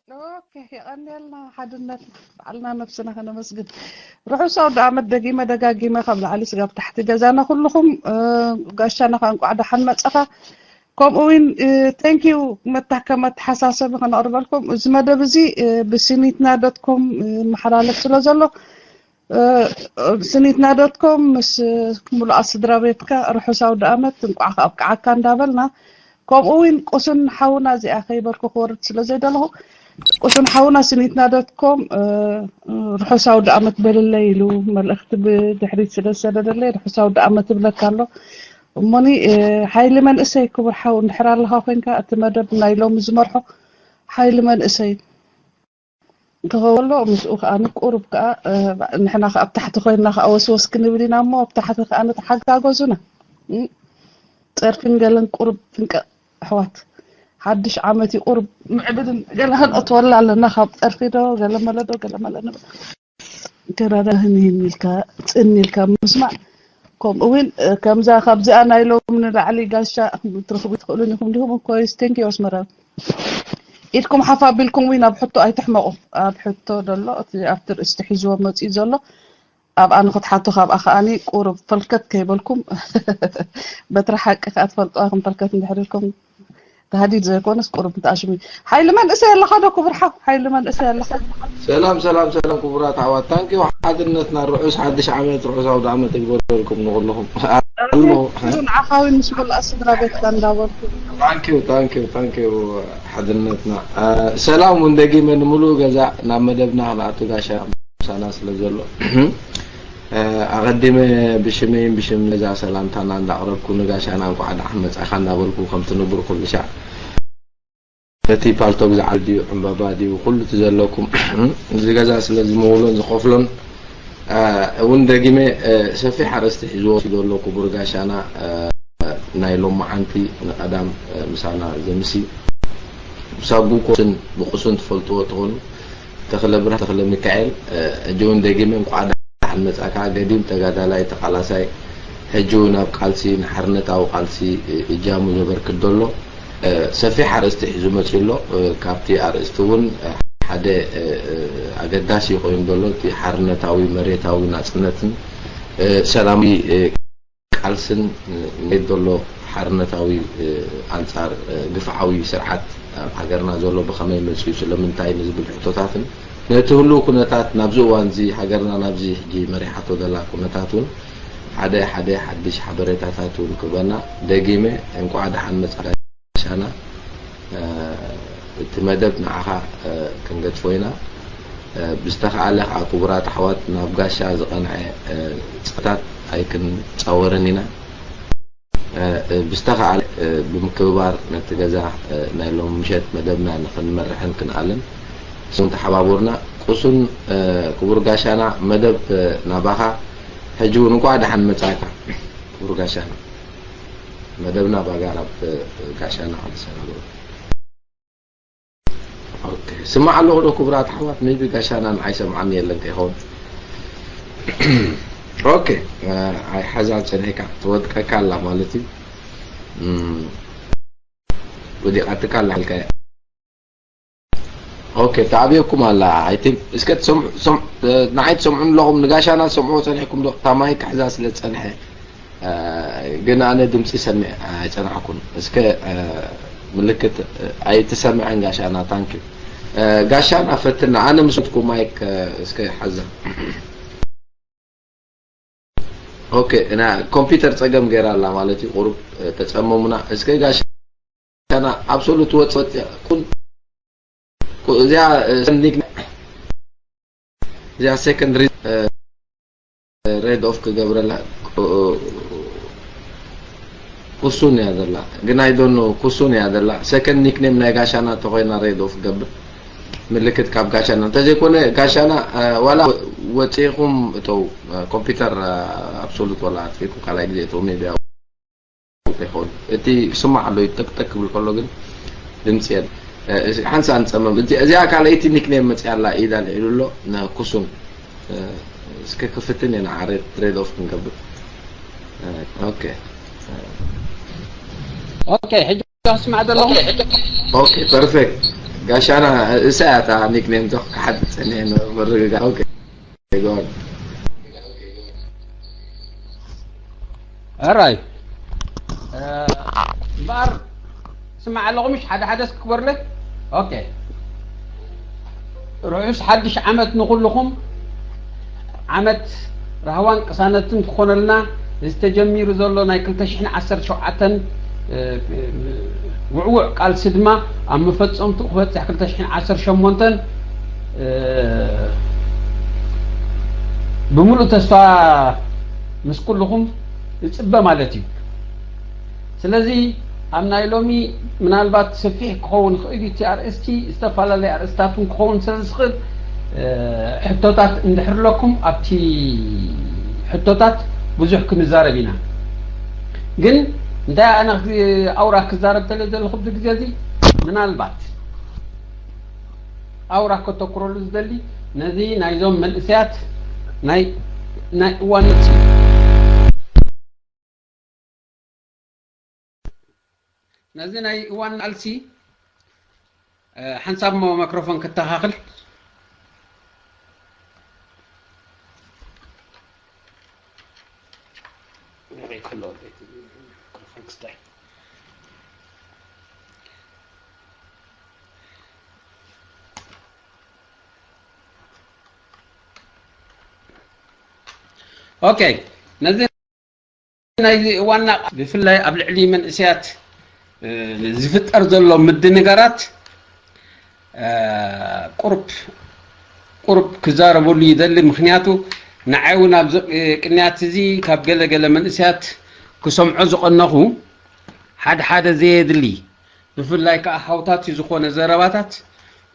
ኦኬ፣ የቐንየልና ሓድነት፣ ባዕልና ነብስና ከነመስግን። ርሑስ ኣውደ ዓመት ደጊመ ደጋጊመ ካብ ላዕሊ ስጋብ ታሕቲ ገዛና ኩልኹም። እ፣ ጋሻና ከኣ እንቋዕ ደሓን መጻኻ። ከምኡ እውን፣ እ፣ ቴንኪዩ መታ-፣ ከም መተሓሳሰቢ ከነቕርበልኩም፣ እዚ መደብ እዚ፣ እ፣ ብሲኒትና ዶት ኮም፣ እ፣ ይመሓላለፍ ስለ ዘሎ፣ እ፣ ስኒትና ዶት ኮም ምስ ምሉኣት ስድራ ቤትካ ርሑስ ኣውደ ዓመት እንቋዕ ኣብቅዓካ እንዳበልና፣ ከምኡ እውን ቁሱን ሓውና እዚኣ ከይበልኩ ክወርድ ስለ ዘይደለኹ፣ ቁሱን ሓውና ስኒትና ዶት ኮም፣ እ፣ ርሑስ ኣውደ ዓመት በልለይ ኢሉ መልእኽቲ ብድሕሪት ስለ ዝሰደደለይ ርሑስ ኣውደ ዓመት እብለካ ኣሎ። እሞኒ፣ እ፣ ሓይሊ መንእሰይ ክቡር ሓው እንድሕር ኣለኻ ኮይንካ እቲ መደብ ናይ ሎሚ ዝመርሖ ሓይሊ መንእሰይ ክኸወሎ ምስኡ ከኣ ቁሩብ ከኣ፣ እ፣ ንሕና ከኣ ኣብ ታሕቲ ኮይንና ከኣ ወስወስ ክንብል ኢና እሞ ኣብ ታሕቲ ከኣ ንተሓጋገዙና። እ፣ ጸርፍን ገለን ቁሩብ ጥንቀቕ ኣሕዋት። ሓድሽ ዓመት እዩ ቁሩብ ምዕብልን ገለ ከነእትወላ ኣለና ካብ ጸርፊ ዶ ገለ መለ ዶ ገለ መለ ንብል። ከዳዳ ህንህን ኢልካ ጽን ኢልካ ምስማዕ። ከምኡ እውን፣ እ፣ ከምዛ ካብዚኣ ናይ ሎም ንላዕሊ ጋሻ ክትረኽቡ ትኽእሉን ኢኹም ዲኹም? እኮ ቴንኪዩ ኣስመራ። ኢድኩም ሓፍ ኣቢልኩም እውን ኣብ ሕቶ ኣይትሕመቑ። ኣብ ሕቶ ዘሎ እቲ ኣብቲ ርእስቲ ሒዝዎ መፂኡ ዘሎ ኣብኣ ንክትሓቱ ካብኣ ከኣኒ ቁሩብ ፈልከት ከይበልኩም በትሪ ሓቂ ከኣ ትፈልጥዋ ከም ፈልከት እንድሕር ኢልኩም ተሃዲድ ዘይኮነስ ቁሩብ ምትኣሽሙ። ሓይሊ መንእሰይ ኣለኻ ዶ ክቡር ሓው? ሓይሊ መንእሰይ ኣለኻ? ሰላም ሰላም ሰላም ክቡራት ኣሕዋት ታንኪዩ ሓድነትና ርሑስ ሓድሽ ዓመት ርሑስ ኣውደ ዓመት ይግበረልኩም ንኩልኹም ኣሎ። ንዓኻ እውን ምስ መላእ ስድራ ቤትካ እንዳበልኩ። ታንኪዩ ታንኪዩ ታንኪዩ ሓድነትና። አ፣ ሰላም እውን ደጊመ ንምሉእ ገዛ ናብ መደብና ክንኣቱ ጋሻ ምሳና ስለ ዘሎ አ፣ ኣቐዲመ ብሽመይን ብሽም ነዛ ሰላምታና እንዳቕረብኩ ንጋሻና እንኳዕ ደሓን መጻኻ እንዳበልኩ ከምቲ ንቡር ኩሉ ሻዕ ነቲ ፓልቶክ ዝዓል ድዩ ዕምበባ ድዩ ኩሉ እቲ ዘለኩም እዚ ገዛ ስለ ዝምውሎን ዝኸፍሎን አ፣ እውን ደጊመ አ፣ ሰፊሕ ኣርእስቲ ሒዝዎ ዘሎ ክቡር ጋሻና አ፣ ናይ ሎማዓንቲ ንቐዳም አ፣ ምሳና ዘምሲ ሳጉ ኮስን ብቁሱን ትፈልጥዎ ትኾኑ ተኽለ ብርሃን ተኽለ ሚካኤል እ፣ ሕጂ እውን ደጊመ እንኳዕ ደሓን መጻእካ። ገዲም ተጋዳላይ ተቓላሳይ ሕጂ እውን ኣብ ቃልሲ ንሓርነታዊ ቃልሲ እ፣ እጃሙ ዘበርክት ዘሎ እ፣ ሰፊሕ ኣርእስቲ ሒዙ መጺኡ ኣሎ። እ፣ ካብቲ ኣርእስቲ እውን እ፣ ሓደ እ፣ እ፣ ኣገዳሲ ኮይኑ ዘሎ እቲ ሓርነታዊ መሬታዊ ናጽነትን እ፣ ሰላማዊ እ፣ ቃልስን ንካይድ ዘሎ ሓርነታዊ ኣንጻር ግፍዓዊ ስርዓት ኣብ ሃገርና ዘሎ ብኸመይ መጺኡ ስለምንታይ ንዝብል ሕቶታትን ነቲ ህሉው ኩነታት ናብዚ እዋን እዚ ሃገርና ናብዚ ሕጂ መሪሓቶ ዘላ ኩነታት እውን ሓደ ሓደ ሓድሽ ሓበሬታታት እውን ክህበና ደጊመ እንቋዕ ደሓን መጻእካ። ሻና እቲ መደብ ንዓኻ ክንገድፎ ኢና። ብዝተኻእለ ከዓ ክቡራት ኣሕዋት ናብ ጋሻ ዝቐንዐ ጸታት ኣይክንጻወርን ኢና። ብዝተኻእለ ብምክብባር ነቲ ገዛ ናይ ሎሚ ምሸት መደብና ንክንመርሕን ክንኣልን ስም ተሓባቡርና። ቁሱን ክቡር ጋሻና መደብ ናባኻ ሕጂ እውን እንኳዕ ደሓን መጻእካ ክቡር ጋሻና። መደብና ባጋ ናብ ጋሻና ክንሰናብሮ። ኦኬ፣ ስማዕ ኣለኹ ዶ ክቡራት ኣሕዋት? ሜቢ ጋሻና ንዓይ ሰምዓኒ የለን ከይኸውን። ኦኬ፣ ኣይ ሓዛ ጸኒሕካ ትወድቀካ ኣላ ማለት እዩ። እም፣ ወዲቓትካ ኣላ ኢልካ። ኦኬ፣ ተኣብየኩም ኣላ። I think እስከ ትሰምዑ፣ ሰም-፣ ንዓይ ትሰምዑ ኣለኹም፣ ንጋሻና ትሰምዑ ጸኒሕኩም ዶ? እታ ማይክ ክሕዛ ስለ ዝጸንሐ። እ፣ ግን ኣነ ድምፂ ሰሚዕ ኣይፀናሕኩን። እስከ፣ እ፣ ምልክት፣ እ፣ ኣይትሰምዐን ጋሻና። ታንኪ ጋሻና ፈትና። ኣነ ምስኩ ማይክ፣ እ፣ እስከ ሓዛ። ኦኬ፣ እና ኮምፒውተር ፀገም ገይራ ኣላ ማለት እዩ። ቁሩብ፣ እ፣ ተፀመሙና። እስከ ጋሻና ኣብሶሉት ወፅ ወፅ ኩን። ኩ-፣ እዚኣ፣ እ፣ ኒክ-፣ እዚኣ ሴኮንድ ሪ-፣ እ፣ ሬድ ኦፍ ክገብረላ ቁ-፣ ኩሱን እያ ዘላ። ግን ኣይ ዶንት ኖ ኩሱን እያ ዘላ። ሰከንድ ኒክኔም ናይ ጋሻና ተኾይና ሬድ ኦፍ ክገብር ምልክት ካብ ጋሻና እንተዘይኮነ ጋሻና እ፣ ዋላ ወፂኹም እተው እ፣ ኮምፒውተር እ፣ ኣብሶሉት ዋላ ኣጥፊእኩም ካልኣይ ግዜ እተው ሜቢ ይኸውን። እቲ ክስማዕ ኣሎ እዩ፣ ጠቅጠቅ ክብል ከሎ ግን ድምፂ የለ። እ፣ እዚ ሓንሳእ ንፀመም። እዚ፣ እዚኣ ካልኣይቲ ኒክኔም መፅያ ኣላ፣ ኢዳ ልዒሉ ኣሎ፣ ንኩሱን። እ፣ እስከ ክፍትን እየ ንዓ፣ ሬድ፣ ትሬድ ኦፍ ክንገብር። እ፣ ኦኬ። ኦኬ፣ ሕጂ ኣስማዕ ዘለኹ። ኦኬ፣ ፐርፌክት። ጋሻና እሳ እያ እታ ኒክኔም ዶ ክሓት ጸኒሐ ምርግጋእ። ኦኬ፣ go on። ኣራይ እምበኣር ስማዕ ኣለኹ ምሽ ሓደ ሓደ እስኪ ክበርለ። ኦኬ፣ ርሑስ ሓድሽ ዓመት ንኹልኹም። ዓመት ራህዋን ቅሳነትን ክኾነልና። እዚ ተጀሚሩ ዘሎ ናይ ክልተ ሽሕን ዓሰርተ ሸውዓተን ውዕውዕ ቃልሲ ድማ ኣብ መፈጸምትኡ ክበጽሕ ክልተ ሽሕን ዓሰርተ ሸሞንተን ብምሉእ ተስፋ ምስ ኩልኹም እጽበ ማለት እዩ። ስለዚ ኣብ ናይ ሎሚ ምናልባት ሰፊሕ ክኸውን ይኽእል እዩ እቲ ኣርእስቲ፣ ዝተፈላለየ ኣርእስታት እውን ክኸውን ስለ ዝኽእል ሕቶታት እንድሕር ኣለኩም ኣብቲ ሕቶታት ብዙሕ ክንዛረብ ኢና። ግን እንታይ ኣነ ኣውራ ክዛረብ ተለ ዘለኹ ኣብዚ ግዜ እዚ ምናልባት ኣውራ ከተኩረሉ ዝደሊ ነዚ ናይዞም መንእሰያት ናይ ናይ እዋን ንግሲ ነዚ ናይ እዋን ቃልሲ ሓንሳብ ሞ ማይክሮፎን ክተኻኽል ኦኬ ነዚ ናይዚ ዋና ብፍላይ ኣብ ልዕሊ መንእሰያት ዝፍጠር ዘሎ ምድንጋራት ቁርብ ቁርብ ክዛረበሉ ይደሊ። ምክንያቱ ንዓይ እውን ኣብዚ ቅንያት እዚ ካብ ገለ ገለ መንእሰያት ክሰምዖ ዝቐነኹ ሓደ ሓደ ዘየድሊ ብፍላይ ከዓ ሃውታቲ ዝኾነ ዘረባታት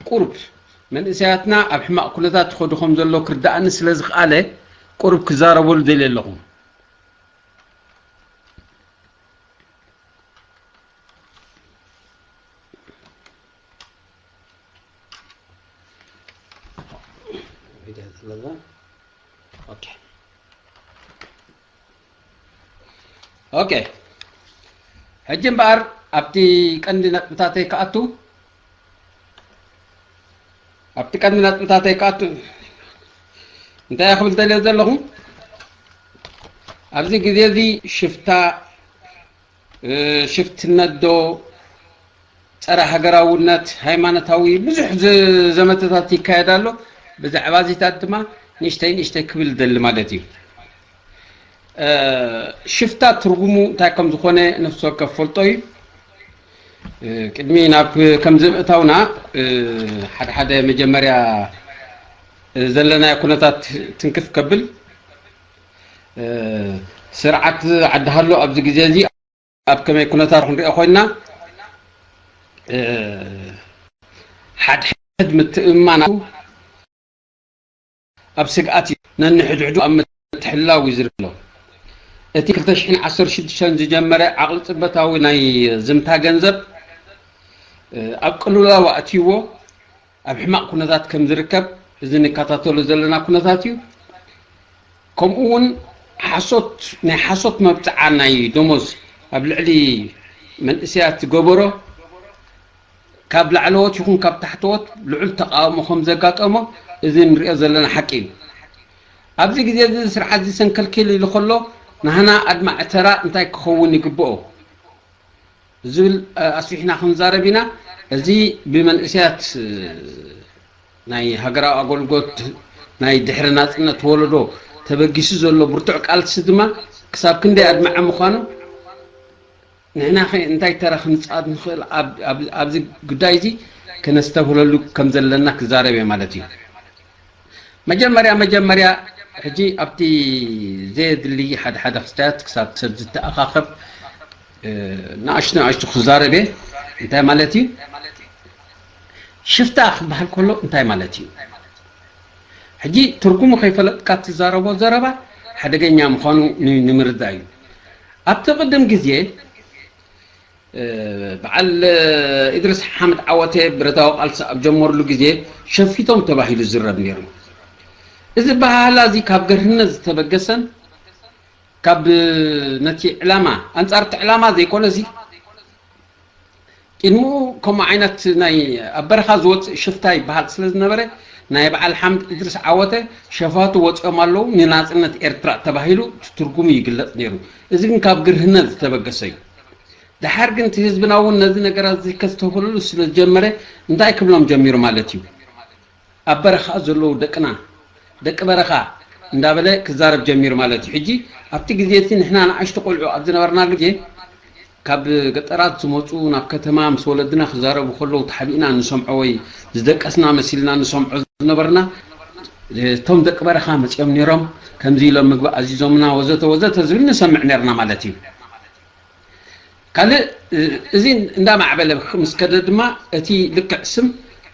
ቁርብ መንእሰያትና ኣብ ሕማቕ ኩነታት ይኸዱ ከም ዘሎ ክርድኣኒ ስለ ዝኸኣለ ቁርብ ክዛረበሉ ደልየ ኣለኹ። ኦኬ ሕጂ እምበኣር ኣብቲ ቀንዲ ነጥብታተይ ክኣቱ ኣብቲ ቀንዲ ነጥብታተይ ክኣቱ እንታይ ክብል ደልየ ዘለኹ ኣብዚ ግዜ እዚ ሽፍታ ሽፍትነት ዶ ጸረ ሃገራውነት ሃይማኖታዊ ብዙሕ ዘመተታት ይካየድ ኣሎ። ብዛዕባ እዚታት ድማ ንእሽተይ ንእሽተይ ክብል ደሊ ማለት እዩ። ሽፍታ ትርጉሙ እንታይ ከም ዝኾነ ነፍሲ ወከፍ ፈልጦ እዩ። ቅድሚ ናብ ከምዚ ምእታውና ሓደ ሓደ መጀመርያ ዘለናዮ ኩነታት ትንክፍ ከብል ስርዓት ዓዲ ሃሎ ኣብዚ ግዜ እዚ ኣብ ከመይ ኩነታት ክንሪኦ ኮይና ሓድሕድ ምትእምማን ኣብ ስግኣት እዩ ነንሕድሕዱ ኣብ ምትሕላው እዩ ዝርከብ ዘሎ። እቲ ክልተ ሽሕን ዓሰርተ ሽዱሽተን ዝጀመረ ዓቕሊ ጽበታዊ ናይ ዝምታ ገንዘብ ኣብ ቅልውላው ኣእትይዎ ኣብ ሕማቕ ኩነታት ከም ዝርከብ እዚ ንከታተሎ ዘለና ኩነታት እዩ። ከምኡ እውን ሓሶት ናይ ሓሶት መብፅዓ ናይ ደሞዝ ኣብ ልዕሊ መንእሰያት ዝገበሮ ካብ ላዕለዎት ይኹን ካብ ታሕተዎት ልዑል ተቃውሞ ከም ዘጋጠሞ እዚ ንሪኦ ዘለና ሓቂ እዩ። ኣብዚ ግዜ እዚ ስርዓት እዚ ሰንከልኪል ኢሉ ከሎ ናህና ኣድማዒ ተራ እንታይ ክኸውን ይግብኦ? ዝብል ኣስፊሕና ክንዛረብ ኢና። እዚ ብመንእሰያት ናይ ሃገራዊ ኣገልግሎት ናይ ድሕሪ ናጽነት ወለዶ ተበጊሱ ዘሎ ብርቱዕ ቃልሲ ድማ ክሳብ ክንደይ ኣድማዒ ምዃኑ ንሕና እንታይ ተራ ክንጻወት ንኽእል ኣብዚ ጉዳይ እዚ ከነስተብህለሉ ከም ዘለና ክዛረብ እየ ማለት እዩ። መጀመርያ መጀመርያ ሕጂ ኣብቲ ዘየድሊ ሓደ ሓደ ክስታያት ክሳብ ሰብ ዝተኣኻኸብ ንኣሽቱ ንኣሽቱ ክዛረብ እየ። እንታይ ማለት እዩ? ሽፍታ ክበሃል ከሎ እንታይ ማለት እዩ? ሕጂ ትርጉሙ ከይፈለጥካ ትዛረቦ ዘረባ ሓደገኛ ምዃኑ ንምርዳእ እዩ። ኣብቲ ቅድም ግዜ በዓል ኢድሪስ ሓመድ ዓወተ ብረታዊ ቃልሲ ኣብ ጀመርሉ ግዜ ሸፊቶም ተባሂሉ ዝረብ ነይሩ። እዚ በሃህላ እዚ ካብ ገርህነት ዝተበገሰን ካብ ነቲ ዕላማ ኣንጻር እቲ ዕላማ ዘይኮነ እዚ ቅድሚኡ ከምኡ ዓይነት ናይ ኣብ በረኻ ዝወፅእ ሽፍታ ይበሃል ስለ ዝነበረ፣ ናይ በዓል ሓምድ እድሪስ ዓወተ ሸፋቱ ወፂኦም ኣለዉ፣ ንናፅነት ኤርትራ ተባሂሉ ትርጉሙ ይግለፅ ነይሩ። እዚ ግን ካብ ግርህነት ዝተበገሰ እዩ። ደሓር ግን እቲ ህዝብና እውን ነዚ ነገራት እዚ ከስተብህለሉ ስለ ዝጀመረ፣ እንታይ ክብሎም ጀሚሩ ማለት እዩ? ኣብ በረኻ ዘለዉ ደቅና፣ ደቂ በረኻ እንዳበለ ክዛረብ ጀሚሩ ማለት እዩ። ሕጂ ኣብቲ ግዜ እቲ ንሕና ንኣሽቱ ቆልዑ ኣብ ዝነበርናሉ ግዜ፣ ካብ ገጠራት ዝመፁ ናብ ከተማ ምስ ወለድና ክዛረቡ ከለዉ ተሓቢእና ንሰምዖ ወይ ዝደቀስና መሲልና ንሰምዖ ዝነበርና፣ እቶም ደቂ በረኻ መፂኦም ነይሮም፣ ከምዚ ኢሎም ምግቢ ኣዚዞምና ወዘተ ወዘተ ዝብል ንሰምዕ ነርና ማለት እዩ። ካልእ፣ እ፣ እዚ እንዳማዕበለ ምስ ከደ ድማ እቲ ልክዕ ስም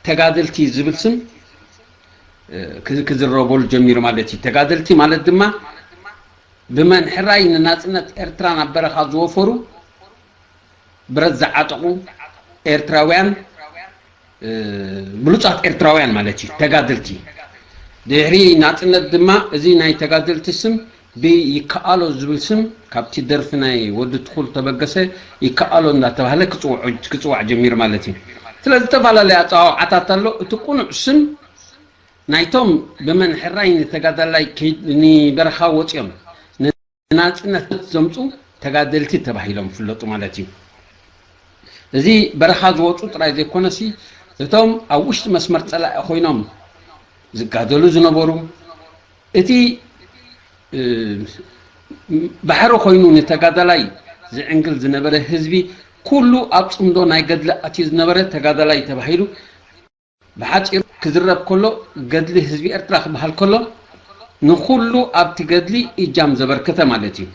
ተጋደልቲ ዝብል ስም፣ እ፣ ክዝ-፣ ክዝረበሉ ጀሚሩ ማለት እዩ። ተጋደልቲ ማለት ድማ ብመን ሕራይ ንናጽነት ኤርትራ ናብ በረኻ ዝወፈሩ፣ ብረት ዝዓጠቑ ኤርትራውያን፣ እ፣ ብሉጻት ኤርትራውያን ማለት እዩ፣ ተጋደልቲ። ድሕሪ ናጽነት ድማ እዚ ናይ ተጋደልቲ ስም ብይከኣሎ ዝብል ስም ካብቲ ደርፊ ናይ ወዲ ትኹል ተበገሰ ይከኣሎ እንዳተባህለ ክጽውዑ-፣ ክጽዋዕ ጀሚሩ ማለት እዩ። ስለዚ ዝተፈላለየ ኣጸዋውዓታት ኣሎ። እቲ ቅኑዕ ስም ናይቶም ብመን ሕራይ ንተጋዳላይ ከይድ-፣ ንበረኻ ወጺኦም ንናጽነት ዘምጹ ተጋደልቲ ተባሂሎም ይፍለጡ ማለት እዩ። እዚ በረኻ ዝወጹ ጥራይ ዘይኮነሲ፣ እቶም ኣብ ውሽጢ መስመር ጸላኢ ኮይኖም ዝጋደሉ ዝነበሩ፣ እቲ፣ እ፣ ባሕሪ ኮይኑ ንተጋዳላይ ዝዕንግል ዝነበረ ህዝቢ፣ ኩሉ ኣብ ጽምዶ ናይ ገድሊ ኣትዩ ዝነበረ ተጋዳላይ ተባሂሉ ብሓጺሩ ክዝረብ ከሎ፣ ገድሊ ህዝቢ ኤርትራ ክበሃል ከሎ፣ ንኹሉ ኣብቲ ገድሊ እጃም ዘበርከተ ማለት እዩ።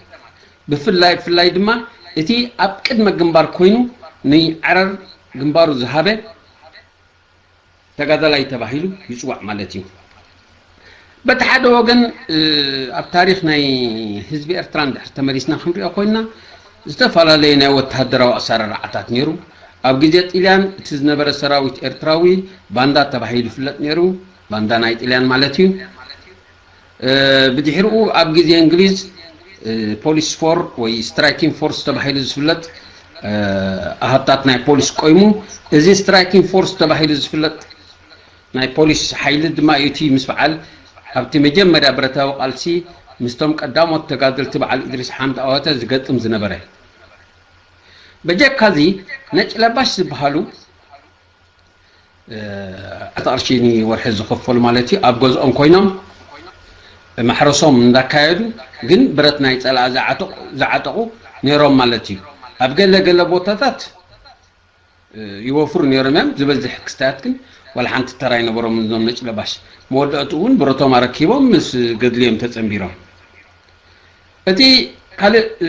ብፍላይ፣ ብፍላይ ድማ እቲ ኣብ ቅድመ ግንባር ኮይኑ ንዓረር ግንባሩ ዝሃበ ተጋዳላይ ተባሂሉ ይጽዋዕ ማለት እዩ። በቲ ሓደ ወገን፣ እ፣ ኣብ ታሪኽ ናይ ህዝቢ ኤርትራ እንድሕር ተመሊስና ክንሪኦ ኮይንና፣ ዝተፈላለየ ናይ ወተሃደራዊ ኣሰራርዓታት ነይሩ። ኣብ ግዜ ጥልያን እቲ ዝነበረ ሰራዊት ኤርትራዊ ባንዳ ተባሂሉ ይፍለጥ ነይሩ። ባንዳ ናይ ጥልያን ማለት እዩ። እ፣ ብድሕሪኡ ኣብ ግዜ እንግሊዝ፣ እ፣ ፖሊስ ፎር ወይ ስትራይኪንግ ፎርስ ተባሂሉ ዝፍለጥ፣ እ፣ ኣሃታት ናይ ፖሊስ ቆይሙ። እዚ ስትራይኪንግ ፎርስ ተባሂሉ ዝፍለጥ ናይ ፖሊስ ሓይሊ ድማ እዩ እቲ ምስ በዓል ኣብቲ መጀመርያ ብረታዊ ቃልሲ ምስቶም ቀዳሞት ተጋደልቲ በዓል እድሪስ ሓምድ ኣወተ ዝገጥም ዝነበረ። በጀካዚ ነጭ ለባሽ ዝበሃሉ፣ እ፣ ኣርባዕተ ቅርሺ ንወርሒ ዝኽፈሉ ማለት እዩ፣ ኣብ ገዝኦም ኮይኖም ማሕረሶም እንዳካየዱ ግን ብረት ናይ ጸላኢ ዝዓጠቑ፣ ዝዓጠቑ ነይሮም ማለት እዩ። ኣብ ገለ ገለ ቦታታት፣ እ፣ ይወፍሩ ነይሮም እዮም። ዝበዝሕ ክስታያት ግን ዋላ ሓንቲ ተራ ኣይነበሮም እዞም ነጭ ለባሽ። መወዳእቱ እውን ብረቶም ኣረኪቦም ምስ ገድሊ እዮም ተጸንቢሮም። እቲ ካልእ፣ እ፣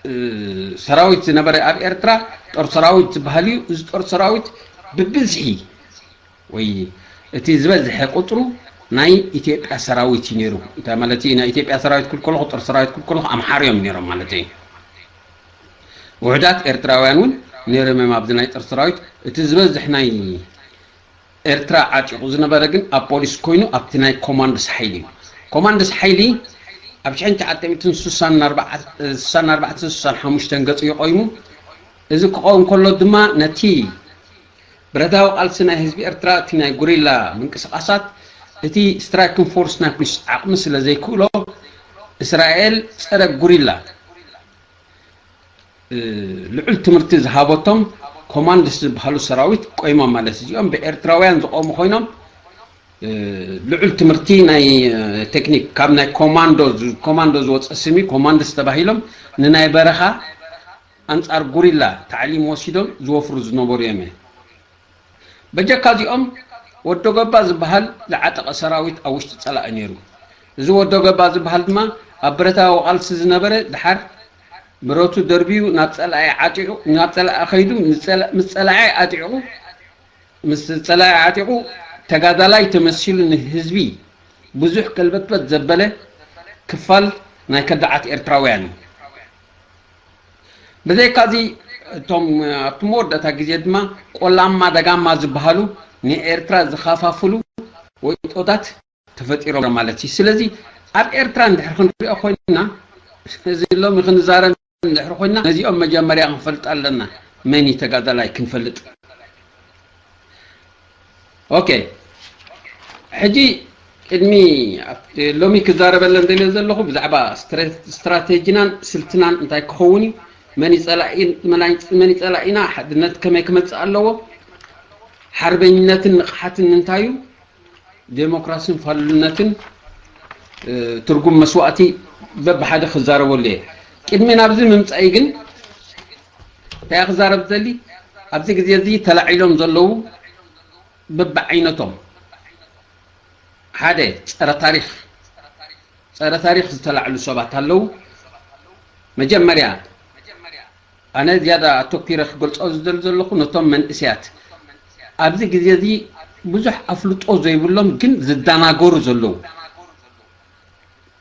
እ፣ ሰራዊት ዝነበረ ኣብ ኤርትራ ጦር ሰራዊት ዝበሃል እዩ። እዚ ጦር ሰራዊት ብብዝሒ ወይ እቲ ዝበዝሐ ቁጽሩ ናይ ኢትዮጵያ ሰራዊት እዩ ነይሩ። እንታይ ማለት እዩ? ናይ ኢትዮጵያ ሰራዊት ክብል ከለኹ፣ ጦር ሰራዊት ክብል ከለኹ ኣምሓሩ እዮም ነይሮም ማለት እዩ። ውሑዳት ኤርትራውያን እውን ነይሮም እዮም ኣብዚ ናይ ጦር ሰራዊት። እቲ ዝበዝሕ ናይ ኤርትራ ዓጢቑ ዝነበረ ግን ኣብ ፖሊስ ኮይኑ ኣብቲ ናይ ኮማንድስ ሓይሊ እዩ። ኮማንድስ ሓይሊ ኣብ ሽሕን ትሽዓተ ሚእትን ስሳን ኣርባዕተን ስሳን ሓሙሽተን ገጹ እዩ ቆይሙ። እዚ ክኸውን ከሎ ድማ ነቲ ብረታዊ ቃልሲ ናይ ህዝቢ ኤርትራ፣ እቲ ናይ ጉሪላ ምንቅስቃሳት፣ እቲ ስትራይኪንግ ፎርስ ናይ ፖሊስ ዓቕሚ ስለ ዘይክእሎ፣ እስራኤል ጸረ ጉሪላ፣ እ፣ ልዑል ትምህርቲ ዝሃበቶም ኮማንድስ ዝበሃሉ ሰራዊት ቆይሞም ማለት እዩ። እዚኦም ብኤርትራውያን ዝቆሙ ኮይኖም፣ እ፣ ልዑል ትምህርቲ ናይ፣ እ፣ ቴክኒክ ካብ ናይ ኮማንዶ ዝ-፣ ኮማንዶ ዝወፀ ስም እዩ። ኮማንድስ ተባሂሎም ንናይ በረኻ ኣንጻር ጉሪላ ታዕሊም ወሲዶም ዝወፍሩ ዝነበሩ እዮም። በጀካ እዚኦም ወዶ ገባ ዝበሃል ዝዓጠቐ ሰራዊት ኣብ ውሽጢ ጸላኢ ነይሩ። እዚ ወዶ ገባ ዝበሃል ድማ ኣብ ብረታዊ ቃልሲ ዝነበረ፣ ድሓር ብረቱ ደርቢዩ ናብ ጸላኢ ዓጢቑ፣ ናብ ጸላኢ ከይዱ ምስ ጸላ-፣ ምስ ጸላኢ ዓጢቑ፣ ምስ ጸላኢ ዓጢቑ ተጋዳላይ ተመሲሉ ንህዝቢ ብዙሕ ከልበትበት ዘበለ ክፋል ናይ ከዳዓት ኤርትራውያን እዩ። ብዘይካዚ እቶም ኣብቲ መወዳእታ ግዜ ድማ ቆላማ ደጋማ ዝበሃሉ ንኤርትራ ዝኸፋፍሉ ወይጦታት ተፈጢሮም ማለት እዩ። ስለዚ ኣብ ኤርትራ እንድሕር ክንሪኦ ኮይንና፣ እዚ ሎሚ ክንዛረብ እንድሕር ኮይንና፣ ነዚኦም መጀመርያ ክንፈልጥ ኣለና። መን እዩ ተጋዳላይ ክንፈልጥ። ኦኬ፣ ሕጂ ቅድሚ ሎሚ ክዛረበለን ደልዮ ዘለኹ ብዛዕባ ስትራቴጂናን ስልትናን እንታይ ክኸውን እዩ፣ መን ይጸላኢና፣ ሓድነት ከመይ ክመጽእ ኣለዎ፣ ሓርበኝነትን ንቕሓትን እንታይ እዩ፣ ዴሞክራሲን ፋሉልነትን ትርጉም መስዋእቲ በብሓደ ክዛረበሉ እየ። ቅድሚ ናብዚ ምምጻኢ ግን እንታይ ክዛረብ ዘሊ፣ ኣብዚ ግዜ እዚ ተላዒሎም ዘለዉ በብዓይነቶም ሓደ ጸረ ታሪኽ ጸረ ታሪኽ ዝተላዕሉ ሰባት ኣለዉ። መጀመርያ ኣነ ዝያዳ ኣተኲረ ክገልጾ ዝደሊ ዘለኹ ነቶም መንእሰያት ኣብዚ ግዜ እዚ ብዙሕ ኣፍልጦ ዘይብሎም ግን ዝደናገሩ ዘለዉ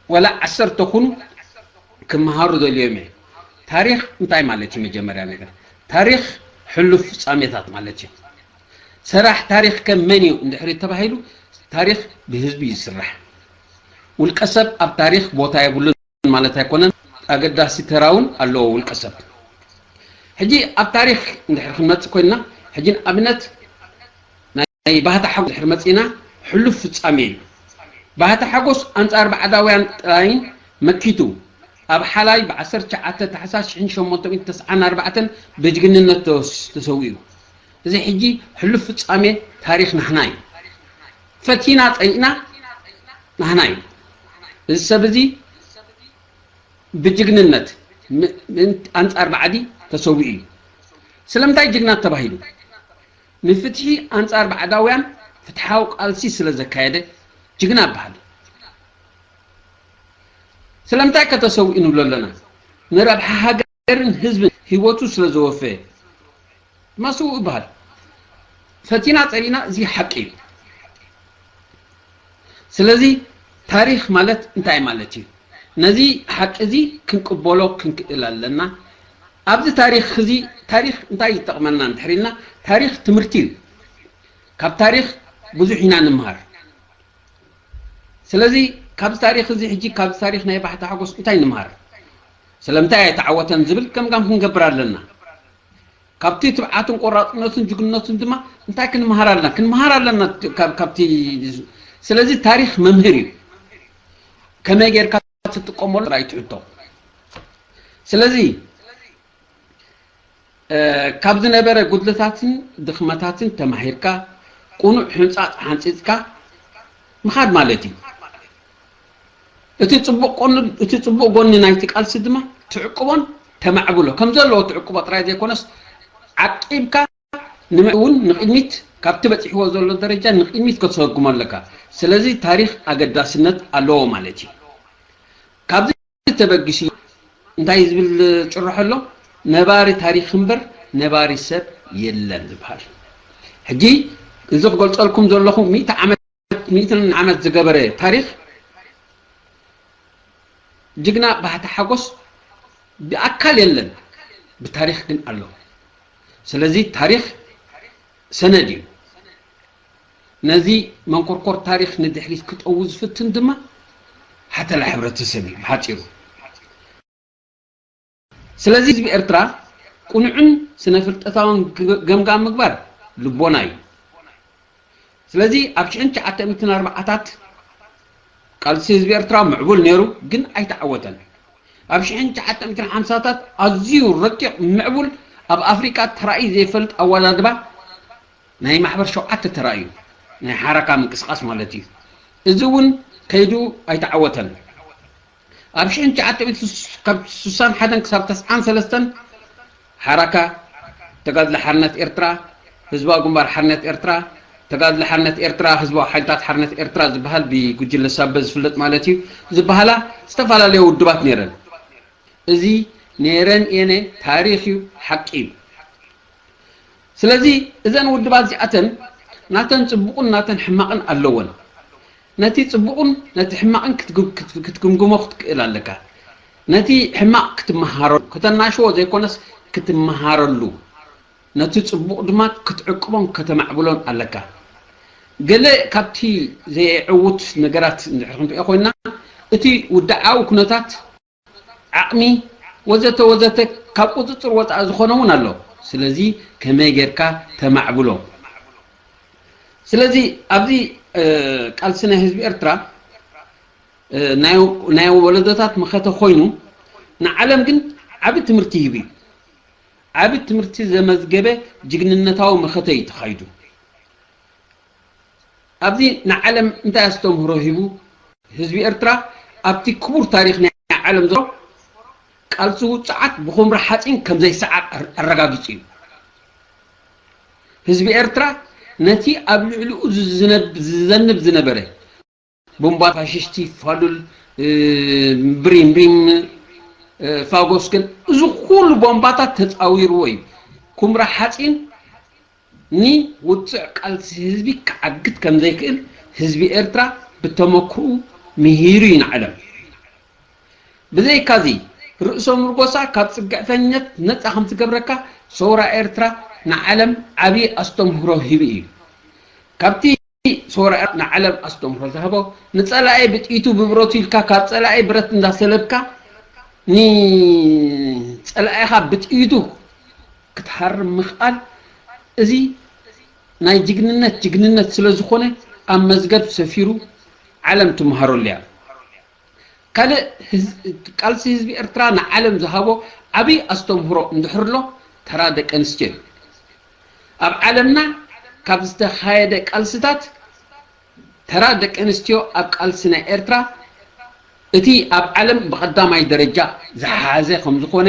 ወላ ዓሰርተ ኩኑ ክመሃሩ ዘልዮም እየ። ታሪኽ እንታይ ማለት እዩ? መጀመርያ ነገር ታሪኽ ሕሉፍ ፍጻሜታት ማለት እዩ። ሰራሕ ታሪኽ ከ መን እዩ እንድሕሪ ተባሂሉ ታሪኽ ብህዝቢ ይስራሕ። ውልቀ ሰብ ኣብ ታሪኽ ቦታ የብሉን ማለት ኣይኮነን። ኣገዳሲ ተራ እውን ኣለዎ ውልቀ ሰብ። ሕጂ ኣብ ታሪኽ እንድሕር ክንመጽእ ኮይንና ሕጂ ንኣብነት ናይ ባህታ ሓጎስ ድሕር መጺና ሕሉፍ ፍጻሜ እዩ። ባህታ ሓጎስ ኣንጻር ባዕዳውያን ጥራይን መኪቱ ኣብ ሓላይ ብ19 ታሕሳስ 1894 ብጅግንነት ተሰዊኡ። እዚ ሕጂ ሕሉፍ ፍጻሜ ታሪኽ ናህና እዩ። ፈቲና ጸኒእና ናህና እዩ። እዚ ሰብ እዚ ብጅግንነት ኣንጻር ባዕዲ ተሰዊኡ እዩ። ስለምንታይ ጅግና ተባሂሉ? ንፍትሒ ኣንጻር ባዕዳውያን ፍትሓዊ ቃልሲ ስለ ዘካየደ ጅግና ይበሃል። ስለምንታይ ከተሰውኡ ንብሎ ኣለና? ንረብሓ ሃገርን ህዝብን ህይወቱ ስለ ዘወፈየ ድማ ስውእ ይበሃል። ፈቲና ጸሊና እዚ ሓቂ እዩ። ስለዚ ታሪኽ ማለት እንታይ ማለት እዩ? ነዚ ሓቂ እዚ ክንቅበሎ ክንክእል ኣለና። ኣብዚ ታሪኽ እዚ ታሪኽ እንታይ ይጠቕመና እንድሕር ኢልና፣ ታሪኽ ትምህርቲ እዩ። ካብ ታሪኽ ብዙሕ ኢና ንምሃር። ስለዚ ካብዚ ታሪኽ እዚ ሕጂ ካብዚ ታሪኽ ናይ ባሕቲ ሓጎስ እንታይ ንምሃር? ስለምንታይ ኣይተዓወተን ዝብል ገምጋም ክንገብር ኣለና። ካብቲ ትብዓትን ቆራጽነትን ጅግንነትን ድማ እንታይ ክንምሃር ኣለና? ክንምሃር ኣለና ካብቲ። ስለዚ ታሪኽ መምህር እዩ። ከመይ ጌርካ ትጥቀመሉ ጥራይ ትሕቶ። ስለዚ ካብ ዝነበረ ጉድለታትን ድኽመታትን ተማሂርካ፣ ቅኑዕ ሕንጻጽ ሓንጺጽካ ምኻድ ማለት እዩ። እቲ ጽቡቕ ጎኒ ናይቲ ቃልሲ ድማ ትዕቅቦን ተማዕብሎ ከም ዘለዎ ትዕቅቦ ጥራይ ዘይኮነስ ዓቂብካ እውን ንቕድሚት ካብቲ በጺሕዎ ዘሎ ደረጃ ንቕድሚት ከተሰጉሞ ኣለካ። ስለዚ ታሪኽ ኣገዳስነት ኣለዎ ማለት እዩ። ካብዚ ተበጊሱ እንታይ ዝብል ጭርሖ ኣሎ? ነባሪ ታሪኽ እምበር ነባሪ ሰብ የለን ዝበሃል። ሕጂ እዚ ክገልጸልኩም ዘለኹ ሚእቲ ዓመት ዝገበረ ታሪኽ ጅግና ባህታ ሓጎስ ብኣካል የለን፣ ብታሪኽ ግን ኣሎ። ስለዚ ታሪኽ ሰነድ እዩ። ነዚ መንኮርኮር ታሪኽ ንድሕሪት ክጠውዝ ዝፍትን ድማ ሓተላ ሕብረተሰብ እዩ ብሓጺሩ። ስለዚ ህዝቢ ኤርትራ ቅኑዕን ስነ ፍልጠታውን ገምጋም ምግባር ልቦና እዩ። ስለዚ ኣብ ሽሕን ትሽዓተ ሚእትን ኣርባዓታት ቃልሲ ህዝቢ ኤርትራ ምዕቡል ነይሩ፣ ግን ኣይተዓወተን። ኣብ ሽሕን ትሽዓተ ሚእትን ሓምሳታት ኣዝዩ ረቂቕ ምዕቡል ኣብ ኣፍሪቃ ተራእዩ ዘይፈልጥ ኣወዳድባ ናይ ማሕበር ሸውዓተ ተራእዩ፣ ናይ ሓረካ ምንቅስቃስ ማለት እዩ። እዚ እውን ከይዱ ኣይተዓወተን። ኣብ ሽሕን ትሽዓተ ሚእትን ካብ ስሳን ሓደን ክሳብ ተስዓን ሰለስተን ሓራካ፣ ተጋድሎ ሓርነት ኤርትራ፣ ህዝባዊ ግንባር ሓርነት ኤርትራ፣ ተጋድሎ ሓርነት ኤርትራ፣ ህዝባዊ ሓይልታት ሓርነት ኤርትራ ዝበሃል ብጉጅለ ሳበ ዝፍለጥ ማለት እዩ ዝበሃላ ዝተፈላለያ ውድባት ነይረን። እዚ ነይረን እየን ታሪኽ እዩ፣ ሓቂ እዩ። ስለዚ እዘን ውድባት እዚኣተን ናተን ጽቡቕን ናተን ሕማቕን ኣለወን። ነቲ ጽቡቕን ነቲ ሕማቕን ክትግምግሞ ክትክእል ኣለካ። ነቲ ሕማቕ ክትመሃረሉ ከተናሽዎ ዘይኮነስ ክትመሃረሉ፣ ነቲ ጽቡቕ ድማ ክትዕቅቦን ከተማዕብሎን ኣለካ። ገለ ካብቲ ዘይዕውት ነገራት እንድሕር ክንሪኦ ኮይና፣ እቲ ውድዓዊ ኩነታት ዓቕሚ ወዘተ ወዘተ ካብ ቁጽጽር ወጻኢ ዝኾነ እውን ኣሎ። ስለዚ ከመይ ጌርካ ተማዕብሎ? ስለዚ ኣብዚ ቃልሲ ናይ ህዝቢ ኤርትራ ናይ ወለዶታት መኸተ ኮይኑ ንዓለም ግን ዓቢ ትምህርቲ ሂቡ እዩ። ዓቢ ትምህርቲ ዘመዝገበ ጅግንነታዊ መኸተ እዩ ተኻይዱ። ኣብዚ ንዓለም እንታይ ኣስተምህሮ ሂቡ? ህዝቢ ኤርትራ ኣብቲ ክቡር ታሪኽ ናይ ዓለም ዘሎ ቃልሲ ውጽዓት ብኹምራ ሓጺን ከም ዘይሰዓር ኣረጋጊጹ እዩ። ህዝቢ ኤርትራ ነቲ ኣብ ልዕሊኡ ዝዘንብ ዝነበረ ቦምባ ፋሽስቲ ፋሉል፣ ብሪም ሪም፣ ፋጎስ ግን እዚ ኩሉ ቦምባታት ተጻዊርዎ እዩ። ኩምራ ሓጺን ንውጽዕ ቃልሲ ህዝቢ ክዓግት ከም ዘይክእል ህዝቢ ኤርትራ ብተመክርኡ ምሂሩ እዩ ንዓለም። ብዘይካዚ ርእሰ ምርጎሳ ካብ ጽግዕተኝነት ነጻ ከም ዝገብረካ ሰውራ ኤርትራ ንዓለም ዓቢ ኣስተምህሮ ሂቡ እዩ። ካብቲ ሰውራ ኤርትራ ንዓለም ኣስተምህሮ ዝሃቦ ንጸላኢ ብጥይቱ ብብረቱ ኢልካ ካብ ጸላኢ ብረት እንዳሰለብካ ንጸላኢኻ ብጥይቱ ክትሃርም ምኽኣል እዚ ናይ ጅግንነት ጅግንነት ስለ ዝኾነ ኣብ መዝገብ ሰፊሩ ዓለም ትመሃረሉ እያ። ካልእ ቃልሲ ህዝቢ ኤርትራ ንዓለም ዝሃቦ ዓብዪ ኣስተምህሮ እንድሕር ኣሎ ተራ ደቂ ኣንስትዮ እዩ። ኣብ ዓለምና ካብ ዝተኻየደ ቃልስታት ተራ ደቂ ኣንስትዮ ኣብ ቃልሲ ናይ ኤርትራ እቲ ኣብ ዓለም ብቐዳማይ ደረጃ ዝሓዘ ከም ዝኾነ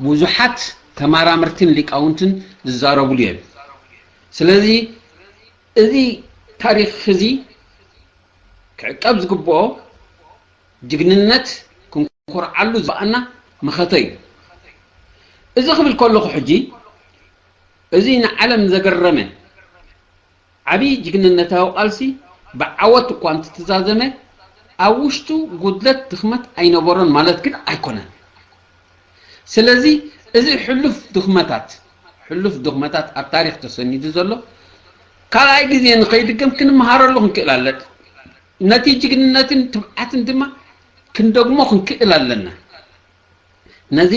ብዙሓት ተመራመርትን ሊቃውንትን ዝዛረብሉ እዮም። ስለዚ እዚ ታሪኽ እዚ ክዕቀብ ዝግብኦ ጅግንነት ክንኮርዓሉ ዝበኣና መኸተ እዩ። እዚ ክብል ከለኹ ሕጂ እዚ ንዓለም ዘገረመ ዓብዪ ጅግንነታዊ ቃልሲ ብዓወት እኳ እንተተዛዘመ ኣብ ውሽጡ ጉድለት ድኽመት ኣይነበሮን ማለት ግን ኣይኮነን። ስለዚ እዚ ሕሉፍ ድኽመታት ሕሉፍ ድኽመታት ኣብ ታሪኽ ተሰኒዱ ዘሎ ካልኣይ ግዜ ንኸይድገም ክንመሃረሉ ክንክእል ኣለና። ነቲ ጅግንነትን ትብዓትን ድማ ክንደግሞ ክንክእል ኣለና። ነዚ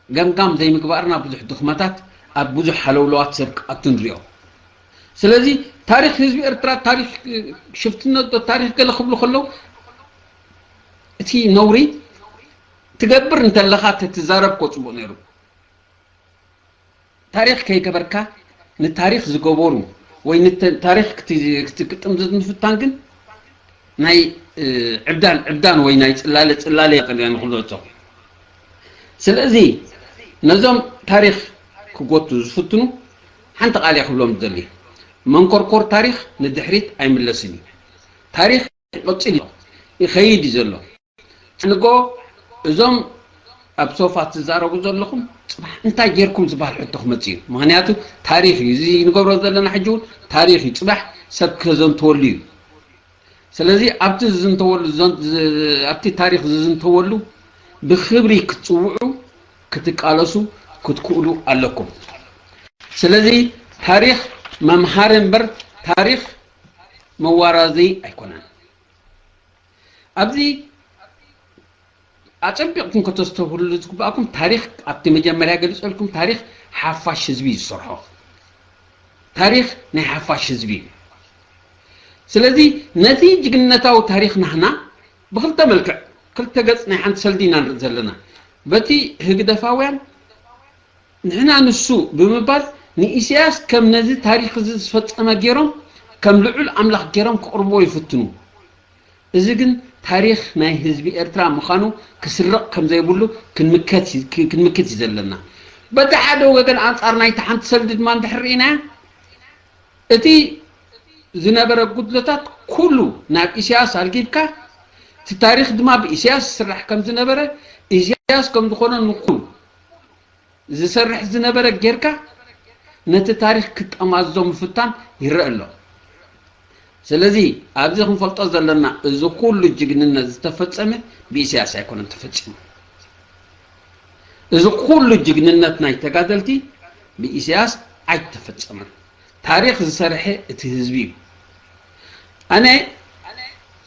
ገምጋም ዘይምግባርና ብዙሕ ድኽመታት ኣብ ብዙሕ ሃለውለዋት ሰብ ክኣቱ ንሪኦ። ስለዚ ታሪኽ ህዝቢ ኤርትራ ታሪኽ ሽፍትነት ዶ ታሪኽ ገለ ክብሉ ከለዉ እቲ ነውሪ ትገብር እንተለኻ ተትዛረብ ኮ ጽቡቕ ነይሩ። ታሪኽ ከይገበርካ ንታሪኽ ዝገበሩ ወይ ንተ- ታሪኽ ክት- ክትጥምዝዝ ምፍታን ግን ናይ እ፣ ዕብዳን ዕብዳን ወይ ናይ ጽላለ ጽላለ ጥልያ ንኽብሎ ዝጸኹ። ስለዚ ነዞም ታሪኽ ክጎቱ ዝፍትኑ ሓንቲ ቃል እየ ክብሎም ዝደሊ። መንኮርኮር ታሪኽ ንድሕሪት ኣይምለስን እዩ። ታሪኽ ይቐጽል እዩ፣ ይኸይድ እዩ ዘሎ። ንጎ እዞም ኣብ ሶፋ ትዛረቡ ዘለኹም ጽባሕ እንታይ ጌርኩም ዝበሃል ሕቶ ክመጽእ እዩ። ምኽንያቱ ታሪኽ እዩ። እዚ ንገብሮ ዘለና ሕጂ እውን ታሪኽ እዩ። ጽባሕ ሰብ ክዘንተወሉ እዩ። ስለዚ ኣብቲ ዝዝንተወሉ ዘን- ዝ- ኣብቲ ታሪኽ ዝዝንተወሉ ብኽብሪ ክትጽውዑ ክትቃለሱ ክትክእሉ ኣለኩም። ስለዚ ታሪኽ መምሃሪ እምበር ታሪኽ መዋራዘይ ኣይኮነን። ኣብዚ ኣጸቢቕኩም ከተስተውህሉ ዝግባእኩም ታሪኽ ኣብቲ መጀመርያ ገሊጸልኩም ታሪኽ ሓፋሽ ህዝቢ እዩ ዝሰርሖ። ታሪኽ ናይ ሓፋሽ ህዝቢ እዩ። ስለዚ ነቲ ጅግንነታዊ ታሪኽ ናህና ብክልተ መልክዕ ክልተ ገጽ ናይ ሓንቲ ሰልዲ ኢና ንርኢ ዘለና። በቲ ህግደፋውያን ንሕና ንሱ ብምባል ንኢሳያስ ከም ነዚ ታሪኽ እዚ ዝፈጸመ ገይሮም ከም ልዑል ኣምላኽ ገይሮም ክቕርብዎ ይፍትኑ። እዚ ግን ታሪኽ ናይ ህዝቢ ኤርትራ ምዃኑ ክስረቕ ከም ዘይብሉ ክንምከት ዩ- ክ- ክንምክት እዩ ዘለና። በቲ ሓደ ወገን ኣንጻር ናይቲ ሓንቲ ሰልዲ ድማ እንድሕር ርኢናያ እቲ ዝነበረ ጉድለታት ኩሉ ናብ ኢሳያስ ኣልጊብካ እቲ ታሪኽ ድማ ብኢሳያስ ዝስራሕ ከም ዝነበረ ኢሳያስ ከም ዝኾነ ንኹሉ ዝሰርሕ ዝነበረ ጌርካ ነቲ ታሪኽ ክጠማዞ ምፍታን ይረአ ኣሎ። ስለዚ ኣብዚ ክንፈልጦ ዘለና እዚ ኩሉ ጅግንነት ዝተፈጸመ ብኢሳያስ ኣይኮነን ተፈጺሙ። እዚ ኩሉ ጅግንነት ናይ ተጋደልቲ ብኢሳያስ ኣይተፈጸመን። ታሪኽ ዝሰርሐ እቲ ህዝቢ እዩ። ኣነ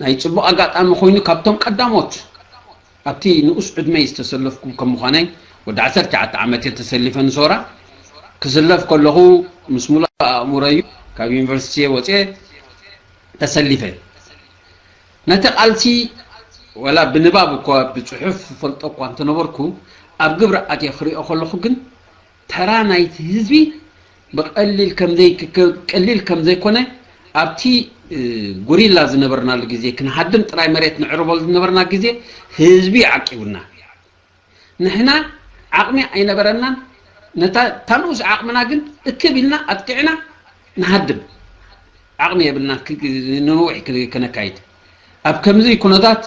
ናይ ጽቡቕ ኣጋጣሚ ኮይኑ ካብቶም ቀዳሞት ኣብቲ ንኡስ ዕድመይ ዝተሰለፍኩ ከም ምዃነይ ወዲ ዓሰርተ ትሽዓተ ዓመት እየ ተሰሊፈ ንሶራ። ክስለፍ ከለኹ ምስ ሙሉእ ኣእምሮይ ካብ ዩኒቨርሲቲ ወፅየ ተሰሊፈ። ነቲ ቃልሲ ወላ ብንባብ እኳ ብፅሑፍ ፈልጦ እኳ እንተነበርኩ፣ ኣብ ግብሪ ኣትየ ክሪኦ ከለኹ ግን ተራ ናይቲ ህዝቢ ብቐሊል ከምዘይ-፣ ቀሊል ከምዘይኮነ ኣብቲ፣ እ፣ ጉሪላ ዝነበርናሉ ግዜ፣ ክንሃድም ጥራይ መሬት ንዕርበሉ ዝነበርና ግዜ ህዝቢ ዓቂቡና። ንሕና ዓቕሚ ኣይነበረናን። ነታ፣ እታ ንኡስ ዓቕምና ግን እክብ ኢልና ኣጥቂዕና ንሃድም። ዓቕሚ የብልና ክ-፣ ንንውሕ ክ-፣ ከነካይድ። ኣብ ከምዚ ኩነታት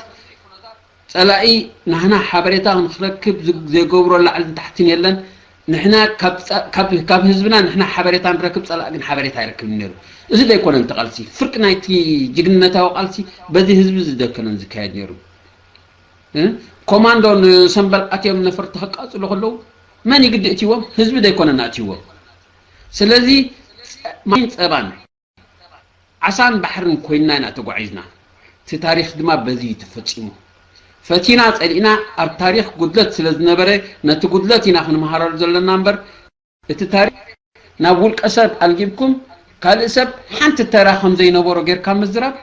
ጸላኢ ናህና ሓበሬታ ክንረክብ ዝ-፣ ዘይገብሮ ላዕልን ታሕትን የለን። ንሕና ካብ ጸ-፣ ካብ፣ ካብ ህዝብና ንሕና ሓበሬታ ንረክብ፣ ጸላኢ ግን ሓበሬታ ኣይረክብን ነይሩ። እዚ ደይኮነን እቲ ቃልሲ። ፍርቂ ናይቲ ጅግንነታዊ ቃልሲ በዚ ህዝቢ ዝደከነን ዝካየድ ነይሩ። እ? ኮማንዶ ንሰምበል ኣትዮም ነፈርቲ ከቃጽሉ ከለዉ መን ይግዲ እትይዎም? ህዝቢ ደይኮነን ኣትይዎም። ስለዚ ጸ-፣ ማይን ጸባን ዓሳን ባሕርን ኮይንና ኢና ተጓዒዝና። እቲ ታሪኽ ድማ በዚ እዩ ተፈጺሙ። ፈቲና ጸሊእና ኣብ ታሪኽ ጉድለት ስለ ዝነበረ ነቲ ጉድለት ኢና ክንመሃረሉ ዘለና እምበር እቲ ታሪኽ ናብ ውልቀ ሰብ ኣልጊብኩም ካልእ ሰብ ሓንቲ ተራ ከም ዘይነበሮ ጌርካ ምዝራብ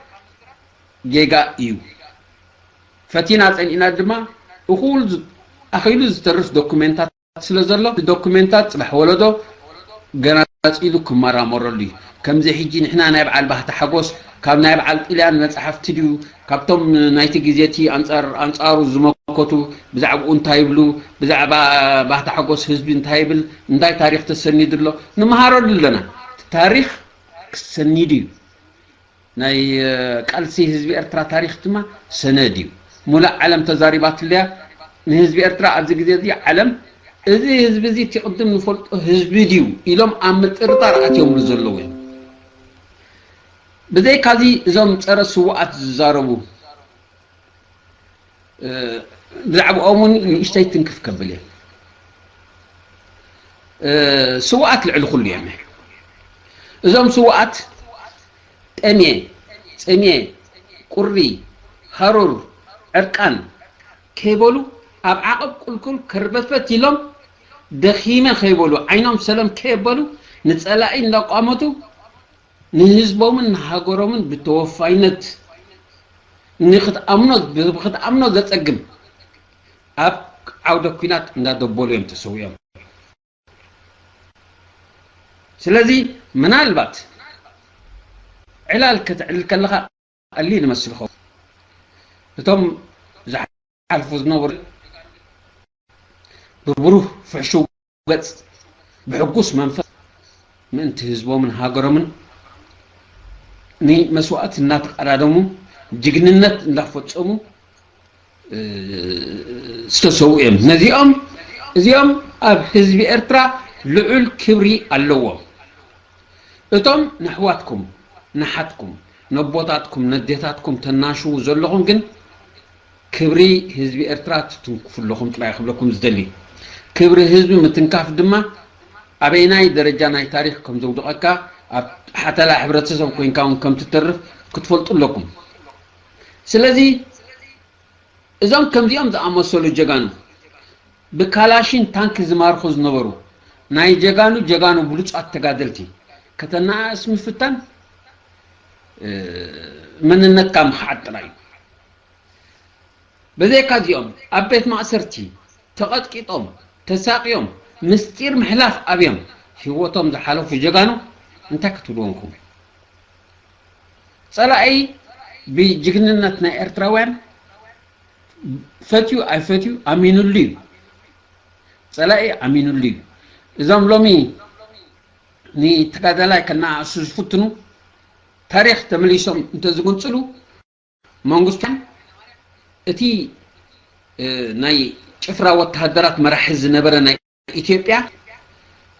ጌጋ እዩ። ፈቲና ጸኒዕና ድማ እኹል ዝ-፣ ኣኺሉ ዝተርፍ ዶኩሜንታት ስለ ዘሎ፣ እቲ ዶኩሜንታት ጽባሕ ወለዶ ገናጺሉ ክመራመረሉ እዩ። ከምዚ ሕጂ ንሕና ናይ በዓል ባህታ ሓጎስ ካብ ናይ በዓል ጥልያን መጻሕፍቲ ድዩ፣ ካብቶም ናይቲ ግዜ እቲ ኣንጻር-፣ ኣንጻሩ ዝመከቱ ብዛዕባኡ እንታይ ይብሉ፣ ብዛዕባ ባህታ ሓጎስ ህዝቢ እንታይ ይብል፣ እንታይ ታሪኽ ተሰኒዱ ኣሎ፣ ንመሃረሉ ኣለና። ታሪኽ ክሰኒዱ እዩ። ናይ፣ እ፣ ቃልሲ ህዝቢ ኤርትራ ታሪኽ ድማ ሰነድ እዩ። ሙሉእ ዓለም ተዛሪባትለያ ንህዝቢ ኤርትራ ኣብዚ ግዜ እዚ ዓለም፣ እዚ ህዝቢ እዚ እቲ ቅድም ንፈልጦ ህዝቢ ድዩ ኢሎም ኣብ ምጥርጣር ኣትዮምሉ ዘለዉ እዮም። ብዘይካዚ እዞም ጸረ ስውኣት ዝዛረቡ፣ እ፣ ብዛዕባኦም እውን ንእሽተይ ትንክፍ ከብል እየ። እ፣ ስውኣት ልዕሊ ኩሉ እዮም። እዞም ስውኣት ጠምየ፣ ጸምየ፣ ቁሪ፣ ሃሩር፣ ዕርቃን ከይበሉ ኣብ ዓቐብ ቁልቁል ከርበትበት ኢሎም ደኺመ ከይበሉ ዓይኖም ሰለም ከየበሉ ንጸላኢ እንዳቋመቱ ንህዝቦምን ንሃገሮምን ብተወፋይነት ንክትኣምኖ፣ ብክትኣምኖ ዘጸግም ኣብ ዓውደ ኲናት እንዳደበሉ እዮም ተሰዊኦም። ስለዚ ምናልባት ዕላል ከተዕልል ከለኻ ቀሊል ይመስል ይኸውን። እቶም ዝሓልፉ ዝነበሩ ብብሩህ ፍሕሽው ገጽ ብሕጉስ መንፈስ ምእንቲ ህዝቦምን ሃገሮምን ንመስዋእቲ እናተቐዳደሙ ጅግንነት እንዳፈጸሙ፣ እ፣ ዝተሰዉ እዮም። ነዚኦም፣ እዚኦም ኣብ ህዝቢ ኤርትራ ልዑል ክብሪ ኣለዎም። እቶም ነሕዋትኩም፣ ነሓትኩም፣ ነቦታትኩም፣ ነዴታትኩም ተናሽዉ ዘለኹም ግን ክብሪ ህዝቢ ኤርትራ ትትንክፉ ኣለኹም ጥራይ ክብለኩም ዝደሊ። ክብሪ ህዝቢ ምትንካፍ ድማ ኣበይናይ ደረጃ ናይ ታሪኽ ከም ዘውድቐካ ኣብ ሓተላ ሕብረተሰብ ኮይንካ እውን ከም ትተርፍ ክትፈልጡ ኣለኩም። ስለዚ እዞም ከምዚኦም ዝኣመሰሉ ጀጋኑ ብካላሽን ታንክ ዝማርኹ ዝነበሩ ናይ ጀጋኑ ጀጋኑ ብሉጻት ተጋደልቲ ከተነኣእስ ምፍታን፣ እ፣ መንነትካ ምኽሓድ ጥራይ እዩ። ብዘይካ እዚኦም ኣብ ቤት ማእሰርቲ ተቐጥቂጦም፣ ተሳቕዮም፣ ምስጢር ምሕላፍ ኣብዮም ህይወቶም ዝሓለፉ ጀጋኑ እንታይ ክትብልዎም ኢኹም? ጸላኢ ብጅግንነት ናይ ኤርትራውያን ፈትዩ ኣይፈትዩ ኣሚኑሉ እዩ። ጸላኢ ኣሚኑሉ እዩ። እዞም ሎሚ ንተጋዳላይ ከነኣእሱ ዝፍትኑ ታሪኽ ተመሊሶም እንተዝግንጽሉ መንግስቱ እቲ፣ እ፣ ናይ ጭፍራ ወተሃደራት መራሒ ዝነበረ ናይ ኢትዮጵያ፣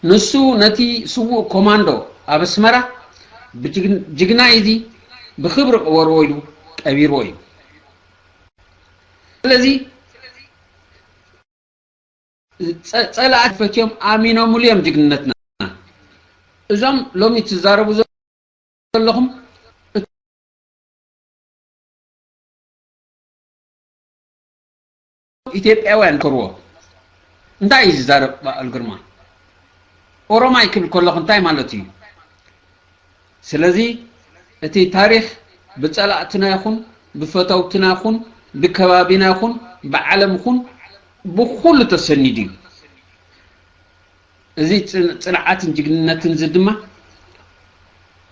ንሱ ነቲ ስዉእ ኮማንዶ ኣብ ኣስመራ ብጅግን-፣ ጅግናይ እዚ ብኽብሪ ቅበርዎ ኢሉ ቀቢርዎ እዩ። ስለዚ ጸ-፣ ጸላእቲ ፈትዮም ኣሚኖምሉ እዮም ጅግንነትና። እዞም ሎሚ ትዛረቡ ዘለኹም ኢትዮጵያውያን ከርዎ እንታይ እዩ ዝዛረብ በዓል ግርማ? ኦሮማይ ክብል ከለኹ እንታይ ማለት እዩ? ስለዚ እቲ ታሪኽ ብጸላእትና ይኹን ብፈተውትና ይኹን ብከባቢና ይኹን ብዓለም ይኹን ብኹሉ ተሰኒዱ እዩ። እዚ ጽን- ጽንዓትን ጅግንነትን እዚ ድማ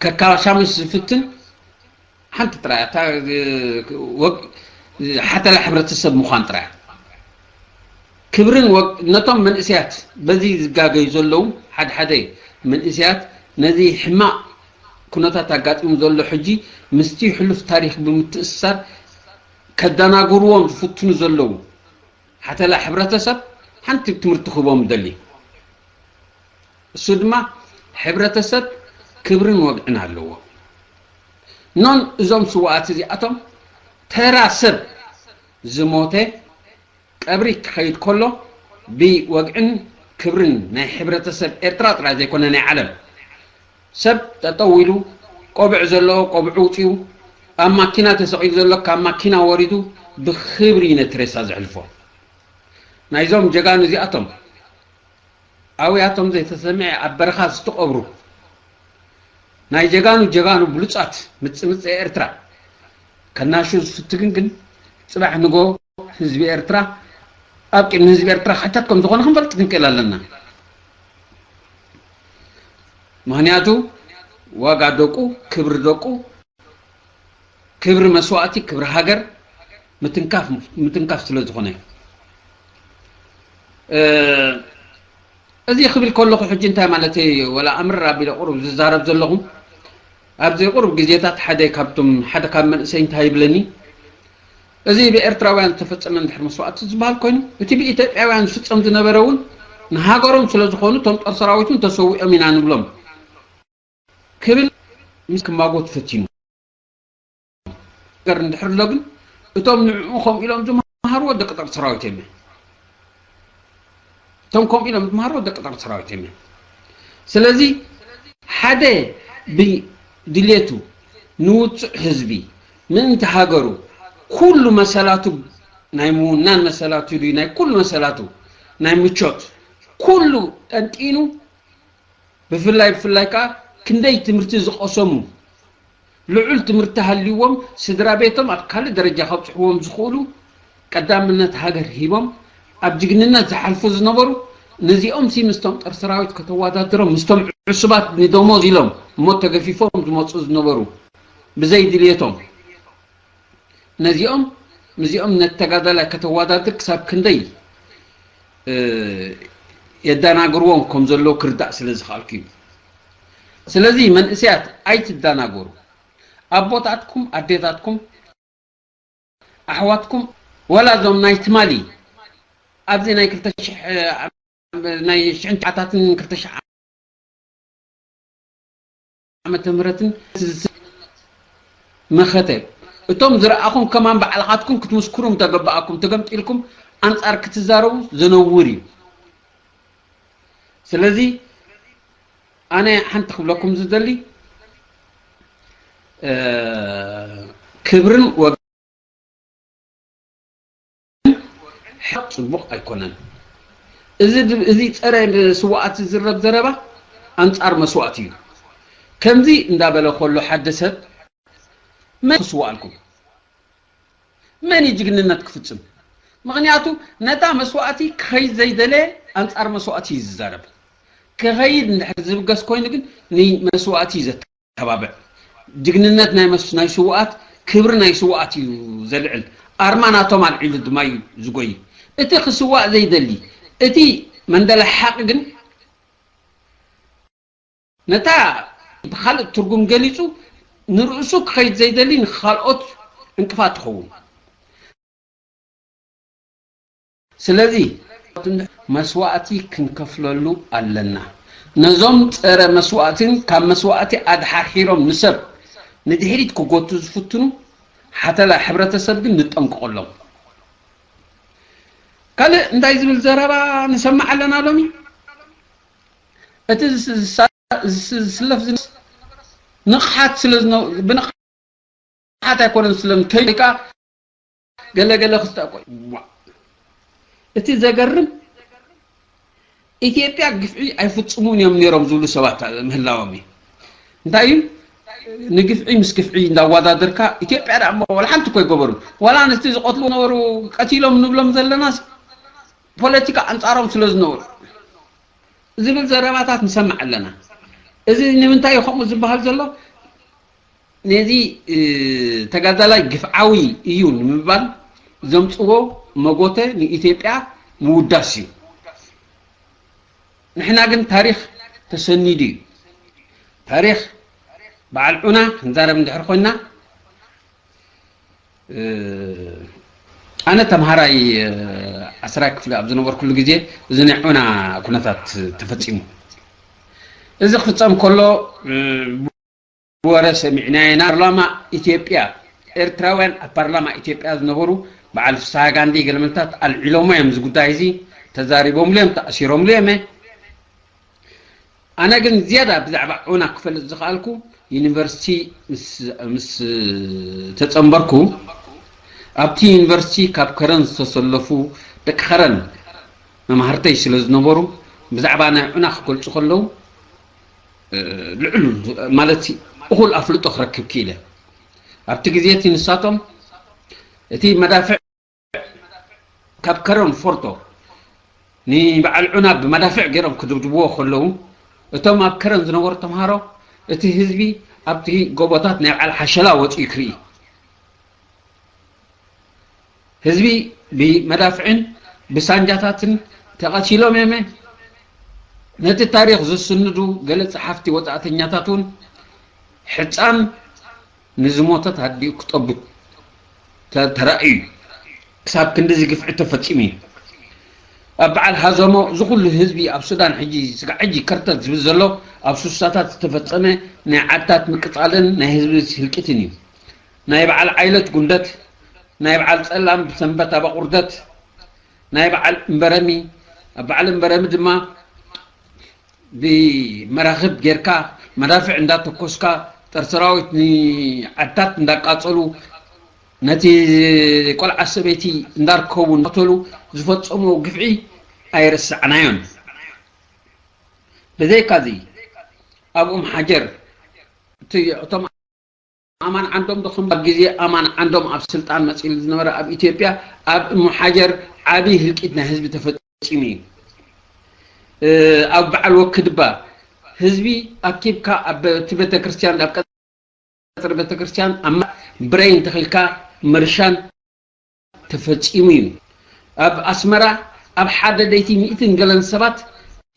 ከካሻምሽ ዝፍትን ሓንቲ ጥራይ እታ ወግ ሓተላ ሕብረተሰብ ምዃን ጥራይ። ክብርን ወግ ነቶም መንእሰያት በዚ ዝጋገዩ ዘለዉ ሓደ ሓደ መንእሰያት ነዚ ሕማቕ ኩነታት ኣጋጢሙ ዘሎ ሕጂ ምስቲ ሕሉፍ ታሪኽ ብምትእስሳር ከደናግርዎም ዝፍትኑ ዘለዉ ሓተላ ሕብረተሰብ ሓንቲ ትምህርቲ ክህቦም ደሊ። እሱ ድማ ሕብረተሰብ ክብርን ወግዕን ኣለዎ። ኖን እዞም ስዋኣት እዚኣቶም ተራ ሰብ ዝሞተ ቀብሪ ክኸይድ ከሎ ብወግዕን ክብርን ናይ ሕብረተሰብ ኤርትራ ጥራይ ዘይኮነ ናይ ዓለም ሰብ ጠጠው ኢሉ ቆብዕ ዘለዎ ቆብዑ ውፅኡ ኣብ ማኪና ተሰቒሉ ዘሎ ካብ ማኪና ወሪዱ ብክብሪ ነቲ ሬሳ ዘሕልፎ ናይዞም ጀጋኑ እዚኣቶም ኣውያቶም ዘይተሰምዐ ኣብ በረኻ ዝተቐብሩ ናይ ጀጋኑ ጀጋኑ ብሉጻት ምጽምጽ ኤርትራ ከናሹ ዝፍትግን ግን ጽባሕ ንጎ ህዝቢ ኤርትራ ኣብ ቅድሚ ህዝቢ ኤርትራ ሓታት ከም ዝኾነ ክንፈልጥ ክንክእል ኣለና። ምክንያቱ ዋጋ ደቁ ክብሪ ደቁ ክብሪ መስዋእቲ ክብሪ ሃገር ምትንካፍ ምትንካፍ ስለ ዝኾነ እዩ። እዚ ክብል ከለኹ ሕጂ እንታይ ማለተይ እዩ? ወላ ኣምርር ኣቢለ ቁሩብ ዝዛረብ ዘለኹ ኣብዚ ቁሩብ ግዜታት ሓደ ካብቶም ሓደ ካብ መንእሰይ እንታይ ይብለኒ፣ እዚ ብኤርትራውያን ዝተፈጸመ እንድሕር መስዋእቲ ዝበሃል ኮይኑ እቲ ብኢትዮጵያውያን ዝፍጸም ዝነበረ እውን ንሃገሮም ስለ ዝኾኑ እቶም ጦር ሰራዊት እውን ተሰዊኦም ኢና ንብሎም ክብል ምስ ክማጎት ፈቲኑ። ነገር እንድሕር ኣሎ ግን እቶም ንዕኡ ከምኡ ኢሎም ዝመሃርዎ ደቂ ጦር ሰራዊት እዮም። እቶም ከምኡ ኢሎም ዝመሃርዎ ደቂ ጦር ሰራዊት እዮም። ስለዚ ሓደ ብድሌቱ ንውፁዕ ህዝቢ ምእንቲ ሃገሩ ኩሉ መሰላቱ ናይ ምውናን መሰላቱ ድዩ ናይ ኩሉ መሰላቱ ናይ ምቾት ኩሉ ጠንጢኑ ብፍላይ ብፍላይ ከዓ ክንደይ ትምህርቲ ዝቐሰሙ ልዑል ትምህርቲ ሃልይዎም ስድራ ቤቶም ኣብ ካልእ ደረጃ ከብፅሕዎም ዝኽእሉ ቀዳምነት ሃገር ሂቦም ኣብ ጅግንነት ዝሓልፉ ዝነበሩ ነዚኦም ሲ ምስቶም ጦር ሰራዊት ከተወዳድሮም ምስቶም ዕሱባት ንደሞዝ ኢሎም እሞ ተገፊፎም ዝመፁ ዝነበሩ ብዘይ ድልየቶም ነዚኦም ምስዚኦም ነቲ ተጋዳላይ ከተወዳድር ክሳብ ክንደይ የደናግርዎም ከም ዘለዉ ክርዳእ ስለ ዝኽኣልኩ እዩ። ስለዚ መንእሰያት ኣይትደናገሩ። ኣቦታትኩም፣ ኣዴታትኩም፣ ኣሕዋትኩም ዋላ እዞም ናይ ትማሊ ኣብዚ ናይ ክልተ ሽሕ ናይ ሽሕን ትሽዓታትን ክልተ ሽሕ ዓመተ ምህረትን መኸተ እቶም ዝረኣኹም ከማን ባዕልኻትኩም ክትምስክሩ ምተገባኣኩም ተገምጢልኩም ኣንጻር ክትዛረቡ ዘነውር እዩ። ስለዚ ኣነ ሓንቲ ክብለኩም ዝደሊ ክብርን ሕቕ ጽቡቕ ኣይኮነን። እዚ ድ- እዚ ጸረ ስዋኣት ዝዝረብ ዘረባ ኣንጻር መስዋእቲ እዩ። ከምዚ እንዳበለ ከሎ ሓደ ሰብ መን ክስዋኣልኩም? መን እዩ ጅግንነት ክፍጽም? ምኽንያቱ ነታ መስዋእቲ ክኸይድ ዘይደለየ ኣንጻር መስዋእቲ እዩ ዝዛረብ። ክኸይድ እንድሕር ዝብገስ ኮይኑ ግን ንመስዋእቲ እዩ ዘተ ተባብዕ ጅግንነት ናይ መስ ናይ ስውኣት ክብሪ ናይ ስውኣት እዩ ዘልዕል ኣርማ ናቶም ኣልዒሉ ድማ እዩ ዝጎይ እቲ ክስዋእ ዘይደሊ እቲ መንደላይ ሓቂ ግን ነታ ብካልእ ትርጉም ገሊጹ ንርእሱ ክኸይድ ዘይደሊ ንካልኦት ዕንቅፋት ትኸውን ስለዚ መስዋእቲ ክንከፍለሉ ኣለና። ነዞም ጸረ መስዋእትን ካብ መስዋእቲ ኣድሓርሒሮም ንሰብ ንድሕሪት ክጎቱ ዝፍትኑ ሓተላ ሕብረተሰብ ግን ንጠንቀቐሎም። ካልእ እንታይ ዝብል ዘረባ ንሰምዕ ኣለና ሎሚ? እቲ ዝስለፍ ንቕሓት ስለ ብንቕሓት ሓት ኣይኮነን ስለም ከይካ ገለ ገለ ክስታ ቆይ እቲ ዘገርም ኢትዮጵያ ግፍዒ ኣይፍጽሙን እዮም ነይሮም ዝብሉ ሰባት ምህላዎም እዩ። እንታይ እዩ? ንግፍዒ ምስ ግፍዒ እንዳወዳደርካ፣ ኢትዮጵያ ደኣ እሞ ዋላ ሓንቲ እኮ ኣይገበሩን። ዋላ ነቲ ዝቐትሉ ነበሩ፣ ቀቲሎም ንብሎም ዘለናስ ፖለቲካ ኣንጻሮም ስለ ዝነበሩ ዝብል ዘረባታት ንሰምዕ ኣለና። እዚ ንምንታይ እዩ ከምኡ ዝበሃል ዘሎ? ነዚ ተጋዳላይ ግፍዓዊ እዩ ንምባል ዘምፅዎ መጎተ ንኢትዮጵያ ምውዳስ እዩ። ንሕና ግን ታሪኽ ተሰኒዱ እዩ። ታሪኽ በዓል ዑና ክንዛረብ እንድሕር ኮይና፣ ኣነ ተምሃራይ ዓስራይ ክፍሊ ኣብ ዝነበርኩሉ ግዜ እዚ ናይ ዑና ኩነታት ተፈፂሙ። እዚ ክፍፀም ከሎ ብወረ ሰሚዕናዮ ኢና። ፓርላማ ኢትዮጵያ፣ ኤርትራውያን ኣብ ፓርላማ ኢትዮጵያ ዝነበሩ በዓል ፍስሃ ጋንዲ ገለመልታት ኣልዒሎሞ እዮም። እዚ ጉዳይ እዚ ተዛሪቦምሉ እዮም፣ ተኣሲሮምሉ እዮም። ኣነ ግን ዝያዳ ብዛዕባ ዑና ክፈልጥ ዝኸኣልኩ ዩኒቨርሲቲ ምስ ተጸንበርኩ፣ ኣብቲ ዩኒቨርሲቲ ካብ ከረን ዝተሰለፉ ደቂ ከረን መማህርተይ ስለ ዝነበሩ፣ ብዛዕባ ናይ ዑና ክገልጹ ከለዉ ልዕሉ ማለት እኹል ኣፍልጦ ክረክብ ክኢለ። ኣብቲ ግዜ እቲ ንሳቶም እቲ መዳፍዕ ካብ ከረን ፎርቶ ንበዓል ዑና ብመዳፍዕ ገይሮም ክድብድብዎ ከለዉ፣ እቶም ኣብ ከረን ዝነበሩ ተምሃሮ እቲ ህዝቢ ኣብቲ ጎቦታት ናይ በዓል ሓሸላ ወፂኡ ክርኢ፣ ህዝቢ ብመዳፍዕን ብሳንጃታትን ተቐቲሎም እዮም። ነቲ ታሪኽ ዝስንዱ ገለ ጸሓፍቲ ወጻእተኛታት እውን ሕጻን ንዝሞተት ኣዲኡ ክጠቡ ተራእዩ። ክሳብ ክንድዚ ግፍዒ ተፈጺሙ እዩ። ኣብ በዓል ሃዘሞ እዚ ኩሉ ህዝቢ ኣብ ሱዳን ሕጂ ስጋዕ ሕጂ ከርተት ዝብል ዘሎ ኣብ ሱሳታት ዝተፈጸመ ናይ ዓድታት ምቅጻልን ናይ ህዝቢ ህልቂትን እዩ። ናይ በዓል ዓይለት ጉንደት፣ ናይ በዓል ጸላም ብሰንበት ኣባቑርደት፣ ናይ በዓል እምበረሚ፣ ኣብ በዓል እምበረሚ ድማ ብመራኽብ ጌርካ መዳፍዕ እንዳተኮስካ ጸር ሰራዊት ንዓድታት እንዳቃጸሉ ነቲ ቆልዓ ሰበይቲ እንዳርከቡ እንዳቀተሉ ዝፈጸሞ ግፍዒ ኣይረሳዕናዮን። ብዘይካዚ ኣብ ኡም ሓጀር እቲ እቶም ኣማን ዓንዶም ዶ ከም ኣብ ግዜ ኣማን ዓንዶም ኣብ ስልጣን መጺሉ ዝነበረ ኣብ ኢትዮጵያ ኣብ እም ሓጀር ዓቢ ህልቂት ናይ ህዝቢ ተፈጺሙ እዩ። ኣብ በዓል ወክድባ ህዝቢ ኣኪብካ ኣብ እቲ ቤተክርስትያን ኣብ ቀጽሪ ቤተክርስትያን ኣብ ብሬን ተኺልካ ምርሻን ተፈጺሙ እዩ። ኣብ ኣስመራ ኣብ ሓደ ለይቲ ሚእትን ገለን ሰባት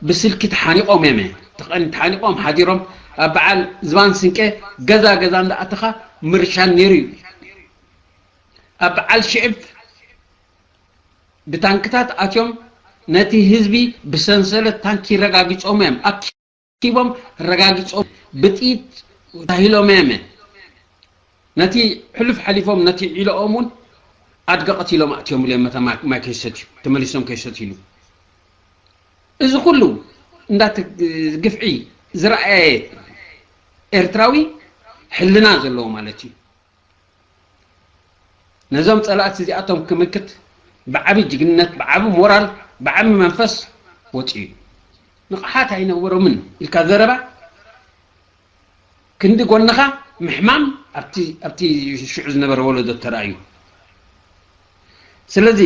ብስልኪ ተሓኒቖም እዮም። ተቐን-፣ ተሓኒቖም ሓዲሮም ኣብ በዓል ዝባን ስንቄ ገዛ ገዛ እንዳኣተኻ ምርሻን ነይሩ እዩ። ኣብ በዓል ሽዕብ ብታንክታት ኣትዮም ነቲ ህዝቢ ብሰንሰለት ታንኪ ረጋጊጾም እዮም። ኣኪቦም ረጋጊጾም ብጥይት ታሂሎም እዮም። ነቲ ሕሉፍ ሓሊፎም ነቲ ዒሎኦም እውን ኣድገ ቀቲሎም ኣእትዮምሉ እዮም። መታ ማይ፣ ማይ ከይሰትዩ፣ ተመሊሶም ከይሰትዩሉ። እዚ ኩሉ እንዳተ-፣ ግፍዒ ዝረኣየ ኤርትራዊ ሕልና ዘለዎ ማለት እዩ። ነዞም ጸላእቲ እዚኣቶም ክምክት ብዓቢ ጅግንነት፣ ብዓቢ ሞራል፣ ብዓቢ መንፈስ ወጺኡ እዩ። ንቕሓት ኣይነበሮምን ኢልካ ዘረባ ክንዲ ጎንኻ ምሕማም ኣብቲ፣ ኣብቲ ሽዑ ዝነበረ ወለዶ ተራእዩ። ስለዚ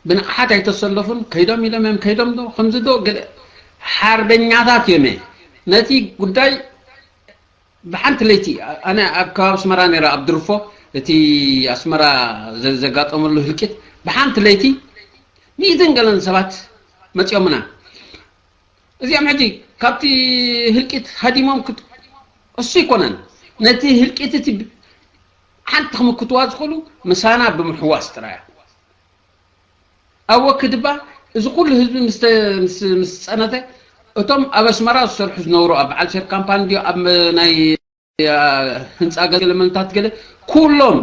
ብንቕሓት ኣይተሰለፉን። ከይዶም ኢሎም እዮም፣ ከይዶም ዶ ከምዚ ዶ ገለ ሓርበኛታት እዮም። ነቲ ጉዳይ ብሓንቲ ለይቲ ኣነ ኣብ ከባቢ ኣስመራ ነይረ፣ ኣብ ድርፎ እቲ ኣስመራ ዘ-፣ ዘጋጠመሉ ህልቂት ብሓንቲ ለይቲ ሚእትን ገለን ሰባት መጺኦምና። እዚኦም ሕጂ ካብቲ ህልቂት ሃዲሞም ክት-፣ እሱ ኣይኮነን። ነቲ ህልቂት እቲ ብ-፣ ሓንቲ ክምክትዋ ዝኽእሉ ምሳና ብምሕዋስ ጥራይ እያ። ኣብ ወክድባ እዚ ኩሉ ህዝቢ ምስ ተ-፣ ምስ፣ ምስ ጸነተ፣ እቶም ኣብ ኣስመራ ዝሰርሑ ዝነበሩ ኣብ በዓል ሸር ካምፓኒ ድዮ ኣብ መ-፣ ናይ፣ ኣ፣ ህንጻ ገለ መንታት ገለ ኩሎም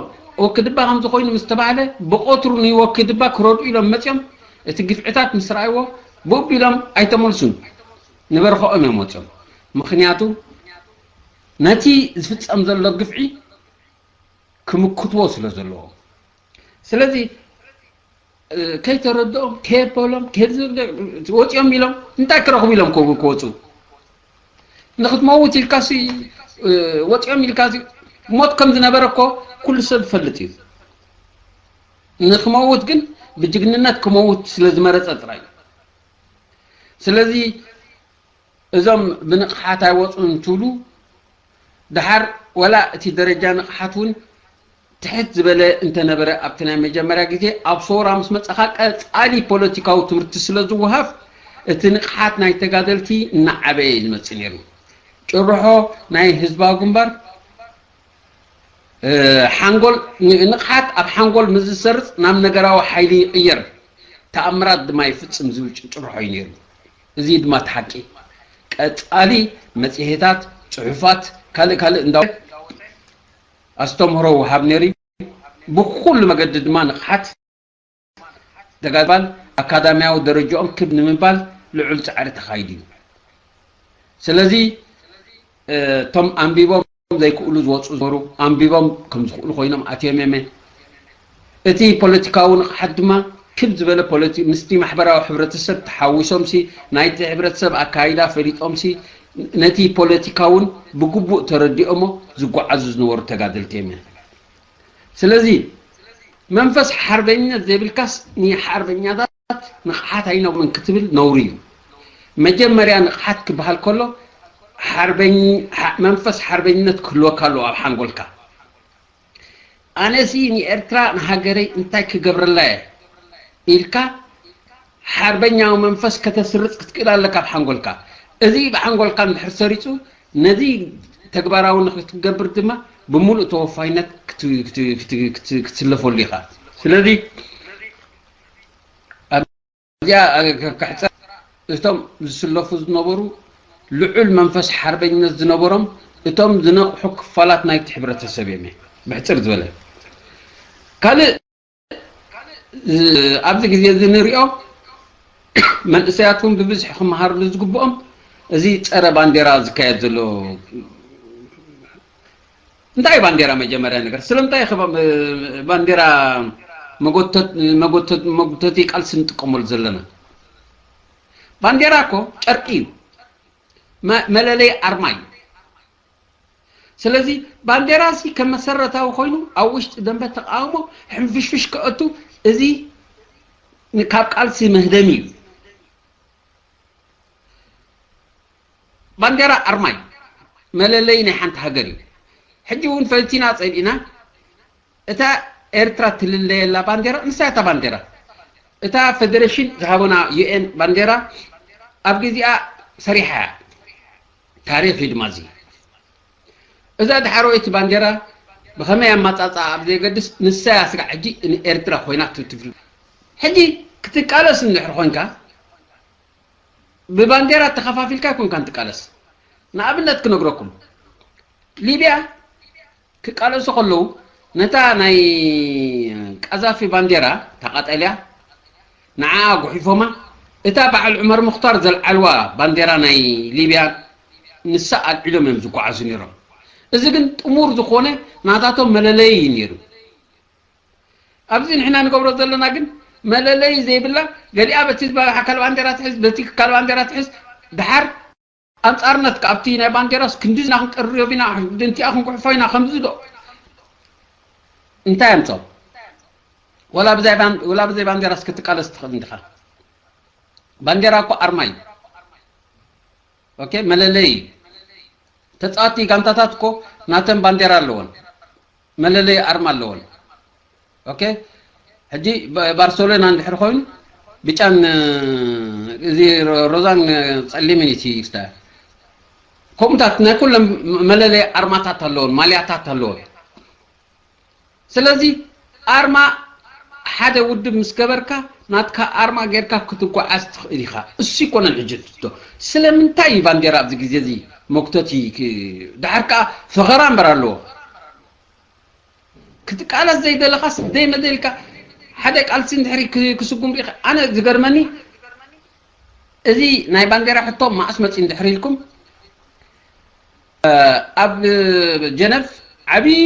ወክድባ ከም ዝኾይኑ ምስ ተባህለ፣ ብቐትሩ ንወክድባ ክረድኡ ኢሎም መጺኦም። እቲ ግፍዕታት ምስ ረኣይዎ ብኡቢሎም ኣይተመልሱን፣ ንበረኸኦም እዮም ወጺኦም። ምኽንያቱ ነቲ ዝፍጸም ዘሎ ግፍዒ ክምክትዎ ስለ ዘለዎ። ስለዚ ከይተረድኦም ከየበሎም ከየብዝ ወፂኦም ኢሎም እንታይ ክረኽቡ ኢሎም ክወፁ ንክትመውት ኢልካሲ ወፂኦም ኢልካ ሞት ከም ዝነበረ እኮ ኩሉ ሰብ ይፈልጥ እዩ። ንክመውት ግን ብጅግንነት ክመውት ስለ ዝመረፀ ጥራይ እዩ። ስለዚ እዞም ብንቕሓት ኣይወፁን እንትብሉ ድሓር ወላ እቲ ደረጃ ንቕሓት እውን ትሕት ዝበለ እንተነበረ ኣብቲ ናይ መጀመርያ ግዜ ኣብ ሰውራ ምስ መፀኻ ቀፃሊ ፖለቲካዊ ትምህርቲ ስለ ዝወሃብ እቲ ንቕሓት ናይ ተጋደልቲ እናዓበየ እዩ ዝመፅእ ነይሩ። ጭርሖ ናይ ህዝባዊ ግንባር ሓንጎል ንቕሓት ኣብ ሓንጎል ምስ ዝሰርፅ ናብ ነገራዊ ሓይሊ ይቕየር፣ ተኣምራት ድማ ይፍፅም ዝብል ጭርሖ እዩ ነይሩ። እዚ ድማ እቲ ሓቂ። ቀፃሊ መፅሄታት፣ ፅሑፋት፣ ካልእ ካልእ እንዳ ኣስተምህሮ ውሃብ ነይሩ። ብኩሉ መገዲ ድማ ንቕሓት ደጋባል ኣካዳሚያዊ ደረጃኦም ክብ ንምባል ልዑል ፃዕሪ ተኻይዱ እዩ። ስለዚ እቶም ኣንቢቦም ዘይክእሉ ዝወፁ ዝበሩ ኣንቢቦም ከም ዝኽእሉ ኮይኖም ኣትዮም የመ እቲ ፖለቲካዊ ንቕሓት ድማ ክብ ዝበለ ፖለቲ ምስቲ ማሕበራዊ ሕብረተሰብ ተሓዊሶምሲ ናይቲ ሕብረተሰብ ኣካይዳ ፈሊጦምሲ ነቲ ፖለቲካውን ብግቡእ ተረዲኦሞ ዝጓዓዙ ዝነበሩ ተጋደልቲ የመ ስለዚ መንፈስ ሓርበኝነት ዘይብልካስ ንሓርበኛታት ንቕሓት ኣይነብሩን ክትብል ነውሪ እዩ። መጀመርያ ንቕሓት ክበሃል ከሎ ሓርበኝ መንፈስ ሓርበኝነት ክህልወካ ኣለዎ ኣብ ሓንጎልካ። ኣነሲ ንኤርትራ ንሃገረይ እንታይ ክገብረላ እየ ኢልካ ሓርበኛዊ መንፈስ ከተስርጽ ክትክእል ኣለካ ኣብ ሓንጎልካ። እዚ ብሓንጎልካ እንድሕር ሰሪጹ ነዚ ተግባራዊ ንክትገብር ድማ ብምሉእ ተወፋይነት ክትስለፈሉ ኢኻ። ስለዚ ኣብዚኣ ክሕፀር እቶም ዝስለፉ ዝነበሩ ልዑል መንፈስ ሓርበኝነት ዝነበሮም እቶም ዝነቕሑ ክፋላት ናይቲ ሕብረተሰብ እዮም። ብሕፅር ዝበለ ካልእ ኣብዚ ግዜ እዚ ንሪኦ መንእሰያት እውን ብብዝሒ ክመሃርሉ ዝግብኦም እዚ ፀረ ባንዴራ ዝካየድ ዘሎ እንታይ እዩ ባንዴራ መጀመርያ ነገር ስለምንታይ ባንዴራ መጎተቲ ቃልሲ ንጥቀመሉ ዘለና ባንዴራ እኮ ጨርቂ እዩ መለለይ ኣርማ እዩ ስለዚ ባንዴራ ሲ ከም መሰረታዊ ኮይኑ ኣብ ውሽጢ ደንበ ተቃውሞ ሕንፍሽፍሽ ከእቱ እዚ ካብ ቃልሲ መህደሚ እዩ ባንዴራ ኣርማ እዩ መለለይ ናይ ሓንቲ ሃገር እዩ ሕጂ እውን ፈሊቲና ፀሊእና እታ ኤርትራ ትልለየላ ባንዴራ ንሳ እታ ባንዴራ እታ ፌደሬሽን ዝሃበና ዩኤን ባንዴራ ኣብ ግዜኣ ሰሪሓ እያ ታሪኽ እዩ ድማ እዚ እዛ ዳሕረወይቲ ባንዴራ ብኸመይ ኣማፃፅኣ ኣብ ዘየገድስ ንሳ እያ ስጋዕ ሕጂ ንኤርትራ ኮይና ትብል ሕጂ ክትቃለስ እንድሕር ኮይንካ ብባንዴራ ተኸፋፊልካ ኣይኮንካን ትቃለስ ንኣብነት ክነግረኩም ሊብያ ክቃለሱ ከለዉ ነታ ናይ ቀዛፊ ባንዴራ ተቃጠልያ ንዓ ጉሒፎማ እታ በዓል ዑመር ሙክታር ዘልዓልዋ ባንዴራ ናይ ሊብያ ንሳ ኣልዒሎም እዮም ዝጓዓዙ ነይሮም እዚ ግን ጥሙር ዝኾነ ናታቶም መለለይ እዩ ነይሩ ኣብዚ ንሕና ንገብሮ ዘለና ግን መለለይ ዘይብላ ገሊኣ በቲ ዝበላሓ ካል ባንዴራ ትሕዝ በቲ ካል ባንዴራ ትሕዝ ድሓር ኣንጻርነት ካብቲ ናይ ባንዴራስ ክንዲ ዝና ክንጥርዮ ቢና ድንቲኣ ክንጉሕፎ ኢና ከምዚ ዶ እንታይ ኣምጾ ወላ ብዘይ ባን ወላ ብዘይ ባንዴራስ ክትቃለስ ትኽእል እንዲኻ ባንዴራ እኮ ኣርማ እዩ ኦኬ መለለይ ተጻዋቲ ጋንታታት እኮ ናተን ባንዴራ ኣለወን መለለይ ኣርማ ኣለወን ኦኬ ሕጂ ባርሰሎና እንድሕር ኮይኑ ብጫን እዚ ሮዛን ጸሊምን እዩ ስታ ከምኡታት ናይ ኩሎም መለለይ ኣርማታት ኣለዎን ማልያታት ኣለዎን ስለዚ ኣርማ ሓደ ውድብ ምስ ገበርካ ናትካ ኣርማ ጌርካ ክትጓዓዝ ትኽእል ኢኻ እሱ ይኮነን ሕጂ ትቶ ስለምንታይ እዩ ባንዴራ ኣብዚ ግዜ እዚ መጉተቲ ድሓር ከዓ ፈኸራ እምበር ኣለዎ ክትቃለስ ዘይደለኻስ ደይመደልካ ሓደ ቃልሲ እንድሕሪ ክስጉም ርኢኻ ኣነ ዝገርመኒ እዚ ናይ ባንዴራ ሕቶ ማእስ መፂ እንድሕር ኢልኩም ኣብ ጀነቭ ዓብዪ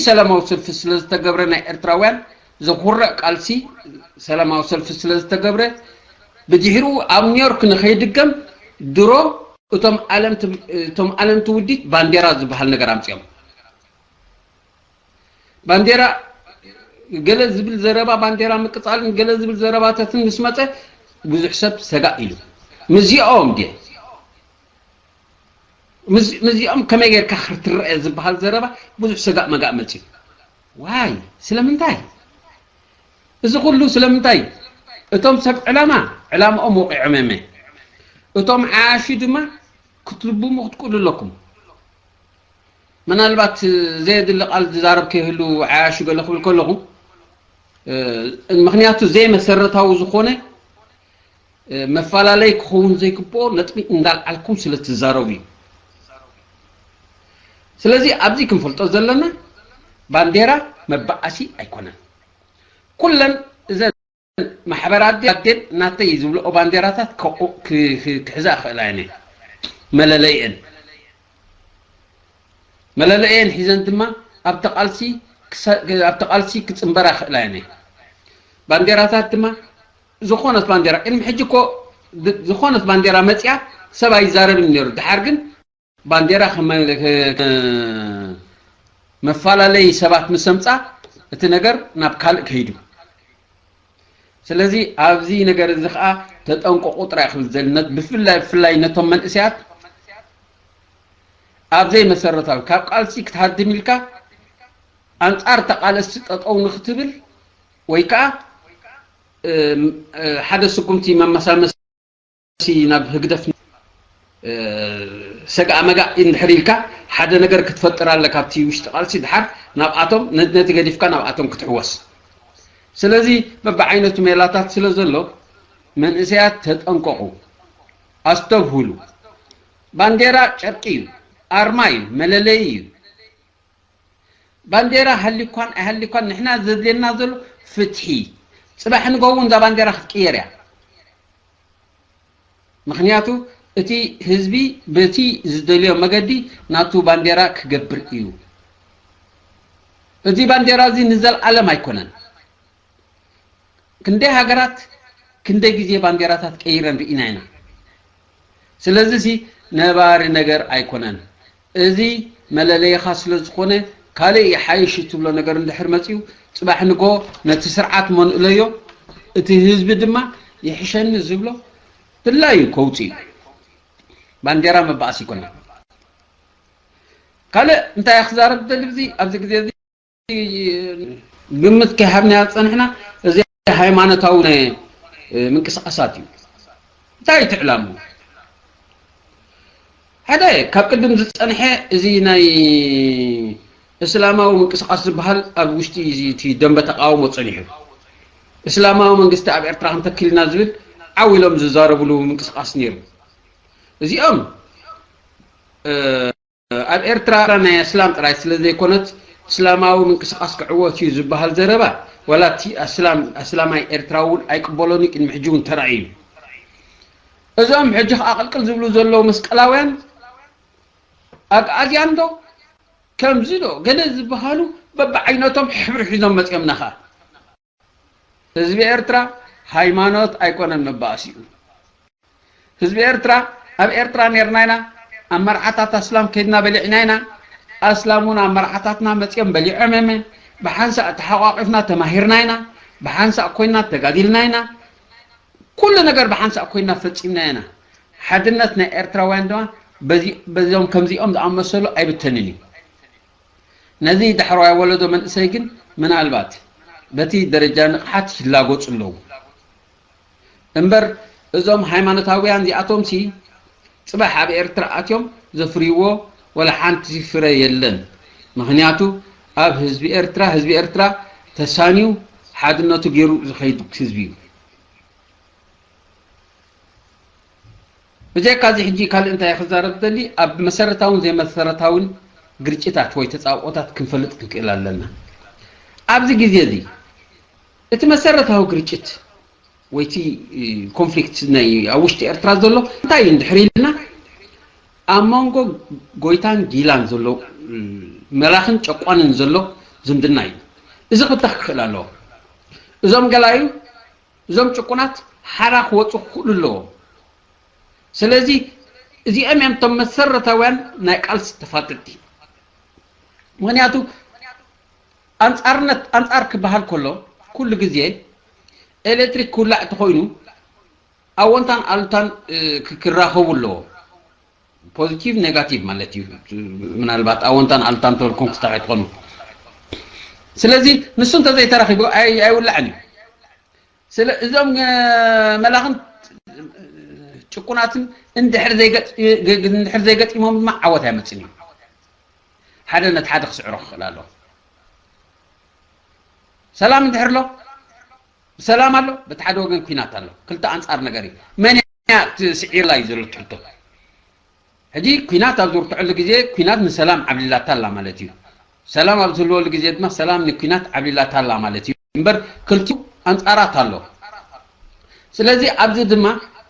ሰላማዊ ሰልፊ ስለ ዝተገብረ ናይ ኤርትራውያን ዘኹርዕ ቃልሲ ሰላማዊ ሰልፊ ስለ ዝተገብረ፣ ብድሕሪኡ ኣብ ኒውዮርክ ንኸይድገም ድሮ እቶም ኣለምቲ፣ እቶም ኣለምቲ ውዲት ባንዴራ ዝበሃል ነገር ኣምፅኦም። ባንዴራ፣ ገለ ዝብል ዘረባ፣ ባንዴራ ምቅፃልን ገለ ዝብል ዘረባታትን ምስ መፀ ብዙሕ ሰብ ሰጋእ ኢሉ። ምስዚኦም ድየ፣ ምስ- ምስዚኦም ከመይ ጌርካ ክትረአ ዝበሃል ዘረባ ብዙሕ ሰጋእ መጋእ መፅዩ። ዋይ፣ ስለምንታይ? እዚ ኩሉ ስለምንታይ? እቶም ሰብ ዕላማ፣ ዕላማኦም ወቂዖም እመ፣ እቶም ዓያሹ ድማ ክትልብሙ ክትክእሉ ኣለኩም። ምናልባት ዘየድሊ ቃል ዝዛረብ ከይህሉ ዓያሹ ገለ ክብል ከለኹ፣ ምክንያቱ ዘይመሰረታዊ ዝኾነ መፈላለይ ክኸውን ዘይግብኦ ነጥቢ እንዳልዓልኩም ስለ ትዛረቡ እዩ። ስለዚ ኣብዚ ክንፈልጦ ዘለና፣ ባንዴራ መበኣሲ ኣይኮነን። ኩለን እዘን ማሕበራት ኣዴን ናተይ ዝብልኦ ባንዴራታት ክቑ- ክ- ክ- ክሕዛ ክእላ እየን፣ መለለይአን። መለለይአን ሒዘን ድማ ኣብቲ ቃልሲ ክሰ- ኣብቲ ቃልሲ ክፅንበራ ክእላ እየን። ባንዴራታት ድማ ዝኾነት ባንዴራ፣ ቅድሚ ሕጂ እኮ ድ- ዝኾነት ባንዴራ መፅያ ሰብ ኣይዛረብን ነይሩ። ድሓር ግን ባንዴራ ከመ- ከ- መፈላለይ ሰባት ምስ ኣምፃ እቲ ነገር ናብ ካልእ ከይዱ። ስለዚ ኣብዚ ነገር እዚ ከዓ ተጠንቀቑ ጥራይ ክብል ዘልነት፣ ብፍላይ ብፍላይ ነቶም መንእሰያት ኣብ ዘይመሰረታዊ፣ ካብ ቃልሲ ክትሃድም ኢልካ ኣንጻር ተቃለስቲ ጠጠው ንክትብል ወይ ከዓ ሓደ ስጉምቲ መመሳመሲ ናብ ህግደፍ ሰጋእ መጋእ እንድሕር ኢልካ ሓደ ነገር ክትፈጥር ኣለካ። ኣብቲ ውሽጢ ቃልሲ ድሓር ናብኣቶም ነቲ ገዲፍካ ናብኣቶም ክትሕወስ። ስለዚ በብዓይነቱ ሜላታት ስለ ዘሎ መንእሰያት ተጠንቀቑ፣ ኣስተብህሉ። ባንዴራ ጨርቂ እዩ፣ ኣርማ እዩ፣ መለለዪ እዩ። ባንዴራ ሃሊኳን ኣይሃሊኳን ንሕና ዘድልየና ዘሎ ፍትሒ። ፅባሕ ንጎ እውን እዛ ባንዴራ ክትቅየር እያ። ምክንያቱ እቲ ህዝቢ በቲ ዝደልዮ መገዲ ናቱ ባንዴራ ክገብር እዩ። እዚ ባንዴራ እዚ ንዘለኣለም ኣይኮነን። ክንደይ ሃገራት ክንደይ ግዜ ባንዴራታት ቀይረን ርኢና ኢና። ስለዚ ሲ ነባሪ ነገር ኣይኮነን። እዚ መለለይኻ ስለ ዝኾነ ካልእ ይሓይሽ እትብሎ ነገር እንድሕር መፂኡ ፅባሕ ንጎ ነቲ ስርዓት መንእለዮ፣ እቲ ህዝቢ ድማ ይሕሸኒ ዝብሎ ድላዩ ከውፅእ እዩ። ባንዴራ መባእሲ ይኮነን። ካልእ እንታይ ክዛረብ ደሊ ኣብዚ ግዜ እዚ ግምት ከይሃብናዮ ዝፀንሕና እዚ ሃይማኖታዊ ናይ ምንቅስቃሳት እዩ። እንታይ ትዕላሙ? ሓደ ካብ ቅድም ዝፀንሐ እዚ ናይ እስላማዊ ምንቅስቃስ ዝበሃል ኣብ ውሽጢ እዚ እቲ ደንበ ተቃውሞ ፀኒሑ እስላማዊ መንግስቲ ኣብ ኤርትራ ክንተክልና ዝብል ዓው ኢሎም ዝዛረብሉ ምንቅስቃስ ነይሩ። እዚኦም ኣብ ኤርትራ ናይ እስላም ጥራይ ስለ ዘይኮነት እስላማዊ ምንቅስቃስ ክዕወት እዩ ዝበሃል ዘረባ ዋላ እቲ ኣስላም ኣስላማይ ኤርትራ እውን ኣይቅበሎን እዩ። ቅድሚ ሕጂ እውን ተራእዩ። እዞም ሕጂ ከዓ ቅልቅል ዝብሉ ዘለዉ መስቀላውያን ኣግኣዝያን ዶ ከምዚ ዶ ገለ ዝበሃሉ በብዓይነቶም ሕብሪ ሒዞም መፅኦምና ከዓ ህዝቢ ኤርትራ ሃይማኖት ኣይኮነን መባእሲኡ። ህዝቢ ኤርትራ ኣብ ኤርትራ ነርና ኢና። ኣብ መርዓታት ኣስላም ከይድና በሊዕና ኢና። ኣስላም እውን ኣብ መርዓታትና መፅኦም በሊዖም እዮም። ብሓንሳእ ተሓቋቂፍና ተማሂርና ኢና። ብሓንሳእ ኮይና ተጋዲልና ኢና። ኩሉ ነገር ብሓንሳእ ኮይና ፈፂምና ኢና። ሓድነት ናይ ኤርትራውያን ድማ በዚ- በዚኦም ከምዚኦም ዝኣመሰሉ ኣይብተንን እዩ። ነዚ ዳሕረዋይ ወለዶ መንእሰይ ግን ምናልባት በቲ ደረጃ ንቕሓት ይላጎጹ ኣለዉ። እምበር እዞም ሃይማኖታውያን እዚኣቶምሲ ጽባሕ ኣብ ኤርትራ ኣትዮም ዘፍርይዎ ወላ ሓንቲ ፍረ የለን። ምኽንያቱ ኣብ ህዝቢ ኤርትራ፣ ህዝቢ ኤርትራ ተሳንዩ ሓድነቱ ገይሩ ዝኸይድ ህዝቢ እዩ። ብጀካ እዚ ሕጂ ካልእ እንታይ ክዛረብ ደሊ ኣብ መሰረታውን ዘይመሰረታውን ግርጭታት ወይ ተጻብኦታት ክንፈልጥ ክንክእል ኣለና። ኣብዚ ግዜ እዚ እቲ መሰረታዊ ግርጭት ወይ እቲ ኮንፍሊክት ናይ ኣብ ውሽጢ ኤርትራ ዘሎ እንታይ እዩ እንድሕር ኢልና ኣብ መንጎ ጎይታን ጊላን ዘሎ መላኽን ጨቋንን ዘሎ ዝምድና እዩ። እዚ ክብተኽ ክኽእል ኣለዎ። እዞም ገላዩ እዞም ጭቁናት ሓራ ክወፁ ክኽእሉ ኣለዎም። ስለዚ እዚኦም እዮም እቶም መሰረታውያን ናይ ቃልሲ ተፋጠጥቲ። ምክንያቱ ኣንፃርነት፣ ኣንፃር ክበሃል ከሎ ኩሉ ግዜ ኤሌክትሪክ ክውላዕ እንተኮይኑ ኣወንታን ኣሉታን ክራኸቡ ኣለዎ። ፖዚቲቭ ኔጋቲቭ ማለት እዩ። ምናልባት ኣወንታን ኣሉታን ተልኩም ክስታዕ ትኾኑ። ስለዚ ንሱ እንተዘይተራኺቡ ኣይውላዕን እዩ። ስለ እዞም መላኽን ጭቁናትን እንድሕር ዘይገጢሞም ድማ ዓወት ኣይመፅን እዩ። ሓደ ነቲ ሓደ ክስዕሮ ክኽእል ኣለዎ። ሰላም እንድሕር ኣሎ ብሰላም ኣሎ፣ በቲ ሓደ ወገን ኲናት ኣሎ። ክልተ ኣንፃር ነገር እዩ። መን እያ ትስዒርላ እዩ ዘሎ ትሕቶ። ሕጂ ኲናት ኣብ ዝርትዐሉ ግዜ ኲናት ንሰላም ዓብሊላታ ኣላ ማለት እዩ። ሰላም ኣብ ዝህልወሉ ግዜ ድማ ሰላም ንኲናት ዓብሊላታ ኣላ ማለት እዩ። እምበር ክልቲኡ ኣንፃራት ኣሎ። ስለዚ ኣብዚ ድማ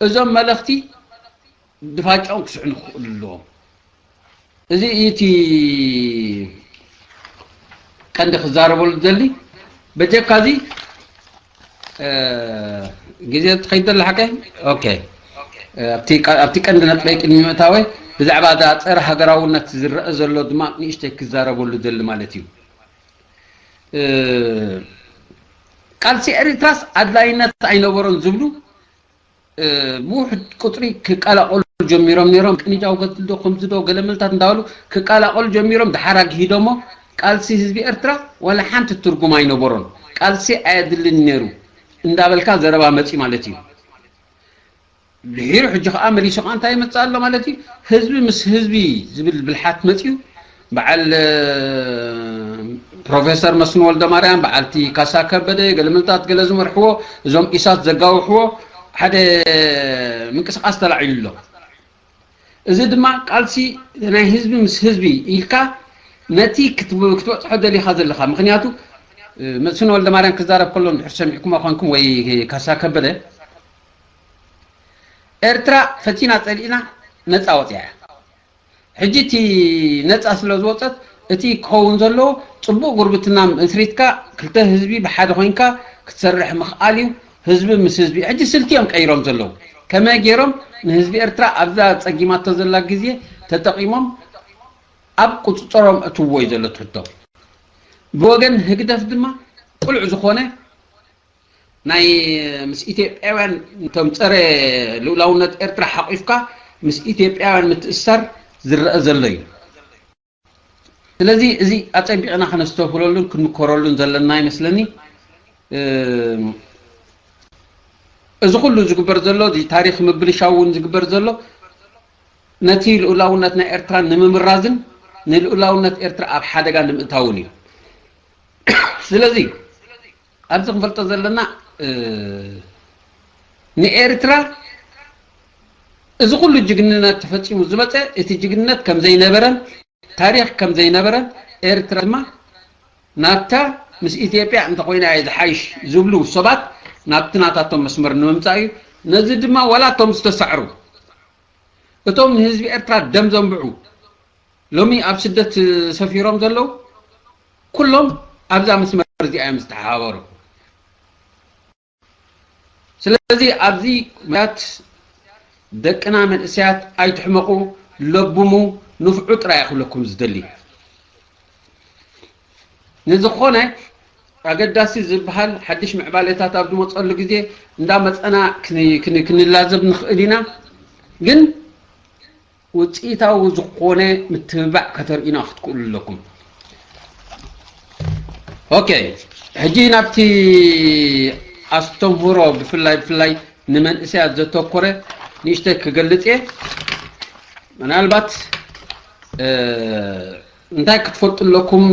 እዞም መለኽቲ ድፋጫኦም ክስዕኑ ክኽእሉ ኣለዎም። እዚ እዩ እቲ ቀንዲ ክዛረበሉ ዝደሊ። በጀካ እዚ ግዜ ትኸይድ ዘላ ሓቀ ኦኬ። ኣብቲ ቀንዲ ነጥበይ ቅድሚ ምእታወይ ብዛዕባ እዛ ፀረ ሃገራውነት ዝረአ ዘሎ ድማ ንእሽተይ ክዛረበሉ ደሊ ማለት እዩ። ቃልሲ ኤሪትራስ ኣድላይነት ኣይነበሮን ዝብሉ ብውሕድ ቁፅሪ ክቀላቀሉ ጀሚሮም ነይሮም። ቅንጫው ገትልዶ ከምዝዶ ገለመልታት እንዳበሉ ክቀላቀሉ ጀሚሮም። ድሓር ኣግሂዶሞ ቃልሲ ህዝቢ ኤርትራ ዋላ ሓንቲ ትርጉም ኣይነበሮን። ቃልሲ ኣየድልን ነይሩ እንዳበልካ ዘረባ መፂ ማለት እዩ። ድሒሩ ሕጂ ከዓ መሊሱ ከዓ እንታይ ይመፅእ ኣሎ ማለት እዩ? ህዝቢ ምስ ህዝቢ ዝብል ብልሓት መፅዩ። በዓል ፕሮፌሰር መስፍን ወልደማርያም፣ በዓልቲ ካሳ ከበደ፣ ገለመልታት ገለ ዝመርሕዎ፣ እዞም ኢሳት ዘጋውሕዎ ሓደ ምንቅስቃስ ተላዒሉ ኣሎ። እዚ ድማ ቃልሲ ናይ ህዝቢ ምስ ህዝቢ ኢልካ ነቲ ክትበፅሖ ደሊኻ ዘለኻ። ምክንያቱ መስፍን ወልደማርያም ክዛረብ ከሎ እንድሕር ሰሚዕኩሞ ኮንኩም ወይ ካሳ ከበደ፣ ኤርትራ ፈቲና ጸሊእና ነጻ ወጺኣ እያ። ሕጂ እቲ ነጻ ስለ ዝወጸት እቲ ክኸውን ዘለዎ ጽቡቕ ጉርብትና መስሪትካ ክልተ ህዝቢ ብሓደ ኮይንካ ክትሰርሕ ምኽኣል እዩ። ህዝቢ ምስ ህዝቢ ሕጂ ስልቲ እዮም ቀይሮም ዘለዉ። ከመይ ገይሮም ንህዝቢ ኤርትራ ኣብዛ ጸጊማቶ ዘላ ግዜ ተጠቒሞም ኣብ ቁጽጽሮም እትዎ እዩ ዘሎ ትሕቶ። ብወገን ህግደፍ ድማ ቅሉዕ ዝኾነ ናይ ምስ ኢትዮጵያውያን እቶም ጸረ ልኡላውነት ኤርትራ ሓቂፍካ ምስ ኢትዮጵያውያን ምትእሳር ዝረአ ዘሎ እዩ። ስለዚ እዚ ኣጸቢቕና ከነስተብህለሉን ክንምከረሉን ዘለና ይመስለኒ። እዚ ኩሉ ዝግበር ዘሎ እዚ ታሪኽ ምብልሻው እውን ዝግበር ዘሎ ነቲ ልኡላውነት ናይ ኤርትራ ንምምራዝን ንልኡላውነት ኤርትራ ኣብ ሓደጋ ንምእታውን እዩ። ስለዚ ኣብዚ ክንፈልጦ ዘለና ንኤርትራ እዚ ኩሉ ጅግንነት ተፈጺሙ ዝመጸ እቲ ጅግንነት ከም ዘይነበረን ታሪኽ ከም ዘይነበረን ኤርትራ ድማ ናብታ ምስ ኢትዮጵያ እንተኮይና እየ ዝሓይሽ ዝብሉ ሰባት ናብቲ ናታቶም መስመር ንምምጻእ እዩ። ነዚ ድማ ዋላ እቶም ዝተሳዕሩ እቶም ንህዝቢ ኤርትራ ደም ዘንብዑ ሎሚ ኣብ ስደት ሰፊሮም ዘለዉ ኩሎም ኣብዛ መስመር እዚኣ እዮም ዝተሓባበሩ። ስለዚ ኣብዚ ምክንያት ደቅና መንእሰያት ኣይትሕመቑ፣ ለብሙ፣ ንፍዑ ጥራይ ክብለኩም ዝደሊ። ንዝኾነ ኣገዳሲ ዝበሃል ሓድሽ ምዕባሌታት ኣብ ዝመፀሉ ግዜ እንዳመፀና ክንላዘብ ንኽእል ኢና። ግን ውፅኢታዊ ዝኾነ ምትብባዕ ከተርእዩና ክትክእሉ ኣለኩም። ኦኬ፣ ሕጂ ናብቲ ኣስተምህሮ ብፍላይ ብፍላይ ንመንእሰያት ዘተኮረ ንእሽተይ ክገልጽ እየ። ምናልባት እንታይ ክትፈልጡ ኣለኩም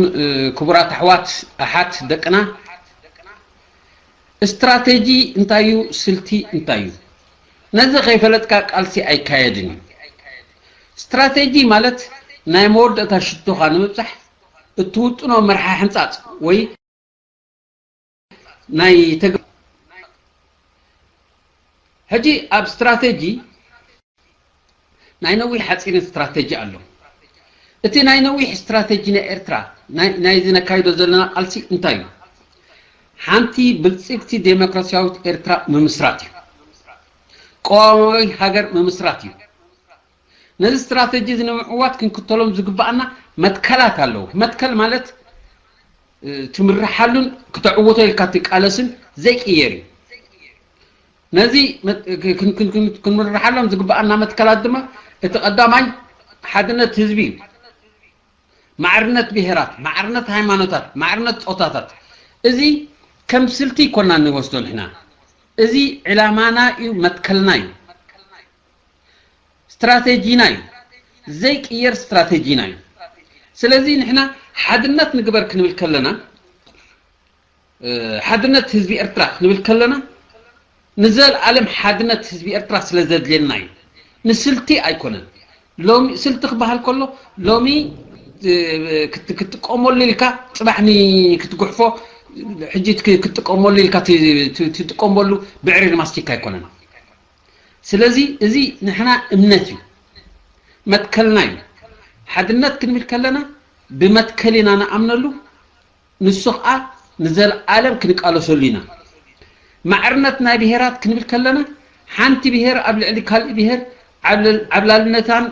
ክቡራት ኣሕዋት ኣሓት ደቅና፣ ስትራቴጂ እንታይ እዩ? ስልቲ እንታይ እዩ? ነዚ ከይፈለጥካ ቃልሲ ኣይካየድን እዩ። ስትራቴጂ ማለት ናይ መወዳእታ ሽቶኻ ንምብጻሕ እትውጥኖ መርሓ ሕንጻጽ ወይ ናይ ተግ ሕጂ ኣብ ስትራቴጂ ናይ ነዊሕ ሓፂርን ስትራቴጂ ኣሎ። እቲ ናይ ነዊሕ ስትራቴጂ ናይ ኤርትራ ናይዚ ነካይዶ ዘለና ቃልሲ እንታይ እዩ? ሓንቲ ብልጽግቲ ዴሞክራሲያዊት ኤርትራ ምምስራት እዩ። ቀዋማዊ ሃገር ምምስራት እዩ። ነዚ ስትራተጂ እዚ ንምዕዋት ክንክተሎም ዝግባኣና መትከላት ኣለዉ። መትከል ማለት ትምርሓሉን ክተዕውቶ ኢልካ ትቃለስን ዘይቅየር እዩ። ነዚ ክንምርሓሎም ዝግባኣና መትከላት ድማ እቲ ቀዳማይ ሓድነት ህዝቢ እዩ። ማዕርነት ብሄራት፣ ማዕርነት ሃይማኖታት፣ ማዕርነት ፆታታት፣ እዚ ከም ስልቲ ይኮና እንወስዶ ንሕና። እዚ ዕላማና እዩ፣ መትከልና እዩ፣ ስትራቴጂና እዩ፣ ዘይቅየር ስትራቴጂና እዩ። ስለዚ ንሕና ሓድነት ንግበር ክንብል ከለና ሓድነት ህዝቢ ኤርትራ ክንብል ከለና ንዘለኣለም ሓድነት ህዝቢ ኤርትራ ስለ ዘድልየና እዩ። ንስልቲ ኣይኮነን። ሎሚ ስልቲ ክበሃል ከሎ ሎሚ ክትጥቀመሉ ኢልካ ፅባሕ ክትጉሕፎ ሕጂ ክትጥቀመሉ ኢልካ ትጥቀመሉ ብዕሪ ማስቲካ ኣይኮነን። ስለዚ እዚ ንሕና እምነት እዩ፣ መትከልና እዩ። ሓድነት ክንብል ከለና ብመትከል ኢና ንኣምነሉ። ንሱ ኸኣ ንዘለኣለም ክንቃለሰሉ ኢና። ማዕርነት ናይ ብሄራት ክንብል ከለና ሓንቲ ብሄር ኣብ ልዕሊ ካልእ ብሄር ዓብላልነታን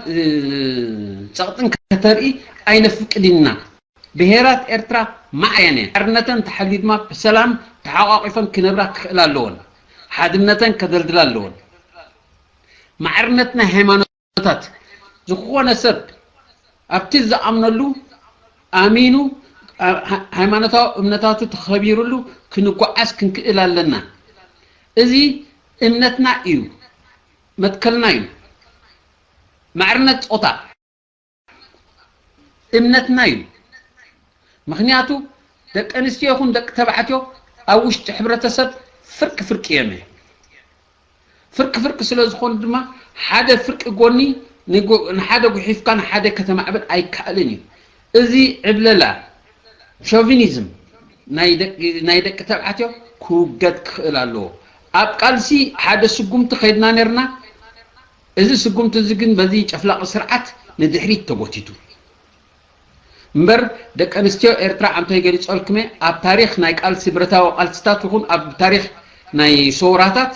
ጸቕጥን ከተርኢ ኣይነፍቅድን ኢና። ብሄራት ኤርትራ ማዕረን እየን። ማዕርነተን ተሓልዩ ድማ ብሰላም ተሓቋቒፈን ክነብራ ክኽእላ ኣለወን። ሓድነተን ከደልድላ ኣለወን። ማዕርነት ናይ ሃይማኖት ታት ዝኾነ ሰብ ኣብቲ ዝኣምነሉ ኣሚኑ ሃይማኖታዊ እምነታቱ ተኸቢሩሉ ክንጓዓዝ ክንክእል ኣለና። እዚ እምነትና እዩ፣ መትከልና እዩ። ማዕርነት ፆታ እምነትና እዩ። ምኽንያቱ ደቂ ኣንስትዮ ይኹን ደቂ ተባዕትዮ ኣብ ውሽጢ ሕብረተሰብ ፍርቂ ፍርቂ እዮም። ፍርቂ ፍርቂ ስለ ዝኾኑ ድማ ሓደ ፍርቂ ጎኒ ንሓደ ጉሒፍካ ንሓደ ከተማዕብል ኣይከኣልን እዩ። እዚ ዕብለላ ሾቪኒዝም ናይ ደቂ ተባዕትዮ ክውገድ ክኽእል ኣለዎ። ኣብ ቃልሲ ሓደ ስጉምቲ ከይድና ነርና። እዚ ስጉምቲ እዚ ግን በዚ ጨፍላቂ ስርዓት ንድሕሪት ተጎቲቱ። እምበር ደቂ ኣንስትዮ ኤርትራ ኣንቶይ ገሊጸልኩመ ኣብ ታሪኽ ናይ ቃልሲ ብረታዊ ቃልስታት ይኹን ኣብ ታሪኽ ናይ ሰውራታት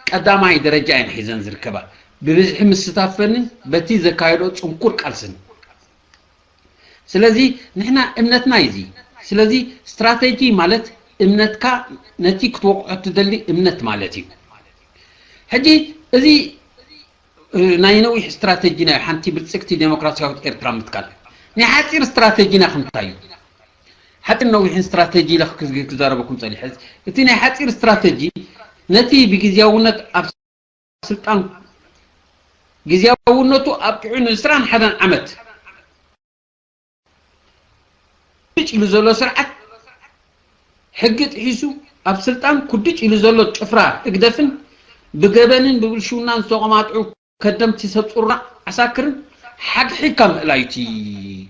ቀዳማይ ደረጃ እየን ሒዘን ዝርከባ፣ ብብዝሒ ምስታፈንን በቲ ዘካየዶ ጽንኩር ቃልስን። ስለዚ ንሕና እምነትና እዩ እዚ። ስለዚ ስትራቴጂ ማለት እምነትካ ነቲ ክትወቕዖ ትደሊ እምነት ማለት እዩ። ሕጂ እዚ ናይ ነዊሕ ስትራተጂና እዩ ሓንቲ ብልጽግቲ ዴሞክራሲያዊት ኤርትራ ምትካል። ናይ ሓጺር ስትራተጂና ክንታይ እዩ? ሓጺር ነዊሕን ስትራተጂ ኢለ ክዛረበኩም ጸኒሐ። እቲ ናይ ሓጺር ስትራተጂ ነቲ ብግዝያውነት ኣብ ስልጣን ግዝያውነቱ ኣብቂዑ ንዕስራን ሓደን ዓመት ኩድጭ ኢሉ ዘሎ ስርዓት ሕጊ ጥሒሱ ኣብ ስልጣን ኩድጭ ኢሉ ዘሎ ጭፍራ ህግደፍን ብገበንን ብብልሽውናን ዝተቐማጥዑ ከደምቲ ሰብ ጹራ ዓሳክርን ሓግሒግካ ምእላዩ እቲ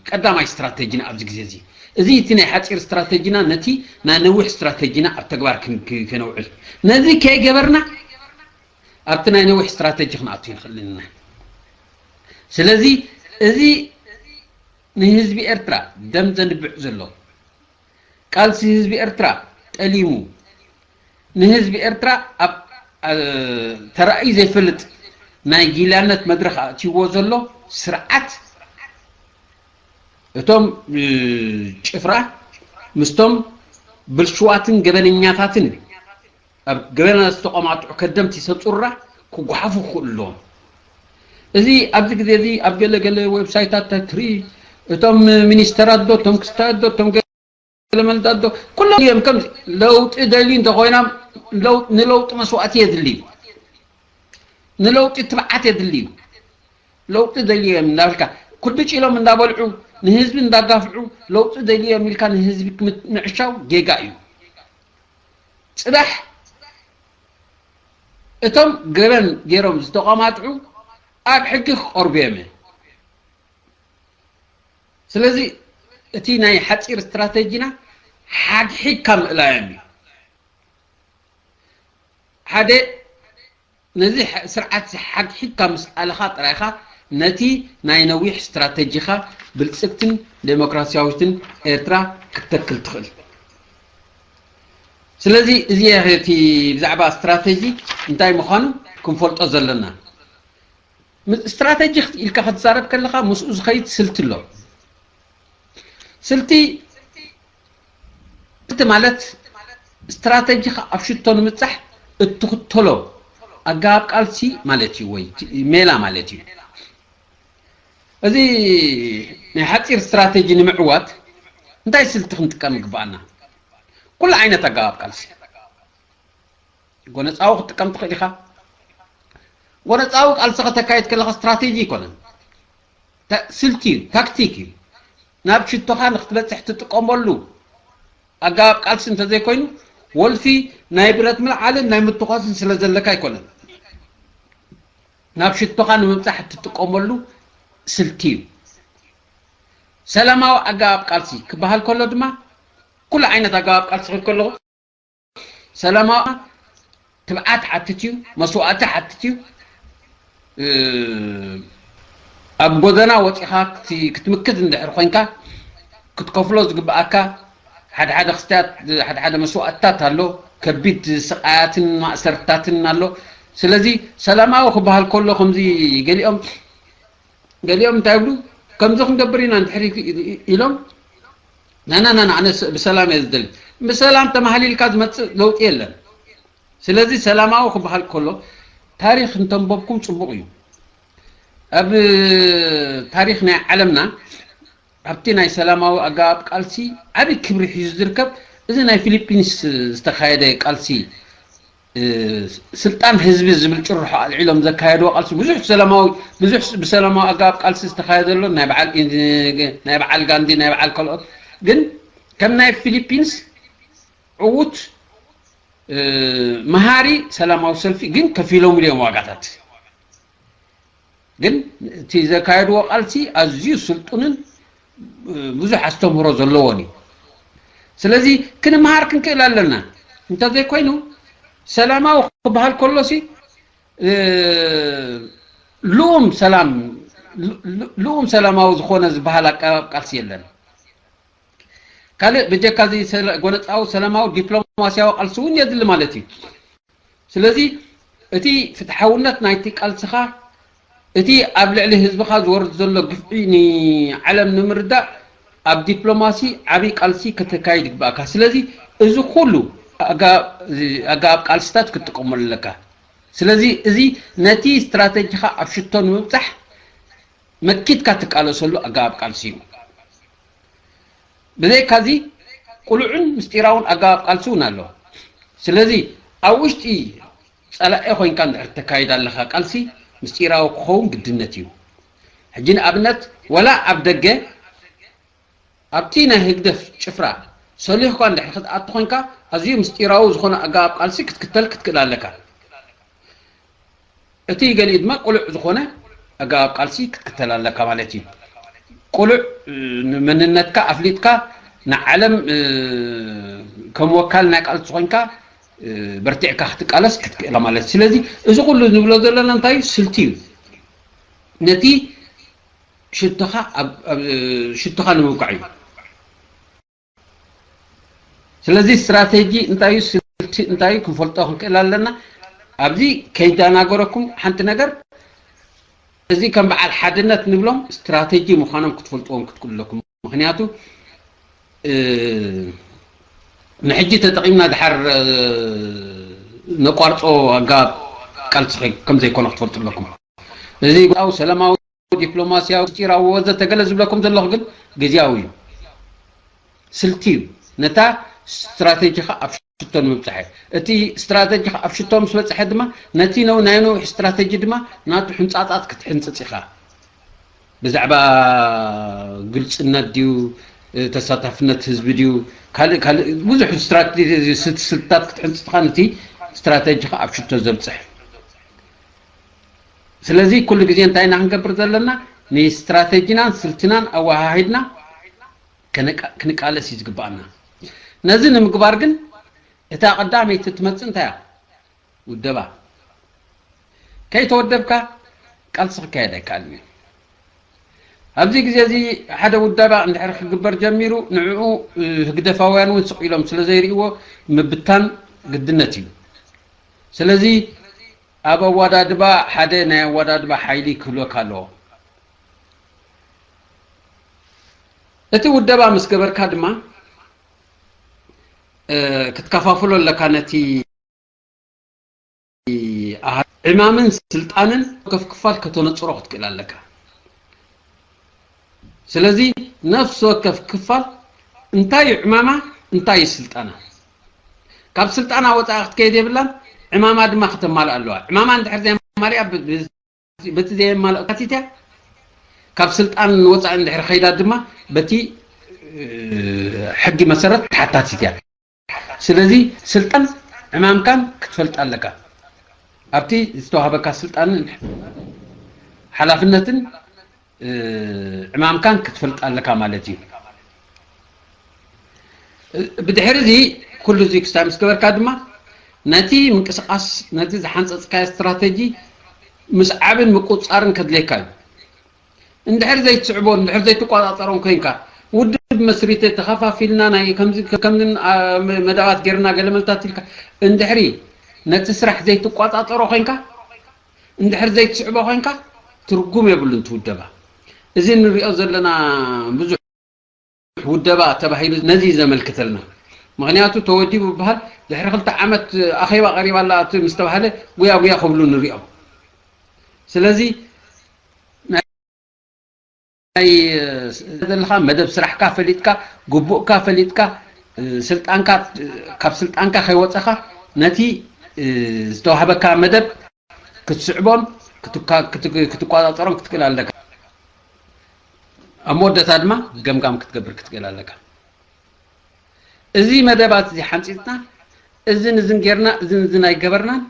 ቀዳማይ ስትራተጂና ኣብዚ ግዜ እዚ። እዚ እቲ ናይ ሓጺር ስትራተጂና ነቲ ናይ ነዊሕ ስትራተጂና ኣብ ተግባር ከነውዕል። ነዚ ከይገበርና ኣብቲ ናይ ነዊሕ ስትራተጂ ክንኣቱ ይንኽእል ኢና። ስለዚ እዚ ንህዝቢ ኤርትራ ደም ዘንብዕ ዘሎ ቃልሲ ህዝቢ ኤርትራ ጠሊሙ ንህዝቢ ኤርትራ ኣብ ተራእዩ ዘይፈልጥ ናይ ጊላነት መድረኽ ኣእትይዎ ዘሎ ስርዓት እቶም ጭፍራ ምስቶም ብልሽዋትን ገበነኛታትን ኣብ ገበና ዝተቐማጥዑ ከደምቲ ሰብ ጹራ ክጓሓፉ ክኽእሉ ኣለዎም። እዚ ኣብዚ ግዜ እዚ ኣብ ገለ ገለ ዌብሳይታት ትርኢ እቶም ሚኒስተራት ዶ እቶም ክስታት ዶ እቶም ገለመልታት ዶ ኩሎም እዮም ከም ለውጢ ደልዩ እንተኾይኖም ንለውጢ መስዋእቲ የድሊ እዩ። ንለውጢ ትብዓት የድሊ እዩ። ለውጢ ደልዩ እዮም እንዳበልካ ኩድጭ ኢሎም እንዳበልዑ ንህዝቢ እንዳጋፍዑ ለውጢ ደልዩ እዮም ኢልካ ንህዝቢ ምዕሻው ጌጋ እዩ። ጽባሕ እቶም ገበን ገይሮም ዝተቐማጥዑ ኣብ ሕጊ ክቐርቡ እዮም። ስለዚ እቲ ናይ ሓጺር ስትራተጂና ሓግሒግካ ምእላዮም እዩ። ሓደ ነዚ ስርዓት ሓግሒግካ ምስ ኣለኻ ጥራይኻ ነቲ ናይ ነዊሕ ስትራተጂኻ ብልጽግትን ዴሞክራሲያዊትን ኤርትራ ክትተክል ትኽእል። ስለዚ እዚ እቲ ብዛዕባ ስትራተጂ እንታይ ምዃኑ ክንፈልጦ ዘለና። ም- ስትራተጂ ክት- ኢልካ ክትዛረብ ከለኻ ምስኡ ዝኸይድ ስልቲ ኣሎ። ስልቲ ስልቲ ማለት ስትራተጂኻ ኣብ ሽቶ ንምብጻሕ እትኽተሎ ኣገባብ ቃልሲ ማለት እዩ፣ ወይ እቲ ሜላ ማለት እዩ። እዚ ናይ ሓፂር ስትራተጂ ንምዕዋት እንታይ ስልቲ ክንጥቀም ይግባኣና? ኩሉ ዓይነት ኣገባብ ቃልሲ ጎነፃዊ ክትጥቀም ትኽእል ኢኻ። ጎነፃዊ ቃልሲ ከተካይድ ከለኻ ስትራቴጂ ኣይኮነን፣ ታ- ስልቲ እዩ፣ ታክቲክ እዩ። ናብ ሽቶኻ ንክትበፅሕ ትጥቀመሉ ኣገባብ ቃልሲ እንተዘይኮይኑ፣ ወልፊ ናይ ብረት ምልዓልን ናይ ምትኳስን ስለ ዘለካ ኣይኮነን። ናብ ሽቶኻ ንምብፃሕ እትጥቀመሉ ስልቲ እዩ። ሰላማዊ ኣገባብ ቃልሲ ክበሃል ከሎ ድማ፣ ኩሉ ዓይነት ኣገባብ ቃልሲ ክብል ከለኹ፣ ሰላማዊ ትብዓት ሓትት እዩ፣ መስዋእቲ ሓትት እዩ። እ፣ ኣብ ጎደና ወፂኻ ክት- ክትምክት እንድሕር ኮይንካ፣ ክትከፍሎ ዝግብኣካ ሓደ ሓደ ክስትያት፣ ሓደ ሓደ መስዋእትታት ኣሎ፣ ከቢድ ስቃያትን ማእሰርታትን ኣሎ። ስለዚ ሰላማዊ ክበሃል ከሎ ከምዚ ገሊኦም ገሊኦም እንታይ ይብሉ? ከምዚ ክንገብር ኢና እንድሕር ኢሎም፣ ናና ናና፣ ኣነ ስ- ብሰላም እየ ዝደሊ። ብሰላም ተማህሊልካ ዝመፅእ ለውጢ የለን። ስለዚ ሰላማዊ ክበሃል ከሎ፣ ታሪኽ እንተንበብኩም ፅቡቕ እዩ። ኣብ ታሪኽ ናይ ዓለምና፣ ኣብቲ ናይ ሰላማዊ ኣገባብ ቃልሲ ዓብዪ ክብሪ ሒዙ ዝርከብ፣ እዚ ናይ ፊሊፒንስ ዝተኻየደ ቃልሲ፣ እ፣ ስልጣን ህዝቢ ዝብል ጭርሖ ኣልዒሎም ዘካየድዎ ቃልሲ፣ ብዙሕ ሰላማዊ፣ ብዙሕ ብሰላማዊ ኣገባብ ቃልሲ ዝተኻየደ ኣሎ። ናይ በዓል ኢን- ናይ በዓል ጋንዲ፣ ናይ በዓል ካልኦት፣ ግን ከም ናይ ፊሊፒንስ ዕዉት፣ እ፣ መሃሪ ሰላማዊ ሰልፊ ግን ከፊሎም እዮም ዋጋታት። ግን እቲ ዘካየድዎ ቃልሲ ኣዝዩ ስልጡንን፣ እ፣ ብዙሕ ኣስተምህሮ ዘለዎን እዩ። ስለዚ ክንመሃር ክንክእል ኣለና። እንተዘይኮይኑ፣ ሰላማዊ ክበሃል ከሎሲ፣ እ፣ ልኡም ሰላም፣ ል- ል- ልኡም ሰላማዊ ዝኾነ ዝበሃል ኣቀራርባ ቃልሲ የለን። ካልእ ብጀካ እዚ ሰለ- ጎነጻዊ ሰላማዊ ዲፕሎማስያዊ ቃልሲ እውን የድሊ ማለት እዩ። ስለዚ እቲ ፍትሓውነት ናይቲ ቃልስኻ፣ እቲ ኣብ ልዕሊ ህዝብኻ ዝወርድ ዘሎ ግፍዒ ንዓለም ንምርዳእ ኣብ ዲፕሎማሲ ዓብዪ ቃልሲ ከተካይድ ይግባእካ። ስለዚ እዚ ኩሉ ኣጋ- ኣገባብ ቃልስታት ክትጥቀመሉ ኣለካ። ስለዚ እዚ ነቲ ስትራተጂኻ ኣብ ሽቶ ንምብጻሕ መኪትካ ትቃለሰሉ ኣገባብ ቃልሲ እዩ። ብዘይካዚ ቅሉዕን ምስጢራውን ኣገባብ ቃልሲ እውን ኣሎ። ስለዚ ኣብ ውሽጢ ጸላኢ ኮይንካ እንድሕር ተካይድ ኣለኻ ቃልሲ ምስጢራዊ ክኸውን ግድነት እዩ። ሕጂ ንኣብነት ወላ ኣብ ደገ ኣብቲ ናይ ህግደፍ ጭፍራ ሰሊኽኳ እንድሕር ክትኣቱ ኮይንካ ኣዝዩ ምስጢራዊ ዝኾነ ኣገባብ ቃልሲ ክትክተል ክትክእል ኣለካ። እቲ ገሊኡ ድማ ቅሉዕ ዝኾነ ኣገባብ ቃልሲ ክትክተል ኣለካ ማለት እዩ። ቅሉዕ እ፣ ንመንነትካ ኣፍሊጥካ ንዓለም እ፣ ከም ወካል ናይ ቃልሲ ኮይንካ እ፣ በርቲዕካ ክትቃለስ ክትክእል ማለት እዩ። ስለዚ እዚ ኩሉ ንብሎ ዘለና እንታይ እዩ? ስልቲ እዩ። ነቲ ሽቶኻ ኣብ ኣብ- ሽቶኻ ንምብቃዕ እዩ። ስለዚ ስትራቴጂ እንታይ እዩ፣ ስልቲ እንታይ እዩ ክንፈልጦ ክንክእል ኣለና። ኣብዚ ከይዳናገረኩም ሓንቲ ነገር፣ እዚ ከም በዓል ሓድነት ንብሎም ስትራቴጂ ምዃኖም ክትፈልጥዎም ክትክእሉ ኣለኩም። ምክንያቱ እ፣ ንሕጂ ተጠቒምና ድሓር እ፣ ነቋርጾ ኣጋብ ቃልሲ ከም ዘይኮነ ክትፈልጡ ኣለኩም። እዚ ጎዳዊ ሰላማዊ ዲፕሎማስያዊ፣ ምስጢራዊ ወዘተ ገለ ዝብለኩም ዘለኹ ግን ግዝያዊ እዩ። ስልቲ እዩ። ነታ ስትራተጂኻ ኣብ ሽቶ ንምብጻሕ እዩ። እቲ ስትራተጂኻ ኣብ ሽቶ ምስ በጽሐ ድማ ነቲ ነው-፣ ናይ ነዊሕ ስትራተጂ ድማ ናቱ ሕንጻጻት ክትሕንጽጽ ኢኻ። ብዛዕባ ግልጽነት ድዩ፣ ተሳታፍነት ህዝቢ ድዩ፣ ካልእ ካልእ ብዙሕ ስትራተጂ ስልትታት ክትሕንጽጽ ኢኻ ነቲ ስትራተጂኻ ኣብ ሽቶ ዘብጽሕ። ስለዚ ኩሉ ግዜ እንታይ ኢና ክንገብር ዘለና? ንስትራተጂናን ስልትናን ኣወሃሂድና ከነቃ- ክንቃለስ እዩ ዝግባኣና። ነዚ ንምግባር ግን እታ ቀዳመይቲ ትመጽእ እንታይ እያ? ውደባ። ከይተወደብካ ቃልሲ ክካየድ ኣይከኣልን እዩ። ኣብዚ ግዜ እዚ ሓደ ውደባ እንድሕር ክግበር ጀሚሩ፣ ንዕኡ ህግደፋውያን እውን ስቕ ኢሎም ስለ ዘይርእይዎ፣ ምብታን ግድነት እዩ። ስለዚ ኣብ ኣወዳድባ ሓደ ናይ ኣወዳድባ ሓይሊ ክህልወካ ኣለዎ። እቲ ውደባ ምስ ገበርካ ድማ ክትከፋፍሎ ኣለካ። ነቲ ዕማምን ስልጣንን ከፍ ክፋል ከተነፅሮ ክትክእል ኣለካ። ስለዚ ነፍሲ ወከፍ ክፋል እንታይ እዩ ዕማማ፣ እንታይ እዩ ስልጣና? ካብ ስልጣና ወፃኢ ክትከይድ የብላን። ዕማማ ድማ ክተማልእ ኣለዋ። ዕማማ እንድሕር ዘየማልያ በቲ ዘየማልእ ተሓቲት እያ። ካብ ስልጣን ወፃኢ እንድሕር ከይዳ ድማ በቲ ሕጊ መሰረት ተሓታቲት እያ። ስለዚ ስልጣን ዕማምካን ክትፈልጥ ኣለካ። ኣብቲ ዝተዋህበካ ስልጣንን ሓላፍነትን ዕማምካን ክትፈልጥ ኣለካ ማለት እዩ። ብድሕሪ እዚ ኩሉ እዚ ክስታይ ምስ ገበርካ ድማ ነቲ ምንቅስቃስ ነቲ ዝሓንፀፅካዮ ስትራተጂ ምስ ዓብን ምቁፃርን ከድልየካ እዩ። እንድሕር ዘይትስዕቦ እንድሕር ዘይትቋፃፀሮን ኮይንካ ውድብ መስሪተ ተኸፋፊልና ናይ ከምዚ ከምዚ መዳባት ጌርና ገለመልታት ኢልካ እንድሕሪ ነቲ ስራሕ ዘይትቋፃፀሮ ኮይንካ እንድሕር ዘይትስዕቦ ኮይንካ ትርጉም የብሉን ትውደባ። እዚ ንሪኦ ዘለና ብዙሕ ውደባ ተባሂሉ ነዚ እዩ ዘመልክተልና። ምክንያቱ ተወዲቡ ይበሃል ድሕሪ ክልተ ዓመት ኣኼባ ቀሪባ ኣላ እቲ ምስ ተባሃለ ጉያ ጉያ ክብሉ ንሪኦም። ስለዚ ናይ ዘለካ መደብ ስራሕካ ፈሊጥካ ግቡእካ ፈሊጥካ ስልጣንካ ካብ ስልጣንካ ከይወፀካ ነቲ ዝተዋህበካ መደብ ክትስዕቦን ክትቋፃፀሮን ክትክእል ኣለካ። ኣብ መወዳእታ ድማ ገምጋም ክትገብር ክትክእል ኣለካ። እዚ መደባት እዚ ሓንፂፅና እዝን እዝን ጌርና እዝን እዝን ኣይገበርናን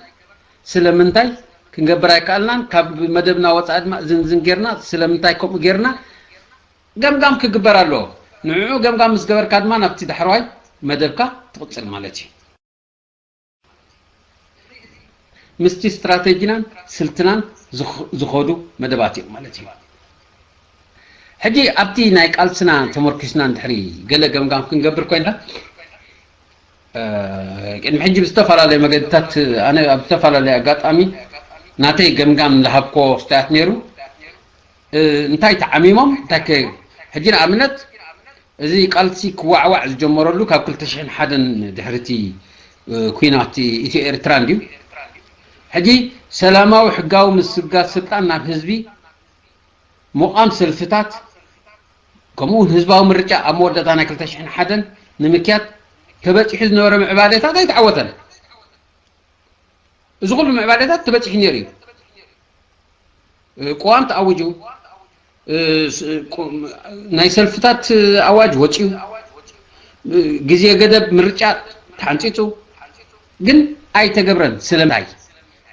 ስለምንታይ ክንገብር ኣይከኣልናን፣ ካብ መደብና ወፃኢ ድማ እዝን እዝን ጌርና ስለምንታይ ከምኡ ጌርና ገምጋም ክግበር ኣለዎ። ንዕኡ ገምጋም ምስ ገበርካ ድማ ናብቲ ዳሕረዋይ መደብካ ትቕፅል ማለት እዩ። ምስቲ ስትራተጂናን ስልትናን ዝኸዱ መደባት እዮም ማለት እዩ። ሕጂ ኣብቲ ናይ ቃልስና ተመርኪስና እንድሕሪ ገለ ገምጋም ክንገብር ኮይና ቅድሚ ሕጂ ብዝተፈላለዩ መገድታት ኣነ ኣብ ዝተፈላለየ ኣጋጣሚ ናተይ ገምጋም ዝሃብኮ ክስታያት ነይሩ። እንታይ ተዓሚሞም እንታይ ሕጂ ንኣብነት እዚ ቃልሲ ክዋዕዋዕ ዝጀመረሉ ካብ ክልተ ሽሕን ሓደን ድሕርቲ ኩናት ኢትዮ ኤርትራ እንድዩ። ሕጂ ሰላማዊ ሕጋዊ ምስግጋር ስልጣን ናብ ህዝቢ ምቋም ሰልፍታት ከምኡ እውን ህዝባዊ ምርጫ ኣብ መወዳእታ ናይ ክልተ ሽሕን ሓደን ንምክያድ ተበፂሑ ዝነበረ ምዕባሌታት ኣይተዓወተን። እዚ ኩሉ ምዕባሌታት ተበፂሑ ነይሩ እዩ። ቅዋም ተኣዊጁ፣ ናይ ሰልፍታት ኣዋጅ ወፂኡ፣ ግዜ ገደብ ምርጫ ተሓንፂፁ፣ ግን ኣይተገብረን። ስለምንታይ?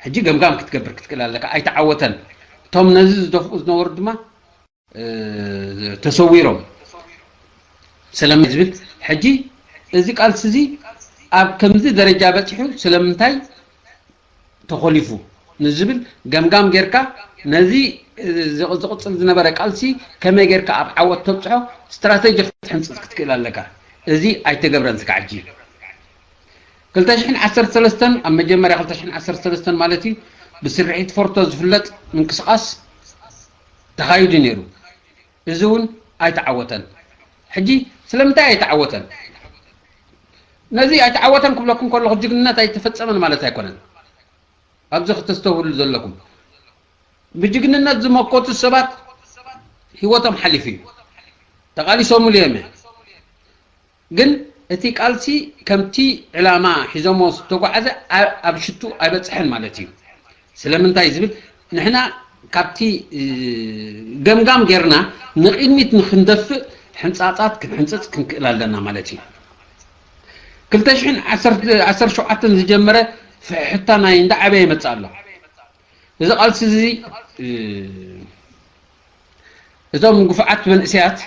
ሕጂ ገምጋም ክትገብር ክትክእል ኣለካ። ኣይተዓወተን። እቶም ነዚ ዝደፍኡ ዝነበሩ ድማ ተሰዊሮም ስለምንታይ ዝብል ሕጂ እዚ ቃልሲ እዚ ኣብ ከምዚ ደረጃ በፂሑ ስለምንታይ ተኾሊፉ ንዝብል ገምጋም ጌርካ ነዚ ዝቕፅል ዝነበረ ቃልሲ ከመይ ጌርካ ኣብ ዓወት ተብፅሖ ስትራተጂ ክትሕንፅፅ ክትክእል ኣለካ። እዚ ኣይተገብረን ስጋዕ ሕጂ። ክልተ ሽሕን ዓሰርተ ሰለስተን ኣብ መጀመርያ ክልተ ሽሕን ዓሰርተ ሰለስተን ማለት እዩ ብስርሒት ፎርቶ ዝፍለጥ ምንቅስቃስ ተኻይዱ ነይሩ። እዚ እውን ኣይተዓወተን። ሕጂ ስለምንታይ ኣይተዓወተን? ነዚ ኣይተዓወተን ክብለኩም ከለኹ ጅግንነት ኣይተፈጸመን ማለት ኣይኮነን። ኣብዚ ክተስተውህሉ ዘለኩም ብጅግንነት ዝመከቱ ሰባት ህይወቶም ሓሊፉ እዩ። ተቓሊሶምሉ እዮም። ግን እቲ ቃልሲ ከምቲ ዕላማ ሒዞሞ ዝተጓዓዘ ኣብ ሽቱ ኣይበፅሐን ማለት እዩ። ስለምንታይ ዝብል ንሕና ካብቲ ገምጋም ጌርና ንቕድሚት ንክንደፍእ ሕንፃፃት ክንሕንፅፅ ክንክእል ኣለና ማለት እዩ። ክልተ ሽሕን ዓሰርተ ሸውዓተን ዝጀመረ ፍሕሕታ ናይ እንዳዓበየ ይመፅእ ኣሎ። እዚ ቃልሲ እዚ እቶም ግፉዓት መንእሰያት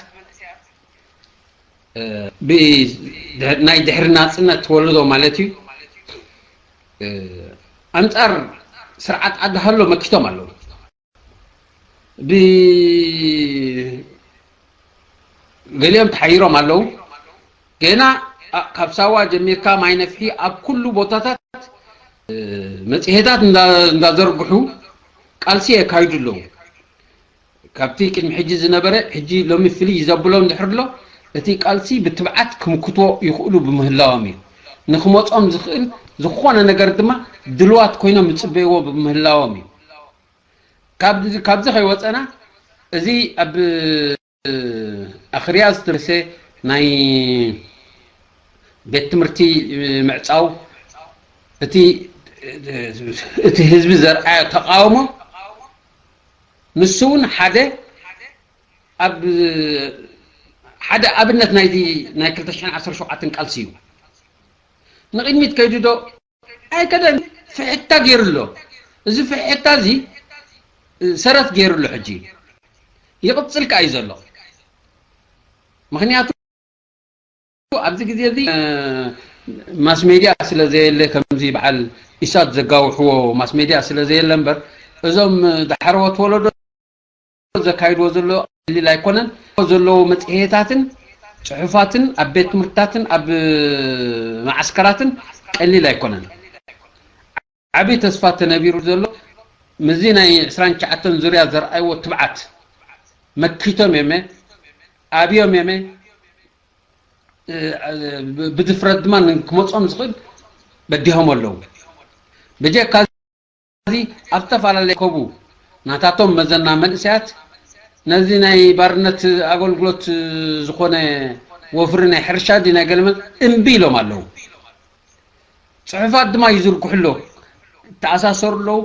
ናይ ድሕሪ ናፅነት ወለዶ ማለት እዩ ኣንፃር ስርዓት ዓዲ ሃሎ መኪቶም ኣለዉ። ብ ገሊኦም ተሓይሮም ኣለዉ። ገና ካብ ሳዋ ጀሚርካ ማይ ነፍሒ ኣብ ኩሉ ቦታታት መፅሄታት እንዳዘርግሑ ቃልሲ የካይዱ ኣለዉ። ካብቲ ቅድሚ ሕጂ ዝነበረ ሕጂ ሎሚ ፍልይ ዘብሎ እንድሕር ኣሎ፣ እቲ ቃልሲ ብትብዓት ክምክትዎ ይኽእሉ ብምህላዎም እዩ። ንክመጾም ዝኽእል ዝኾነ ነገር ድማ ድልዋት ኮይኖም ይጽበይዎ ብምህላዎም እዩ። ካብዚ ከይወፀና፣ እዚ ኣብ ኣኽርያ ዝተበሰ ናይ ቤት ትምህርቲ ምዕፃው፣ እቲ ህዝቢ ዘርኣዮ ተቃውሞ፣ ንሱ እውን ሓደ ኣብ ሓደ ኣብነት ናይቲ ናይ ክልተ ሽሕን ዓሰርተ ሸውዓተን ቃልሲ እዩ። ንቕድሚት ከይዱ ዶ ኣይከደን? ፍሕታ ገይሩ ኣሎ። እዚ ፍሕታ እዚ ሰረት ገይሩ ኣሎ። ሕጂ ይቕፅል ከኣ እዩ ዘሎ። ምክንያቱ ኣብዚ ግዜ እዚ ማስ ሜድያ ስለ ዘየለ፣ ከምዚ በዓል ኢሳት ዘጋውሕዎ ማስ ሜድያ ስለ ዘየለ እምበር፣ እዞም ዳሕረዎት ወለዶ ዘካይድዎ ዘሎ ቀሊል ኣይኮነን። ዘለዎ መፅሄታትን ፅሑፋትን ኣብ ቤት ትምህርትታትን ኣብ መዓስከራትን ቀሊል ኣይኮነን። ዓብዪ ተስፋ ተነቢሩ ዘሎ ምስዚ ናይ ዕስራን ትሽዓተን ዙርያ ዘርኣይዎ ትብዓት መኪቶም የመ ኣብዮም የመ ብድፍረት ድማ ክመፆም ዝኽእል በዲሆም ኣለዉ። ብጀካ እዚ ኣብ ዝተፈላለየ ከቡ ናታቶም መዘና መንእሰያት ነዚ ናይ ባርነት ኣገልግሎት ዝኾነ ወፍሪ ናይ ሕርሻ ዲ ናይ ገለመ እምቢ ኢሎም ኣለዉ። ፅሑፋት ድማ ይዝርግሑ ኣለዉ፣ ተኣሳሰሩ ኣለዉ።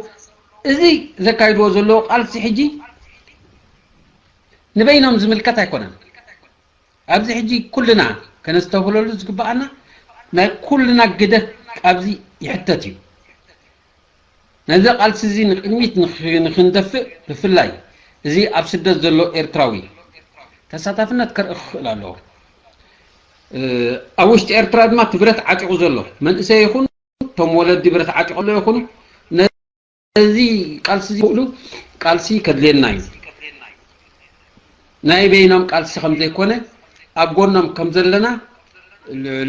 እዚ ዘካይድዎ ዘለዉ ቃልሲ ሕጂ ንበይኖም ዝምልከት ኣይኮነን። ኣብዚ ሕጂ ኩልና ከነስተብህለሉ ዝግብኣና ናይ ኩልና ግደ ኣብዚ ይሕተት እዩ። ነዚ ቃልሲ እዚ ንቅድሚት ንኽ- ንኽንደፍእ ብፍላይ እዚ ኣብ ስደት ዘሎ ኤርትራዊ ተሳታፍነት ከርኢ ክኽእል ኣለዎ። ኣብ ውሽጢ ኤርትራ ድማ እቲ ብረት ዓጢቑ ዘሎ መንእሰይ ይኹን እቶም ወለዲ ብረት ዓጢቑ ኣሎ ይኹኑ ነዚ ቃልሲ እዚ ክእሉ ቃልሲ ከድልየና እዩ። ናይ በይኖም ቃልሲ ከም ዘይኮነ ኣብ ጎኖም ከም ዘለና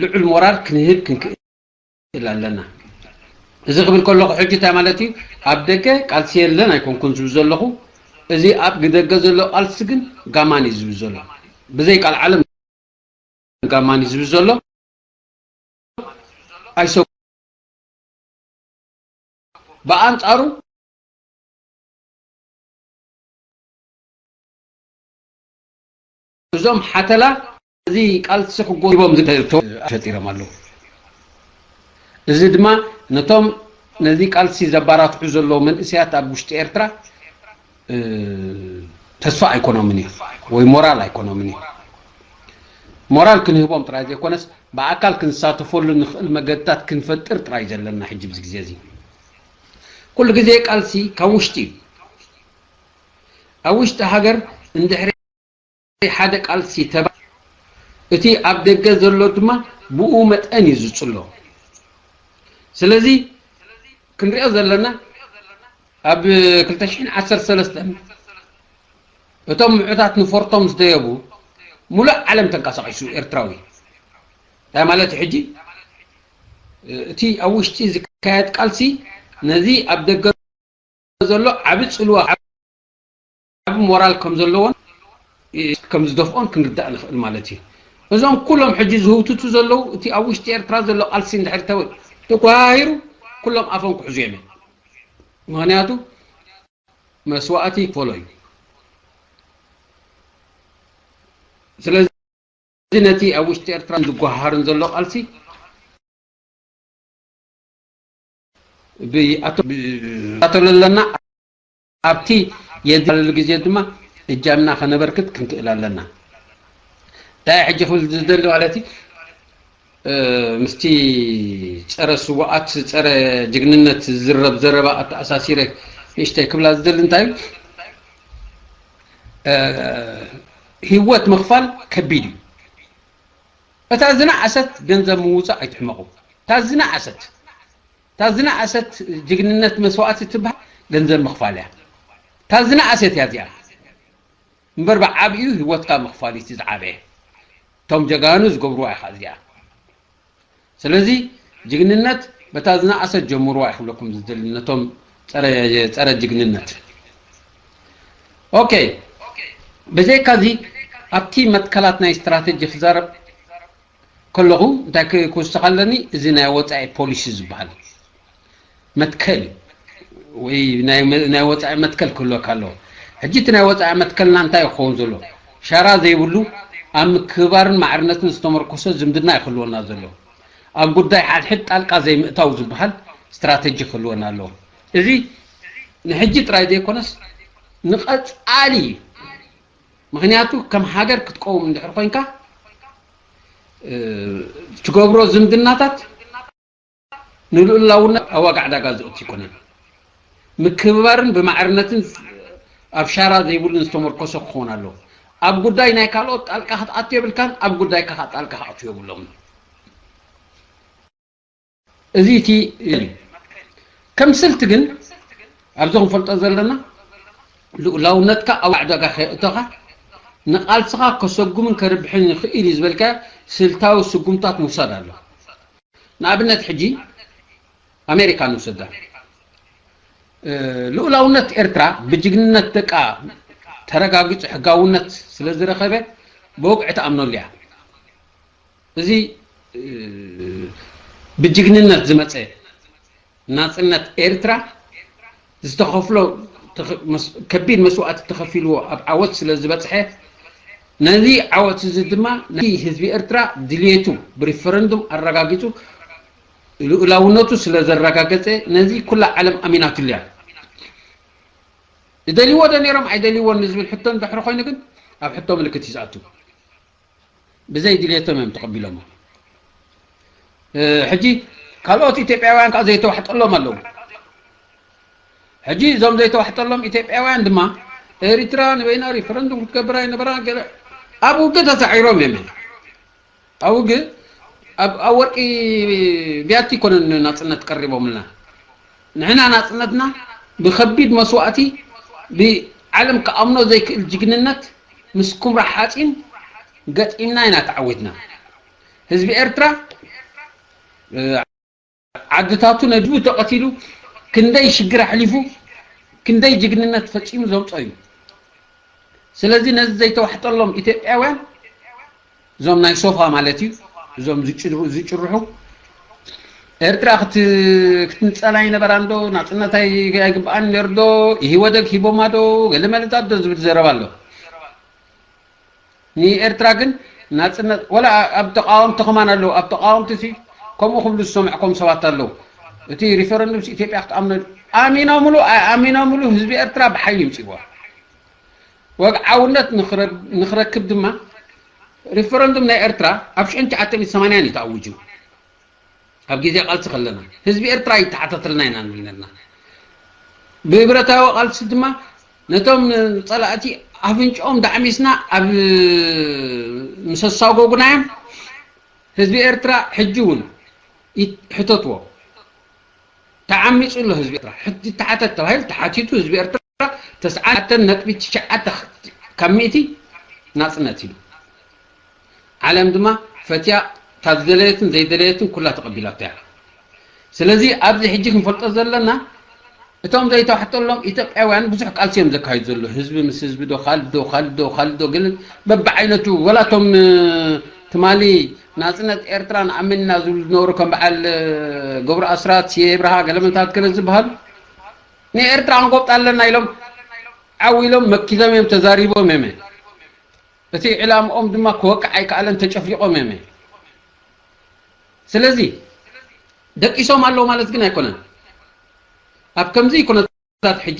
ልዑል ሞራል ክንህብ ክንክእል ኣለና። እዚ ክብል ከለኹ ሕጂ እንታይ ማለት እዩ? ኣብ ደገ ቃልሲ የለን ኣይኮንኩን ዝብል ዘለኹ። እዚ ኣብ ደገ ዘሎ ቃልሲ ግን ጋማን እዩ ዝብል ዘሎ። ብዘይ ቃል ዓለም ጋማን እዩ ዝብል ዘሎ። ኣይሰ ብኣንጻሩ እዞም ሓተላ እዚ ቃልሲ ክጎሂቦም ፈጢሮም ኣለዉ። እዚ ድማ ነቶም ነዚ ቃልሲ ዘባራትዑ ዘለዉ መንእሰያት ኣብ ውሽጢ ኤርትራ ተስፋ ኣይኮኖምን እዩ ወይ ሞራል ኣይኮኖምን እዩ። ሞራል ክንህቦም ጥራይ ዘይኮነስ ብኣካል ክንሳተፈሉ ንኽእል መገድታት ክንፈጥር ጥራይ ዘለና ሕጂ ብዚ ግዜ እዚ። ኩሉ ግዜ ቃልሲ ካብ ውሽጢ እዩ። ኣብ ውሽጢ ሃገር እንድሕሪ ሓደ ቃልሲ ተባ እቲ ኣብ ደገ ዘሎ ድማ ብኡ መጠን እዩ ዝጽሎ። ስለዚ ክንሪኦ ዘለና ኣብ ክልተ ሽሕን ዓሰርተ ሰለስተን እቶም ምዑታት ንፎርቶም ዝደየቡ ሙሉእ ዓለም ተንቀሳቒሱ ኤርትራዊ እንታይ ማለት እዩ? ሕጂ እቲ ኣብ ውሽጢ ዝካየድ ቃልሲ ነዚ ኣብ ደገ ዘሎ ዓቢ ጽልዋ ዓቢ ሞራል ከም ዘለዎን ከም ዝደፍኦን ክንርዳእ ንኽእል ማለት እዩ። እዞም ኩሎም ሕጂ ዝህውትቱ ዘለዉ እቲ ኣብ ውሽጢ ኤርትራ ዘሎ ቃልሲ እንድሕር ተወ- ተጓሂሩ ኩሎም ኣፎም ክሕዙ እዮም። ምክንያቱ መስዋእቲ ይክፈሎ እዩ። ስለዚ ነቲ ኣብ ውሽጢ ኤርትራ ዝጓሃርን ዘሎ ቃልሲ ብኣተለለና ኣብቲ የድልሉ ግዜ ድማ እጃምና ከነበርክት ክንክእል ኣለና። እንታይ ሕጂ ክብል ዝደሊ ማለት እዩ ምስቲ ጸረ ስዋኣት ጸረ ጅግንነት ዝዝረብ ዘረባ ኣተኣሳሲረ ንእሽተይ ክብላ ዝደሊ እንታይ እዩ? ህይወት ምኽፋል ከቢድ እዩ። እታ ዝነኣሰት ገንዘብ ምውፃእ ኣይትሕመቑ። እታ ዝነኣሰት እታ ዝነኣሰት ጅግንነት መስዋእቲ ትበሃል ገንዘብ ምኽፋል እያ። እታ ዝነኣሰት እያ እዚኣ እምበር ብዓብዩ ህይወትካ ምኽፋል እዩ እቲ ዝዓበየ። እቶም ጀጋኑ ዝገብርዋ ኢኻ እዚኣ። ስለዚ ጅግንነት በታ ዝነኣሰት ጀምርዋ ይኽብለኩም ዝደሊ ነቶም ጸረ ጸረ ጅግንነት። ኦኬ፣ ብዘይካዚ ኣብቲ መትከላት ናይ ስትራተጂ ክዛረብ ከለኹ እንታይ ክውስኽ ኣለኒ? እዚ ናይ ወጻኢ ፖሊሲ ዝበሃል መትከል ወይ ናይ ወፃኢ መትከል ክህልወካ ኣለዎ። ሕጂ እቲ ናይ ወፃኢ መትከልና እንታይ ክኸውን ዘሎ? ሻራ ዘይብሉ ኣብ ምክብባርን ማዕርነትን ዝተመርኮሰ ዝምድና ክህልወና ዘሎ። ኣብ ጉዳይ ሓድሕድ ጣልቃ ዘይምእታው ዝበሃል ስትራተጂ ክህልወና ኣለዎ። እዚ ንሕጂ ጥራይ ዘይኮነስ ንቐፃሊ እዩ። ምክንያቱ ከም ሃገር ክትቀውም እንድሕር ኮይንካ ትገብሮ ዝምድናታት ንልኡላውነት ኣብ ዋጋ ዕዳጋ ዘእቱ ኣይኮነን። ምክብባርን ብማዕርነትን ኣብ ሻራ ዘይብሉን ዝተመርኮሰ ክኸውን ኣለዎ። ኣብ ጉዳይ ናይ ካልኦት ጣልቃ ክትኣቱ የብልካን፣ ኣብ ጉዳይካ ከዓ ጣልቃ ክኣቱ የብሎምን። እዚ እቲ እዩ። ከም ስልቲ ግን ኣብዚ ክንፈልጦ ዘለና ልኡላውነትካ ኣብ ዋጋ ዕዳጋ ከየእተኻ ንቃልስኻ ከሰጉምን ከርብሕን ይኽእል እዩ ዝበልካ ስልታዊ ስጉምታት ምውሳድ ኣሎ። ንኣብነት ሕጂ ኣሜሪካ ንውሰዳ። ልኡላውነት ኤርትራ ብጅግንነት ደቃ ተረጋጊጹ ሕጋውነት ስለ ዝረኸበ ብወግዒ ትኣምነሉ እያ። እዚ ብጅግንነት ዝመጸ ናጽነት ኤርትራ ዝተኸፍሎ ከቢድ መስዋእቲ ተኸፊልዎ ኣብ ዓወት ስለ ዝበጽሐ፣ ነዚ ዓወት እዚ ድማ ናይ ህዝቢ ኤርትራ ድልየቱ ብሪፈረንዱም ኣረጋጊጹ ልኡላውነቱ ስለ ዘረጋገጸ፣ ነዚ ኩላ ዓለም ኣሚናትሉ እያ። ይደልይዎ ዶ ነይሮም ኣይደልይዎን ንዝብል ሕቶ እንድሕሪ ኮይኑ ግን ኣብ ሕቶ ምልክት እዩ ዝኣቱ። ብዘይ ድልየቶም እዮም ተቐቢሎሞ። ሕጂ ካልኦት ኢትዮጵያውያን ከዓ ዘይተዋሕጠሎም ኣለዉ። ሕጂ እዞም ዘይተዋሕጠሎም ኢትዮጵያውያን ድማ ኤሪትራ ንበይና ሪፈረንዱም ክትገብር ኣይነበራ ገለ ኣብ ውግእ ተሳዒሮም እዮም። ኣብ ውግእ ኣብ ወርቂ ቢያቲ ይኮነን ናጽነት ቀሪቦምልና። ንሕና ናጽነትና ብከቢድ መስዋእቲ ብዓለም ክኣምኖ ዘይክእል ጅግንነት ምስ ኩምራ ሓፂን ገጢምና ኢና ተዓዊትና። ህዝቢ ኤርትራ ዓድታቱ ነዲኡ ተቐቲሉ ክንደይ ሽግር ኣሕሊፉ ክንደይ ጅግንነት ፈፂሙ ዘምፆ እዩ። ስለዚ ነዚ ዘይተዋሕጠሎም ኢትዮጵያውያን እዞም ናይ ሶፋ ማለት እዩ እዞም ዝጭርሑ ኤርትራ ክትንፀላ ይነበራ እንዶ ናፅነት ኣይግብኣን ነርዶ ኢህወደግ ሂቦማ ዶ ገለመለታት ዶ ዝብል ዘረባ ኣሎ። ንኤርትራ ግን ናጽነት ወላ ኣብ ተቃወምቲ ከማን ኣለዉ ኣብ ተቃወምቲ ሲ ከምኡ ክብሉ ዝሰምዕኮም ሰባት ኣለዉ። እቲ ሪፈረንዱም ሲ ኢትዮጵያ ክትኣምነ ኣሚኖምሉ ኣይኣሚኖምሉ ህዝቢ ኤርትራ ብሓይሊ ይምጽእዎ። ወግዓውነት ንኽረክብ ድማ ሪፈረንዱም ናይ ኤርትራ ኣብ ሽሕን ትሽዓተን ሰማንያን እዩ ተኣዊጁ። ኣብ ግዜ ቃልሲ ከለና ህዝቢ ኤርትራ ይተሓታተልና ኢና ንብል ነርና። ብብረታዊ ቃልሲ ድማ ነቶም ጸላእቲ ኣፍንጭኦም ዳዕሚስና ኣብ ምስ ኣሳጎጉናዮም ህዝቢ ኤርትራ ሕጂ እውን ሕተትዎ። ተዓሚጹ ኣሎ ህዝቢ ኤርትራ። ሕጂ ተሓተት ተባሂሉ ተሓቲቱ ህዝቢ ኤርትራ ተስዓተ ነጥቢ ትሽዓተ ካብ ሚእቲ ናጽነት ኢሉ። ዓለም ድማ ፈትያ እታ ዝደለየትን ዘይደለየትን ኩላ ተቐቢላቶ እያ። ስለዚ ኣብዚ ሕጂ ክንፈልጦ ዘለና እቶም ዘይተዋሕጠሎም ኢትዮጵያውያን ብዙሕ ቃልሲ እዮም ዘካይዱ ዘሎ ህዝቢ ምስ ህዝቢ ዶ ካልድ ዶ ካልድ ዶ ካልድ ዶ ግን በብዓይነቱ ወላ እቶም ትማሊ ናፅነት ኤርትራ ንኣምን ኢና ዝብሉ ዝነበሩ ከም በዓል ገብሩ ኣስራት ስየ ብርሃ ገለመንታት ገለ ዝበሃሉ ንኤርትራ ክንጎብጣ ኣለና ኢሎም ዓው ኢሎም መኪዞም እዮም ተዛሪቦም እዮም እቲ ዕላምኦም ድማ ክወቅዕ ኣይከኣለን ተጨፍሊቖም እዮም ስለዚ ደቂሶም ኣለዉ ማለት ግን ኣይኮነን ኣብ ከምዚ ኩነታት ሕጂ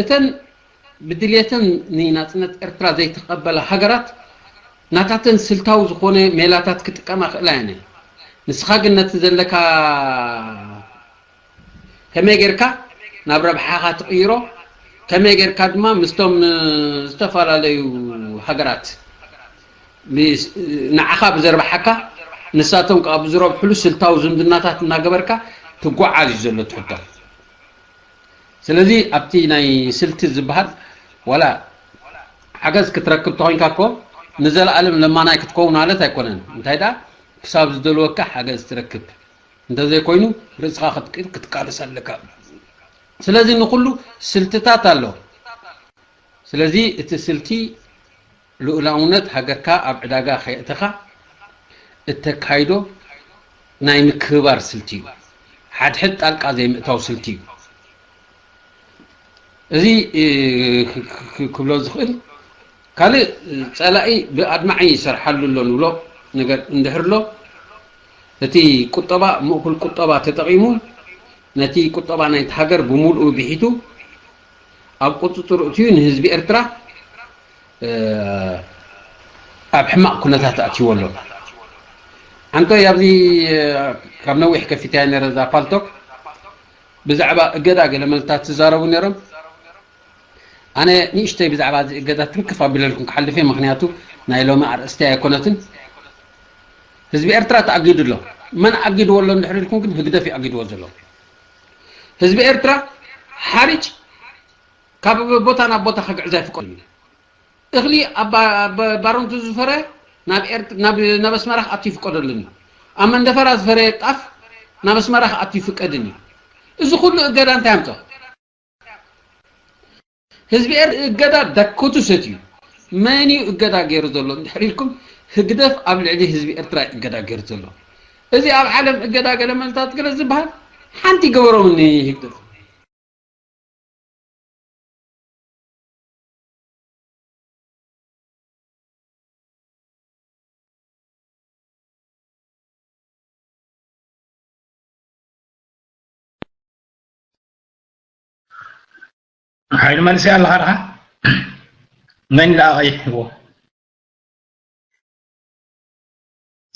እተን ብድልየተን ንናፅነት ኤርትራ ዘይተቐበላ ሃገራት ናታተን ስልታዊ ዝኾነ ሜላታት ክጥቀማ ክእላ እየን ንስኻ ግን ነቲ ዘለካ ከመይ ጌርካ ናብ ረብሓኻ ትቕይሮ ከመይ ጌርካ ድማ ምስቶም ዝተፈላለዩ ሃገራት ንዓኻ ብዘርብሓካ ንሳቶም ከዓ ብዝረብሕሉ ስልታዊ ዝምድናታት እናገበርካ ትጓዓዝ እዩ ዘሎ ትሕቶ ስለዚ ኣብቲ ናይ ስልቲ ዝበሃል ዋላ ሓገዝ ክትረክብ ተኾይንካ እኮ ንዘለኣለም ለማናይ ክትከውን ማለት ኣይኮነን። እንታይ ደኣ ክሳብ ዝደልወካ ሓገዝ ትረክብ፣ እንተዘይኮይኑ ርእስኻ ክትቅል ክትቃለስ ኣለካ። ስለዚ ንኹሉ ስልትታት ኣሎ። ስለዚ እቲ ስልቲ ልኡላውነት ሃገርካ ኣብ ዕዳጋ ከየእተኻ እተካይዶ ናይ ምክብባር ስልቲ እዩ። ሓድሕድ ጣልቃ ዘይምእታው ስልቲ እዩ። እዚ እ፣ ክ- ክ- ክ- ክብሎ ዝኽእል ካልእ፣ ጸላኢ ብኣድማዒ ይሰርሓሉ ኣሎ ንብሎ ነገር እንድሕር ኣሎ፣ እቲ ቁጠባ፣ ምእኩል ቁጠባ ተጠቒሙ ነቲ ቁጠባ ናይቲ ሃገር ብምሉኡ ብሒቱ ኣብ ቁጽጽር እትዩ ንህዝቢ ኤርትራ እ፣ ኣብ ሕማቕ ኩነታት ኣትይዎ ኣሎ። ኣንተ ኣብዚ እ፣ ካብ ነዊሕ ከፊትያ ነረ እዛ ፓልቶክ ብዛዕባ እገዳ ገለ መልታት ትዛረቡ ነሮም። ኣነ ንእሽተይ ብዛዕባ እዚ እገዳ ትንክፍ ኣቢለልኩም ክሓልፍ እየ፣ ምክንያቱ ናይ ሎሚ ኣርእስቲ ኣይኮነትን። ህዝቢ ኤርትራ ተኣጊዱ ኣሎ። መን ኣጊድዎ ኣሎ እንድሕር ኢልኩም ግን ህግደፍ እዩ ኣጊድዎ ዘሎ። ህዝቢ ኤርትራ ሓሪጭ ካብ ቦታ ናብ ቦታ ከግዕዝ ኣይፍቀድን እዩ። እኽሊ ኣብ ባ- ኣብ ባረንቱ ዝፈረ ናብ ኤርት- ናብ ናብ ኣስመራ ክኣቱ ይፍቀደሉን እዩ። ኣብ መንደፈራ ዝፈረ ጣፍ ናብ ኣስመራ ክኣቱ ይፍቀድን እዩ። እዚ ኩሉ እገዳ እንታይ ኣምፀ? ህዝቢ ኤር እገዳ ዳኮቱ ሰትዩ። መን እዩ እገዳ ገይሩ ዘሎ እንድሕር ኢልኩም፣ ህግደፍ ኣብ ልዕሊ ህዝቢ ኤርትራ እዩ እገዳ ገይሩ ዘሎ። እዚ ኣብ ዓለም እገዳ ገለ መልታት ገለ ዝበሃል ሓንቲ ገበሮምኒ ህግደፍ። ሓይሉ መንእሰይ ኣለኻ ደኻ? መን ደኣ ቀይሕዎ?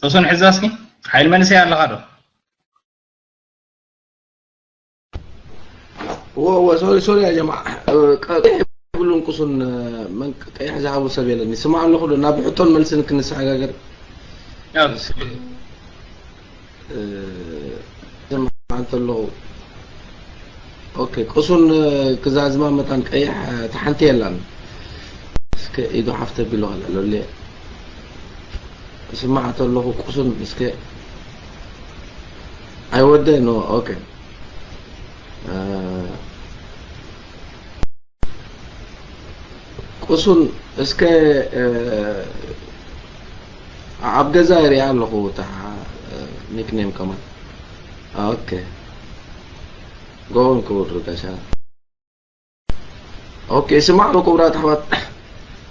ጥሱን ሕዛ እስኪ። ሓይሉ መንእሰይ ኣለኻ ዶ? و و سوري سوري يا جماعة. ቀይሕ ብሉን ቁሱን መን ቀይሕ ዝሃቡ ሰብ የለን። ይስማዕ ኣለኹ ዶ ናብ ሕቶን መልስን ክንሰጋገር? ያው ስማዕ እንተለኹ ኦኬ። ቁሱን ክዛዝማ መታን ቀይሕ ተሓንቲ የላን። እስከ ኢዱ ሓፍተ ቢሎ ኣለለ ስማዕ እንተለኹ ቁሱን እስከ ኣይወደ ኖ ኦኬ። ቁሱን እስከ ኣብ ገዛ ይሪኣ ኣለኹ እታ ኒክኔም ከማን ኦኬ ጎን ክቡር ጋሻ ኦኬ ይስማዕ ዶ ክቡራት ኣሕዋት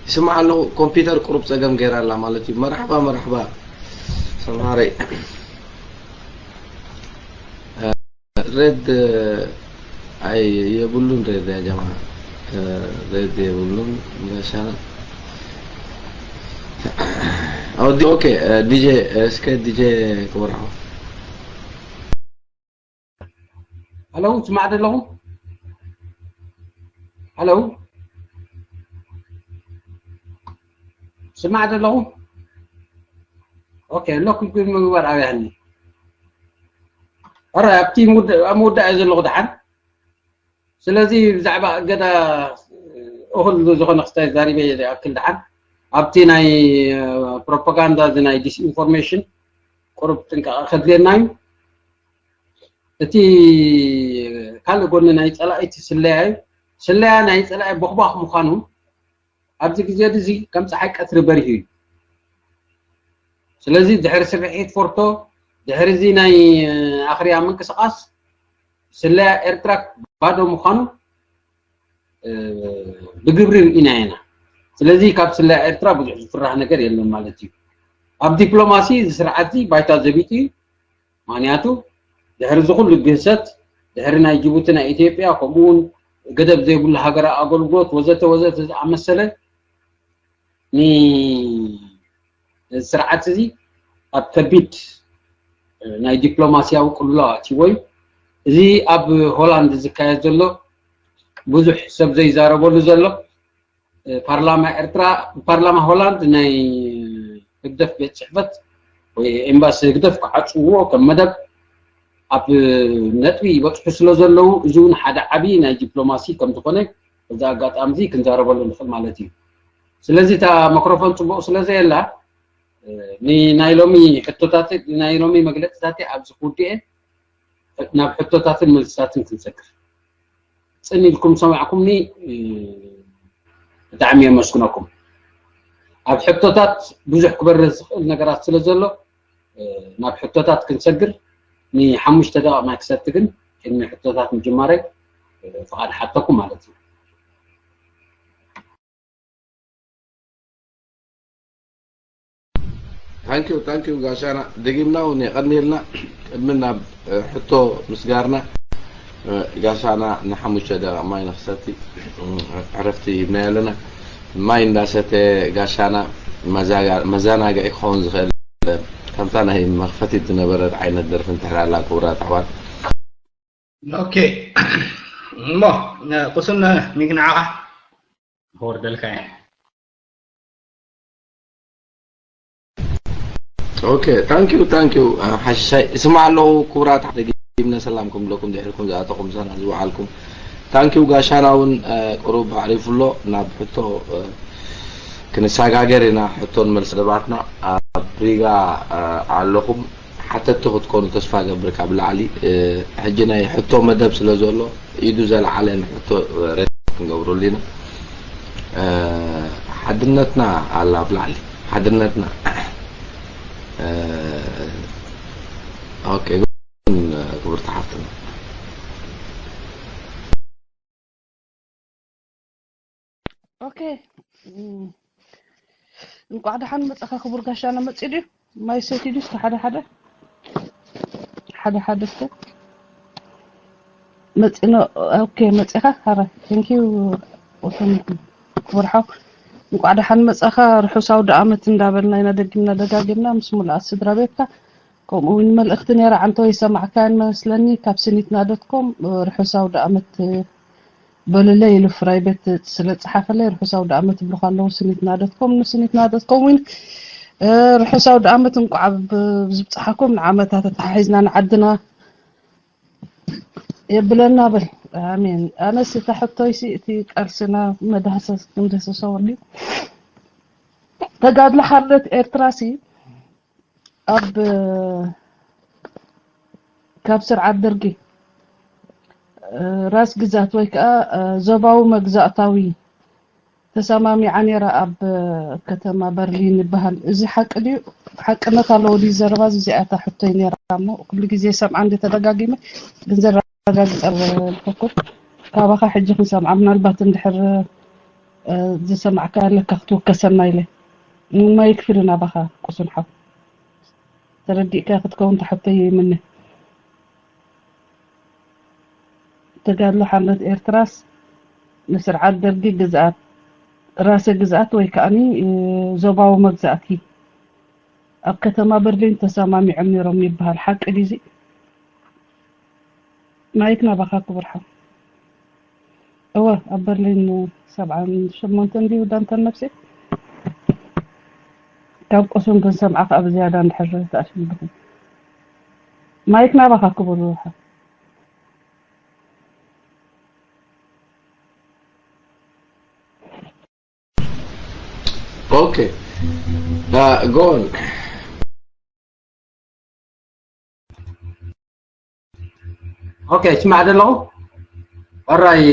ይስማዕ ኣለኹ ኮምፒውተር ቁሩብ ፀገም ገይራ ኣላ ማለት እዩ መርሓባ መርሓባ ሰምሃረይ ሬድ ኣይ የብሉን ሬድ ያ ጀማ ሬድ የብሉን ጋሻ ኣውዲ ኦኬ ዲጄ እስከ ዲጄ ክበርሖ ሄሎ ትስማዕ ዘለኹ ሄሎ ትስማዕ ዘለኹ ኦኬ ኣለኩ ምግባር ኣብያኒ ሕራይ ኣብቲ ኣብ ምውዳእ እየ ዘለኹ ደሓን ስለዚ ብዛዕባ እገዳ እኹል ዝኾነ ክስታይ ዛሪበ ይኣክል ደሓን ኣብቲ ናይ ፕሮፓጋንዳ እዚ ናይ ዲስኢንፎርሜሽን ቁሩብ ጥንቃቐ ከድልየና እዩ እቲ ካልእ ጎኒ ናይ ፀላኢ እቲ ስለያ እዩ ስለያ ናይ ፀላኢ ቦኽቧኽ ምዃኑ ኣብዚ ግዜ እዚ ከም ፀሓይ ቀትሪ በሪሁ እዩ ስለዚ ድሕሪ ስርሒት ፎርቶ ድሕሪ እዚ ናይ ኣኽርያ ምንቅስቃስ ስለያ ኤርትራ ባዶ ምዃኑ ብግብሪ ርኢና ኢና ስለዚ ካብ ስለያ ኤርትራ ብዙሕ ዝፍራህ ነገር የለን ማለት እዩ ኣብ ዲፕሎማሲ እዚ ስርዓት እዚ ባይታ ዘቢጡ እዩ ምኽንያቱ ድሕሪ እዚ ኩሉ ግህሰት ድሕሪ ናይ ጅቡቲ ናይ ኢትዮጵያ ከምኡ እውን ገደብ ዘይብሉ ሃገራዊ ኣገልግሎት ወዘተ ወዘተ ዝኣመሰለ ንስርዓት እዚ ኣብ ከቢድ ናይ ዲፕሎማስያዊ ቅልውላው ኣእትይዎ እዩ። እዚ ኣብ ሆላንድ ዝካየድ ዘሎ ብዙሕ ሰብ ዘይዛረበሉ ዘሎ ፓርላማ ኤርትራ ፓርላማ ሆላንድ ናይ ህግደፍ ቤት ፅሕፈት ወይ ኤምባሲ ህግደፍ ክዓፅውዎ ከም መደብ ኣብ ነጥቢ ይበፅሑ ስለ ዘለዉ እዚ እውን ሓደ ዓብዪ ናይ ዲፕሎማሲ ከም ዝኾነ በዚ ኣጋጣሚ እዚ ክንዛረበሉ ንኽእል ማለት እዩ። ስለዚ እታ ማይክሮፎን ጽቡቕ ስለ ዘየላ፣ እ፣ ንናይ ሎሚ ሕቶታት፣ ንናይ ሎሚ መግለጽታተይ ኣብዚ ክውድኤ፣ ናብ ሕቶታትን መልስታትን ክንሰግር። ጽን ኢልኩም ሰማዕኩምኒ፣ እ፣ ብጣዕሚ የመስግነኩም። ኣብ ሕቶታት ብዙሕ ክበርህ ዝኽእል ነገራት ስለ ዘሎ፣ እ፣ ናብ ሕቶታት ክንሰግር፣ ንሓሙሽተ ደቂቕ ማይ ክሰቲ ግን፣ ቅድሚ ሕቶታት ምጅማረይ፣ እ፣ ፍቓድ ሓተኩም ማለት እዩ። ታንኪዩ፣ ታንኪዩ ጋሻና፣ ደጊምና እውን የቐንየልና። ቅድሚ ናብ፣ እ፣ ሕቶ ምስጋርና፣ እ፣ ጋሻና ንሓሙሽተ ደቂቕ ማይ ንኽሰቲ፣ እ፣ ዕረፍቲ ሂብናዮ ኣለና። ማይ እንዳሰተ ጋሻና መዛጋ-፣ መዘናግዒ ክኸውን ዝኽእል፣ ከምታ ናይ መኽፈቲት ዝነበረት ዓይነት ደርፊ እንድሕር ኣላ፣ ክቡራት ኣሕዋት። ኦኬ። እሞ፣ ቁሱን ሚግ ንዓኻ ክወርደልካ እየ። ኦኬ፣ ታንኪዩ፣ ታንኪዩ፣ እ፣ ሓሽሻይ። እስማዕ ኣለኹ፣ ክቡራት፣ ደጊምና ሰላም ክብለኩም፣ ድሕርኩም ዝኣተኹም፣ ምሳና ዝወዓልኩም። ታንኪዩ፣ ጋሻና እውን፣ እ፣ ቁሩብ ኣዕሪፉ ኣሎ። ናብ ሕቶ፣ እ፣ ክንሰጋገር ኢና፣ ሕቶን መልሲ ደባትና። ኣብ ሪጋ፣ እ፣ ኣለኹም። ሓተቲ ክትኮኑ ተስፋ ገብር ካብ ላዕሊ። እ፣ ሕጂ ናይ ሕቶ መደብ ስለ ዘሎ፣ ኢዱ ዘልዓለ ንሕቶ ሬት ክንገብረሉ ኢና። እ፣ ሓድነትና ኣላ ኣብ ላዕሊ። ሓድነትና። እ፣ ኦኬ፣ ክብርቲ ሓፍትና። ኦኬ። እም፣ እንቋዕ ደሓን መጻኻ ክቡር ጋሻና። መጺኡ ድዩ? ማይ ሰትዩ ድዩ? እስከ ሓደ ሓደ። ሓደ ሓደ እስከ። መጺእና፣ ኦኬ፣ መጺኻ። ኧረ፣ thank you። ወሰን ክቡር ሓው። እንቋዕ ደሓን መጻኻ። ርሑስ ኣውደ ዓመት እንዳበልና ኢና ደጊምና ደጋጊምና ምስ ሙሉኣት ስድራ ቤትካ። ከምኡ እውን መልእኽቲ ነይራ ዓንተወይ ሰማዕካያን መስለኒ ካብ ስኒትና ዶት ኮም። ርሑስ ኣውደ ዓመት በሉለይ ኢሉ ፍራይ ቤት ስለ ዝጸሓፈለይ ርሑስ ኣውደ ዓመት ይብሉኻ ኣለዉ ስኒትና ዶት ኮም። ንስኒትና ዶት ኮም እውን፣ እ፣ ርሑስ ኣውደ ዓመት እንቋዕ ብ-፣ ብዝብጽሓኩም ንዓመታ ተተሓሒዝና ንዓድና የብለና በል። ኣሜን። ኣነስ እታ ሕቶይሲ እቲ ቃልስና መዳህሰስ ክንድህስሶ ወዲ ተጋድሎ ሓርነት ኤርትራሲ ኣብ፣ ካብ ስርዓት ደርጊ፣ እ፣ ራስ ግዛት ወይ ከኣ፣ እ፣ ዞባዊ መግዛእታዊ ተሰማሚዓ ነይራ ኣብ ከተማ በርሊን ይበሃል። እዚ ሓቂ ድዩ? ሓቅነት ኣለዎ ድዩ ዘረባ እዚ? እዚኣ እታ ሕቶይ ነይራ እሞ ኩሉ ግዜ ሰምዓ እንደ ተደጋጊመ ግን ዘረጋግጸ ፈኩር ካባኻ ሕጂ ክንሰምዓ ምናልባት እንድሕር፣ እ፣ ዝሰማዕካ ኣለካ ክትውከሰና ኢለ። ማይክ ፍሪ ናባኻ ቁሱን ሓው። ተረዲእካ ክትከውን ትሓተዮ ይምነ። ተጋድሎ ሓርነት ኤርትራስ ንስርዓት ደርጊ ግዝኣት፣ ራሰ ግዝኣት ወይ ከኣኒ፣ እ፣ ዞባዊ መግዛእቲ ኣብ ከተማ በርሊን ተሰማሚዖም ነይሮም ይበሃል። ሓቂ ድዩ እዚ? ማይክ ናባኻ ክቡር ሓው። እወ፣ ኣብ በርሊን ሰብዓን ሸሞንተን ድዩ ዳንተን ነብሲ? ካብ ቁሱን ክንሰምዓ ከኣ ብዝያዳ እንድሕር ተኣሽልኩም። ማይክ ናባኻ ክቡር ሓው። ኦኬ። ዳ-፣ ጎን። ኦኬ፣ ይስማዕ ዶ ኣለኹ? ሕራይ፣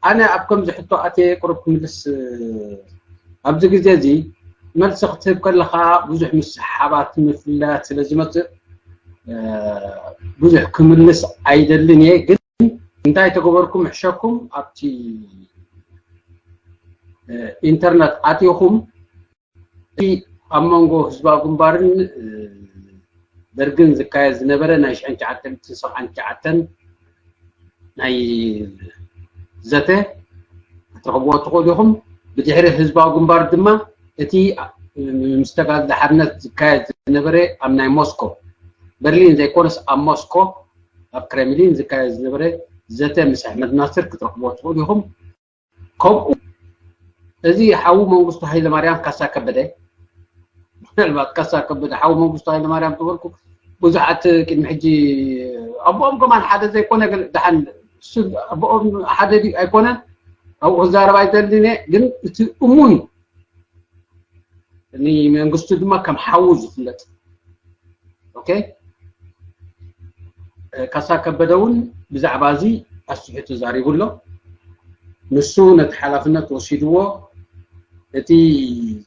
ኣነ ኣብ ከምዚ ሕቶ ኣትየ ቁሩብ ክምልስ፣ ኣብዚ ግዜ እዚ መልሲ ክትህብ ከለኻ ብዙሕ ምስሓባት፣ ምፍልላያት ስለ ዝመጽእ፣ እ፣ ብዙሕ ክምልስ ኣይደልን እየ። ግን እንታይ ተገበርኩም ሕሸኩም ኣብቲ፣ እ፣ ኢንተርነት ኣቲኹም እቲ ኣብ መንጎ ህዝባዊ ግንባርን፣ እ፣ ደርግን ዝካየድ ዝነበረ ናይ ሽሕን ትሽዓተ ሚእትን ሰብዓን ትሽዓተን ናይ ዘተ ክትረኽብዎ ትኽእሉ ኢኹም። ብድሕሪ ህዝባዊ ግንባር ድማ እቲ ምስ ተጋድሎ ሓርነት ዝካየድ ዝነበረ ኣብ ናይ ሞስኮ፣ በርሊን ዘይኮነስ ኣብ ሞስኮ ኣብ ክሬምሊን ዝካየድ ዝነበረ ዘተ ምስ ኣሕመድ ናስር ክትረኽብዎ ትኽእሉ ኢኹም። ከምኡ እዚ ሓዉ መንግስቱ ሃይለማርያም ካሳ ከበደ፣ ምናልባት ካሳ ከበደ ሓዉ መንግስቱ ሃይለማርያም ተበልኩ ብዙሓት ቅድሚ ሕጂ ኣቦኦም ከማን ሓደ ዘይኮነ ገለ ደሓን እሱ ኣቦኦም ሓደ ድዩ ኣይኮነን ኣብኡ ክዛረብ ኣይደልን እየ። ግን እቲ እሙን ንመንግስቱ ድማ ከም ሓዉ ዝፍለጥ። ኦኬ፣ ካሳ ከበደ እውን ብዛዕባ እዚ ኣስፊሑ ተዛሪቡ ኣሎ። ንሱ ነቲ ሓላፍነት ወሲድዎ፣ እቲ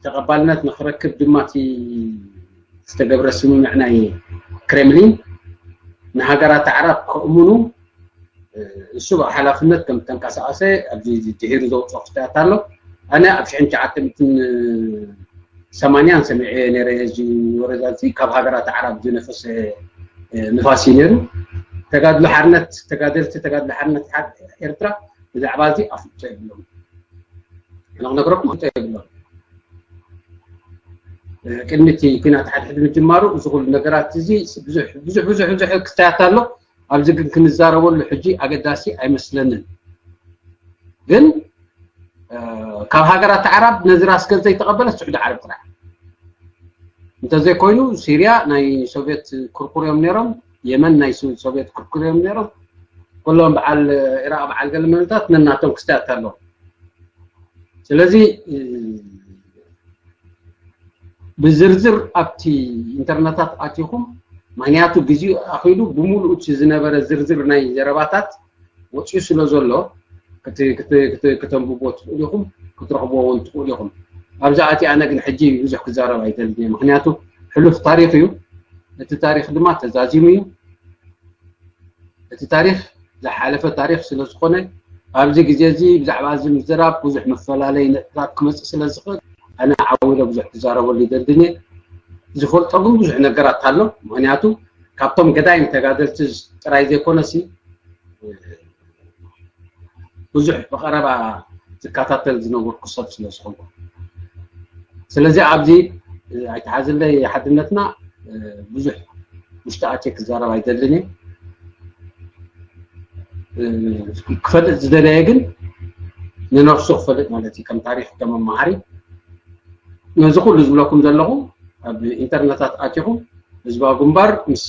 ተቐባልነት ንክረክብ ድማ እቲ ዝተገብረ ስምምዕ ናይ ክሬምሊን ንሃገራት ኣዕራብ ከእምኑ ንሱ ብሓላፍነት ከም ተንቀሳቐሰ ኣብዚ ድሒሩ ዘውፅኦ ክስታያት ኣሎ። ኣነ ኣብ ሽሕን ትሽዓተ ሚእትን ሰማንያን ሰሚዐ ነይረ። እዚ ወረዛ እዚ ካብ ሃገራት ኣዕራብ ዝነፈሰ ንፋስ እዩ ነይሩ። ተጋድሎ ሓርነት፣ ተጋደልቲ ተጋድሎ ሓርነት ኤርትራ ብዛዕባ እዚ ኣፍልጦ የብሎም። ኣነ ክነግረኩም ኣፍልጦ የብሎም። ቅድሚ እቲ ኲናት ሓድሕድ ምጅማሩ እዚ ኩሉ ነገራት እዚ ብዙሕ ብዙሕ ብዙሕ ብዙሕ ክስታያት ኣሎ። ኣብዚ ግን ክንዛረበሉ ሕጂ ኣገዳሲ ኣይመስለንን። ግን ካብ ሃገራት ኣዕራብ ነዚ ራስ ገዝ ዘይተቐበለ ስዑዲ ዓረብ ጥራሕ። እንተዘይኮይኑ ሲርያ ናይ ሶቪየት ክርኩር እዮም ነይሮም፣ የመን ናይ ሶ- ሶቪየት ክርኩር እዮም ነይሮም። ኩሎም በዓል ኢራቕ በዓል ገለ መለታት ነናቶም ክስታያት ኣለዎም። ስለዚ ብዝርዝር ኣብቲ ኢንተርነታት ኣቲኹም፣ ምክንያቱ ግዜኡ ኣኺሉ ብምሉኡ እቲ ዝነበረ ዝርዝር ናይ ዘረባታት ወፂኡ ስለ ዘሎ ክተንብብዎ ትኽእሉ ኢኹም፣ ክትረኽብዎ እውን ትኽእሉ ኢኹም። ኣብዛ ኣቲ ኣነ ግን ሕጂ ብዙሕ ክዛረብ ኣይደልን እየ፣ ምክንያቱ ሕሉፍ ታሪክ እዩ። እቲ ታሪክ ድማ ተዛዚሙ እዩ። እቲ ታሪክ ዝሓለፈ ታሪክ ስለ ዝኾነ ኣብዚ ግዜ እዚ ብዛዕባ እዚ ምዝራብ ብዙሕ መፈላለይ ነጥብታት ክመፅእ ስለ ዝኽእል ኣነ ዓዊለ ብዙሕ ክዛረበሉ ይደልን እየ። ዝፈልጦ ግን ብዙሕ ነገራት ኣሎ። ምክንያቱ ካብቶም ገዳይም ተጋደልቲ ጥራይ ዘይኮነሲ ብዙሕ ብቐረባ ዝከታተል ዝነበርኩ ሰብ ስለ ዝኾንኩ፣ ስለዚ ኣብዚ ኣይተሓዝለይ ሓድነትና ብዙሕ ውሽጢ ኣትየ ክዛረብ ኣይደልን እየ። ክፈልጥ ዝደለየ ግን ንነፍሱ ክፈልጥ ማለት እዩ፣ ከም ታሪክ ከም መመሃሪ። ነዚ ኩሉ ዝብለኩም ዘለኹ ኣብ ኢንተርነታት ኣቲኹም ህዝባዊ ግንባር ምስ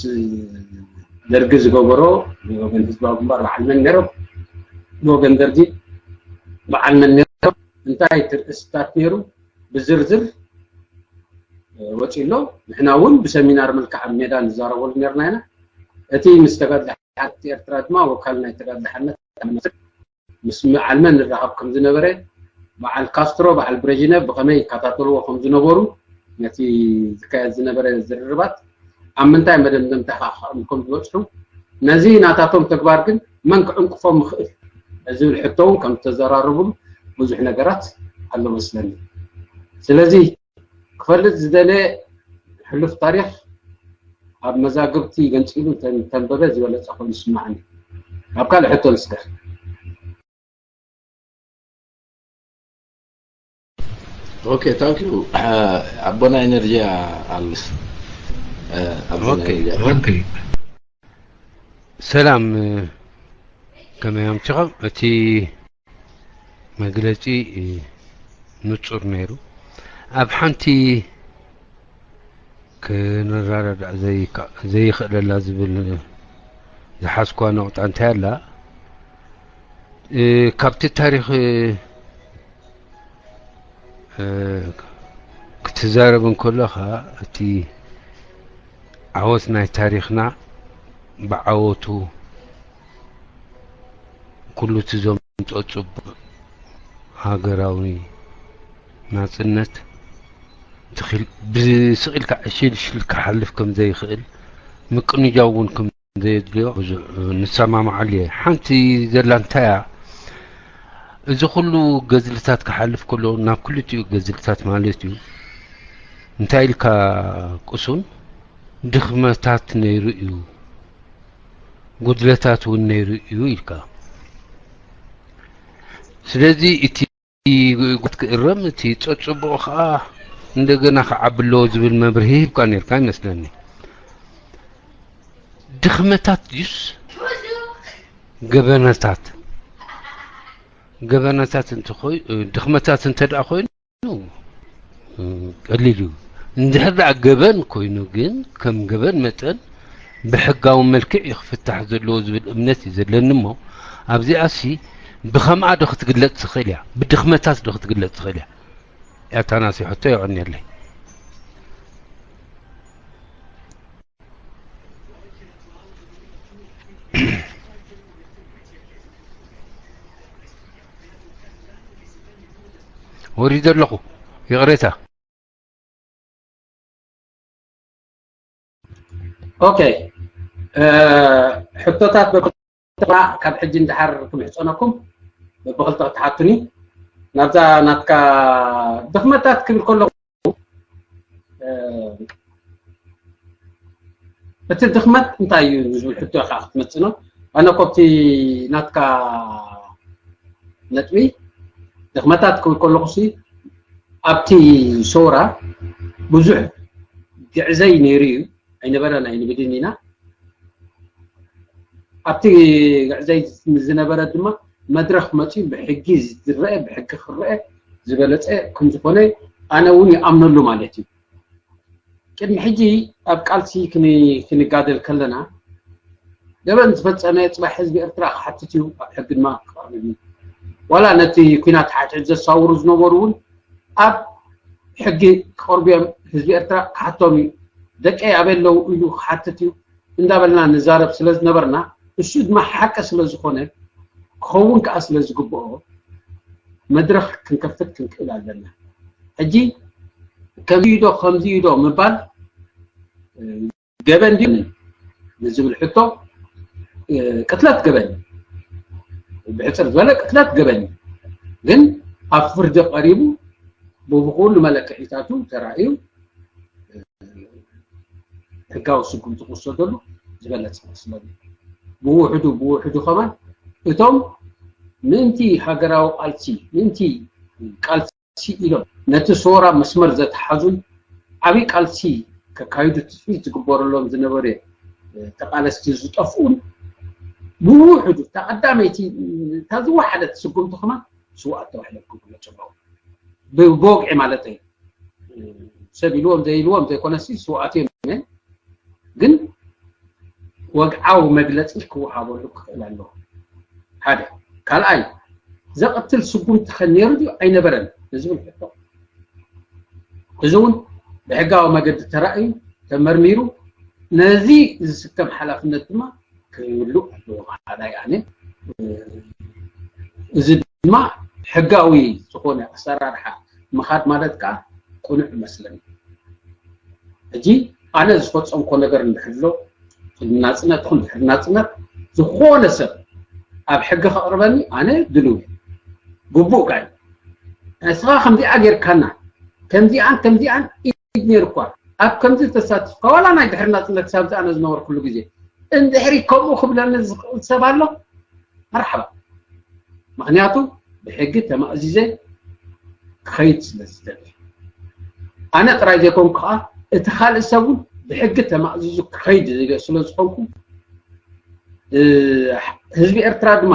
ደርጊ ዝገበሮ ብወገን ህዝባዊ ግንባር በዓል መን ነይሮም፣ ብወገን ደርጊ በዓል መን ነይሮም፣ እንታይ ትርእስታት ነይሩ ብዝርዝር ወፂ ኣሎ። ንሕና እውን ብሰሚናር መልክዕ ኣብ ሜዳ ንዛረበሉ ነርና ኢና። እቲ ምስ ተጋድሎ ሓርነት ኤርትራ ድማ ወካል ናይ ተጋድሎ ሓርነት ምስ በዓል መን ንራኸብ ከም ዝነበረ፣ በዓል ካስትሮ፣ በዓል ብሬዥነቭ ብኸመይ ይከታተልዎ ከም ዝነበሩ፣ ነቲ ዝካየድ ዝነበረ ዝርርባት ኣብ ምንታይ መደምደምታ ከም ዝበፅሑ፣ ነዚ ናታቶም ተግባር ግን መን ክዕንቅፎም ይኽእል ዝብል ሕቶ እውን ከም ዝተዘራረቡሉ ብዙሕ ነገራት ኣሎ መስለኒ። ስለዚ ክፈልጥ ዝደለ ሕሉፍ ታሪኽ ኣብ መዛግብቲ ገንፂሉ እንተንበበ ዝበለፀ ኮይኑ ይስማዓኒ። ኣብ ካልእ ሕቶ ንስገር። ኦኬ፣ ታንክ ዩ ኣቦና ኤነርጂ ኣልስ። ኣቦና ኦኬ ኤነርጂ ኦኬ። ሰላም፣ ከመይ ኣምሲኹም? እቲ መግለጺ ንጹር ነይሩ። ኣብ ሓንቲ ክንረዳዳእ ዘይከ- ዘይኽእለላ ዝብል ዝሓዝኳ ነቑጣ እንታይ ኣላ? እ፣ ካብቲ ታሪኽ እ፣ ክትዛረብ እንከለኻ እቲ ዓወት ናይ ታሪኽና ብዓወቱ ኩሉ እቲ ዘምጾ ጽቡቕ ሃገራዊ ናጽነት ትኺል ብስቕ ኢልካ ዕሽልሽል ክሓልፍ ከም ዘይኽእል ምቅንጃው እውን ከም ዘየድልዮ ብዙሕ ንሰማማዓሉ እየ። ሓንቲ ዘላ እንታይ እያ? እዚ ኩሉ ገዝልታት ክሓልፍ ከሎ ናብ ክልቲኡ ገዝልታት ማለት እዩ እንታይ ኢልካ ቅሱን ድኽመታት ነይሩ እዩ ጉድለታት እውን ነይሩ እዩ ኢልካ ስለዚ እቲ ጉት ክእረም እቲ ጸጽብኦ ከዓ እንደገና ክዓቢ ኣለዎ ዝብል መብርሂ ሂብካ ነርካ ይመስለኒ። ድኽመታት ድዩስ ገበነታት? ገበነታት እንተኾይ ድኽመታት እንተ ደኣ ኮይኑ ቀሊል እዩ። እንድሕር ደኣ ገበን ኮይኑ ግን ከም ገበን መጠን ብሕጋዊ መልክዕ እዩ ክፍታሕ ዘለዎ ዝብል እምነት እዩ ዘለኒ እሞ ኣብዚኣሲ ብኸምኣ ዶ ክትግለጽ ትኽእል እያ? ብድኽመታት ዶ ክትግለጽ ትኽእል እያ? ኣታናሲ ሕቶ የቐንየለይ። ወሪደ ኣለኹ። ይቕሬታ። ኦኬ፣ ሕቶታት በብኽልተ ካብ ሕጂ ንድሓር ክምሕፀነኩም፣ በብኽልተ ክትሓቱኒ። ናብዛ ናትካ ድኽመታት ክብል ከለኹ፣ እቲ ድኽመት እንታይ እዩ ዝብል ሕቶ ኢኻ ክትመፅእ ነው። ኣነ ኮብቲ ናትካ ነጥቢ ድኽመታት ክብል ከለኹ ሲ ኣብቲ ሰውራ ብዙሕ ግዕዘይ ነይሩ እዩ። ኣይነበረን ኣይንብልን ኢና። ኣብቲ ግዕዘይ ዝነበረ ድማ መድረኽ መፂኡ ብሕጊ ዝረአ፣ ብሕጊ ክረአ ዝበለፀ ከምዝኾነ ኣነ እውን ይኣምነሉ ማለት እዩ። ቅድሚ ሕጂ ኣብ ቃልሲ ክንጋደል ከለና ገበን ዝፈፀመ ፅባሕ ህዝቢ ኤርትራ ክሓትት እዩ፣ ኣብ ሕጊ ድማ ክቐርብ እዩ። ዋላ ነቲ ኲናት ሓድሕድ ዘሳውሩ ዝነበሩ እውን ኣብ ሕጊ ክቐርቡ እዮም። ህዝቢ ኤርትራ ክሓቶም እዩ። ደቀይ ኣበይ ኣለዉ ኢሉ ክሓትት እዩ እንዳበልና ንዛረብ ስለ ዝነበርና፣ እሱ ድማ ሓቂ ስለ ዝኾነ ክኸውን ከዓ ስለ ዝግብኦ መድረኽ ክንከፍት ክንክእል ኣለና። ሕጂ ከምዚ ዶ ከምዚ ዶ ምባል ገበን ድዩ ንዝብል ሕቶ፣ ቅትለት ገበን እዩ። ብሕፅር ዝበለ ቅትለት ገበን እዩ። ግን ኣብ ፍርዲ ቀሪቡ ብብኩሉ መለክዒታቱ ተራእዩ ሕጋዊ ስጉምቲ ክወሰደሉ ዝበለፀ መስለኒ። ብውሕዱ ብውሕዱ ከማን እቶም ምእንቲ ሃገራዊ ቃልሲ፣ ምእንቲ ቃልሲ ኢሎም ነቲ ሰወራ መስመር ዘተሓዙን ዓብዪ ቃልሲ ከካይዱ ትፅቢት ዝግበረሎም ዝነበሩ ተቓለስቲ ዝጠፍኡን ብውሕዱ እታ ቀዳመይቲ እታ ዝወሓደት ስጉምቲ ከማን ስውኣት ተባሂሎም ክግለፁ ኣለዎም። ብወግዒ ማለት እዩ። ሰብ ኢልዎም ዘይልዎም ዘይኮነሲ ስውኣት እዮም። ግን ወግዓዊ መግለፂ ክወሃበሉ ክኽእል ኣለዎ። ሓደ ካልኣይ ዘቐትል ስጉምቲ ከ ነይሩ ድዩ ኣይነበረን ንዝብል ሕቶ፣ እዚ እውን ብሕጋዊ መገዲ ተራእዩ ተመርሚሩ ነዚ ዝስከም ሓላፍነት ድማ ክህሉ ኣለዎ። ካልኣይ ኣነ እዚ ድማ ሕጋዊ ዝኾነ ኣሰራርሓ ምኻድ ማለት ከዓ ቅኑዕ ይመስለኒ። ሕጂ ኣነ ዝፈፀምኮ ነገር እንድሕር ኣሎ ናፅነት ይኹን ድሕሪ ናፅነት ዝኾነ ሰብ ኣብ ሕጊ ከቕርበኒ ኣነ ድልው ግቡእ ጋይ ንስኻ ከምዚኣ ጌርካና ከምዚኣን ከምዚኣን ኢድ ነይርኳ ኣብ ከምዚ ተሳትፍካ ዋላ ናይ ድሕሪ ናፅነት ክሳብ ዝኣነ ዝነበርኩሉ ግዜ እንድሕሪ ከምኡ ክብለኒ ዝኽእል ሰብ ኣሎ መርሓባ። ምኽንያቱ ብሕጊ ተማእዚዘ ክኸይድ ስለ ዝደሊ ኣነ ጥራይ ዘይኮንኩ ከዓ እቲ ካልእ ሰብ እውን ብሕጊ ተማእዚዙ ክኸይድ ዝደሊ ስለ ዝኾንኩ ህዝቢ ኤርትራ ድማ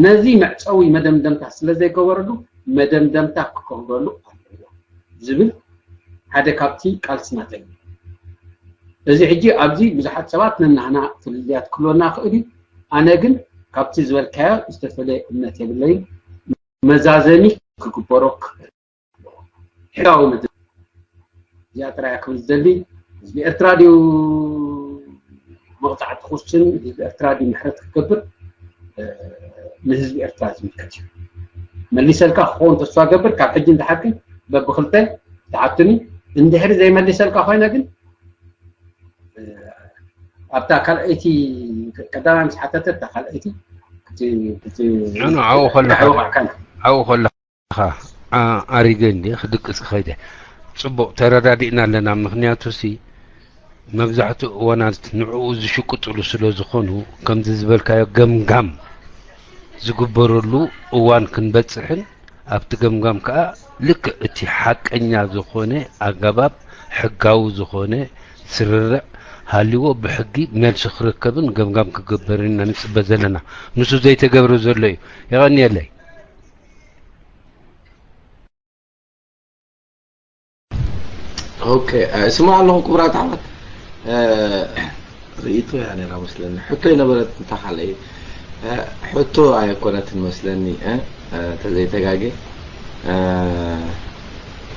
ነዚ መዕፀዊ መደምደምታ ስለ ዘይገበረሉ መደምደምታ ክገብረሉ ኣለዎ ዝብል ሓደ ካብቲ ቃልሲ ናተይ። እዚ ሕጂ ኣብዚ ብዙሓት ሰባት ነናህና ፍልልያት ክህልወና ይኽእል እዩ። ኣነ ግን ካብቲ ዝበልካዮ ዝተፈለየ እምነት የብለይን። መዛዘሚ ክግበሮ ክኽእል ሕጋዊ መድረኽ እዚኣ ጥራይ ክብል ዝደሊ ህዝቢ ኤርትራ ድዩ መቕፃዕቲ ክውስን ህዝቢ ኤርትራ ድዩ ምሕረት ክገብር ንህዝቢ ኤርትራ ዝምልከት እዩ። መሊሰልካ ክኸውን ተስፋ ገብር ካብ ሕጂ ንደሓር ግን በብክልተ ትሓቱኒ እንድሕሪ ዘይመሊሰልካ ኮይነ ግን ኣብታ ካልኣይቲ ቀዳማይ ምስ ሓተተ እታ ካልኣይቲ ዓው ከለኻ ዓው ከለኻ ኣሪገ እንዲ ክድቅስ ክኸይደ ጽቡቕ ተረዳዲእና ኣለና። ምኽንያቱ ሲ መብዛሕትኡ እዋናት ንዕኡ ዝሽቅጥሉ ስለ ዝኾኑ ከምዚ ዝበልካዮ ገምጋም ዝግበረሉ እዋን ክንበጽሕን ኣብቲ ገምጋም ከኣ ልክዕ እቲ ሓቀኛ ዝኾነ ኣገባብ ሕጋዊ ዝኾነ ስርርዕ ሃልይዎ ብሕጊ መልሲ ክርከብን ገምጋም ክግበርን ኢና ንጽበ ዘለና። ንሱ ዘይተገብረ ዘሎ እዩ። የቐንየለይ። ኦኬ፣ እስማ ኣለኹ ክቡራት ኣሕዋት። ርእይቶ እያ ነራ መስለኒ። ሕቶ የነበረት እንታ ካልእ ሕቶ ኣይኮነትን መስለኒ ተዘይተጋጌ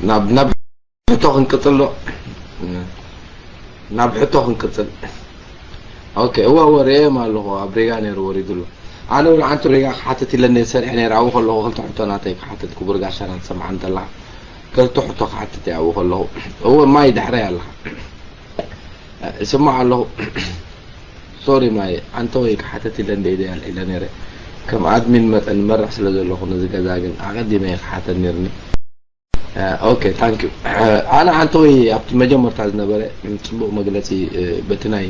ናብ ናብ ሕቶ ክንቅጽል ዶ? ናብ ሕቶ ክንቅጽል። ኦኬ፣ እወ እወ ርእየም ኣለኹ ኣብ ሪጋ ነይሩ ወሪዱ ኣሎ። ኣነ እውን ሓንቲ ሪጋ ክሓትት ኢለ ነየ ሰሪሐ ነይረ ኣብኡ ከለኹ ክልተ ሕቶ ናተይ ክሓትት ክቡር ጋሻና ትሰምዓኒ እንተለኻ ሰለስተ ሕቶ ክሓትት እየ ኣብኡ ከለኹ። እወ፣ ማይ፣ ድሕረይ ኣለኻ? እሰማዕ ኣለኹ። ሶሪ ማይ፣ ኣንተ ወይ ክሓተት ኢለ እንደ ኢደ ኣልዒለ ነይረ። ከም ኣድሚን መጠን መራሕ ስለ ዘለኹ ነዚ ገዛ ግን ኣቐዲመ እየ ክሓተት ነይርኒ። ኦኬ፣ ታንክ ዩ። ኣነ ኣንተ ወይ ኣብቲ መጀመርታ ዝነበረ ጽቡቕ መግለጺ፣ በቲ ናይ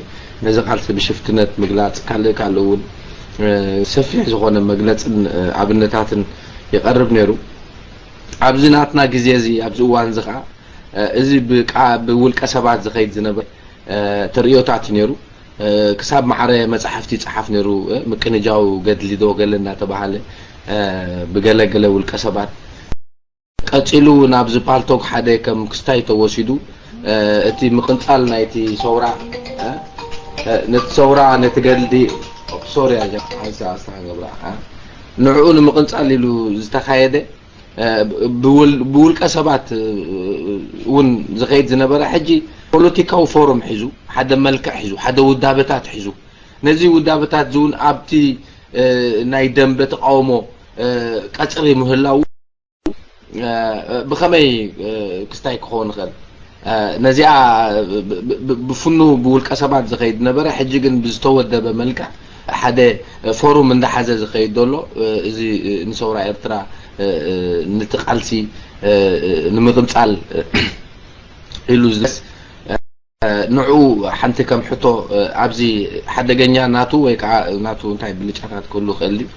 ነዚ ቃልሲ ብሽፍትነት ምግላጽ፣ ካልእ ካልእ እውን ሰፊሕ ዝኾነ መግለጽን ኣብነታትን ይቐርብ ነይሩ። ኣብዚ ናትና ግዜ እዚ፣ ኣብዚ እዋን እዚ ኸዓ፣ እዚ ብቃ-፣ ብውልቀ ሰባት ዝኸይድ ዝነበረ ተርእዮታት እዩ ነይሩ። ክሳብ ማዕረ መጻሕፍቲ ይጽሓፍ ነይሩ። ምቅንጃው ገድሊ ዶ ገለ እናተባሃለ ብገለ ገለ ውልቀ ሰባት። ቀጺሉ እውን ኣብዚ ፓልቶክ ሓደ ከም ክስታይ ተወሲዱ፣ እቲ ምቕንጻል ናይቲ ሰውራ፣ ነቲ ሰውራ፣ ነቲ ገድሊ፣ ሶሪ፣ ኣጀ-፣ ሓንሳ ኣስተኻገብራ፣ ንዕኡ ንምቕንጻል ኢሉ ዝተኻየደ፣ ብውል-፣ ብውልቀ ሰባት እውን ዝኸይድ ዝነበረ፣ ሕጂ ፖለቲካዊ ፎረም ሒዙ፣ ሓደ መልክዕ ሒዙ፣ ሓደ ውዳበታት ሒዙ፣ ነዚ ውዳበታት እዚ እውን ኣብቲ ናይ ደንበ ተቃውሞ ቀጽሪ ምህላው ብኸመይ ክስታይ ክኸውን ይኽእል? ነዚኣ ብ-፣ ብ-፣ ብ-፣ ብፍኑ ብውልቀ ሰባት ዝኸይድ ነበረ፣ ሕጂ ግን ብዝተወደበ መልክዕ ሓደ ፎሩም እንዳሓዘ ዝኸይድ ዘሎ፣ እዚ ንሰውራ ኤርትራ፣ ነቲ ቃልሲ ንምቕንጻል ኢሉ ዝስ-፣ ንዑ ሓንቲ ከም ሕቶ፣ ኣብዚ ሓደገኛ ናቱ ወይ ከዓ ናቱ እንታይ ብልጫታት ክህሉ ይኽእል ድዩ?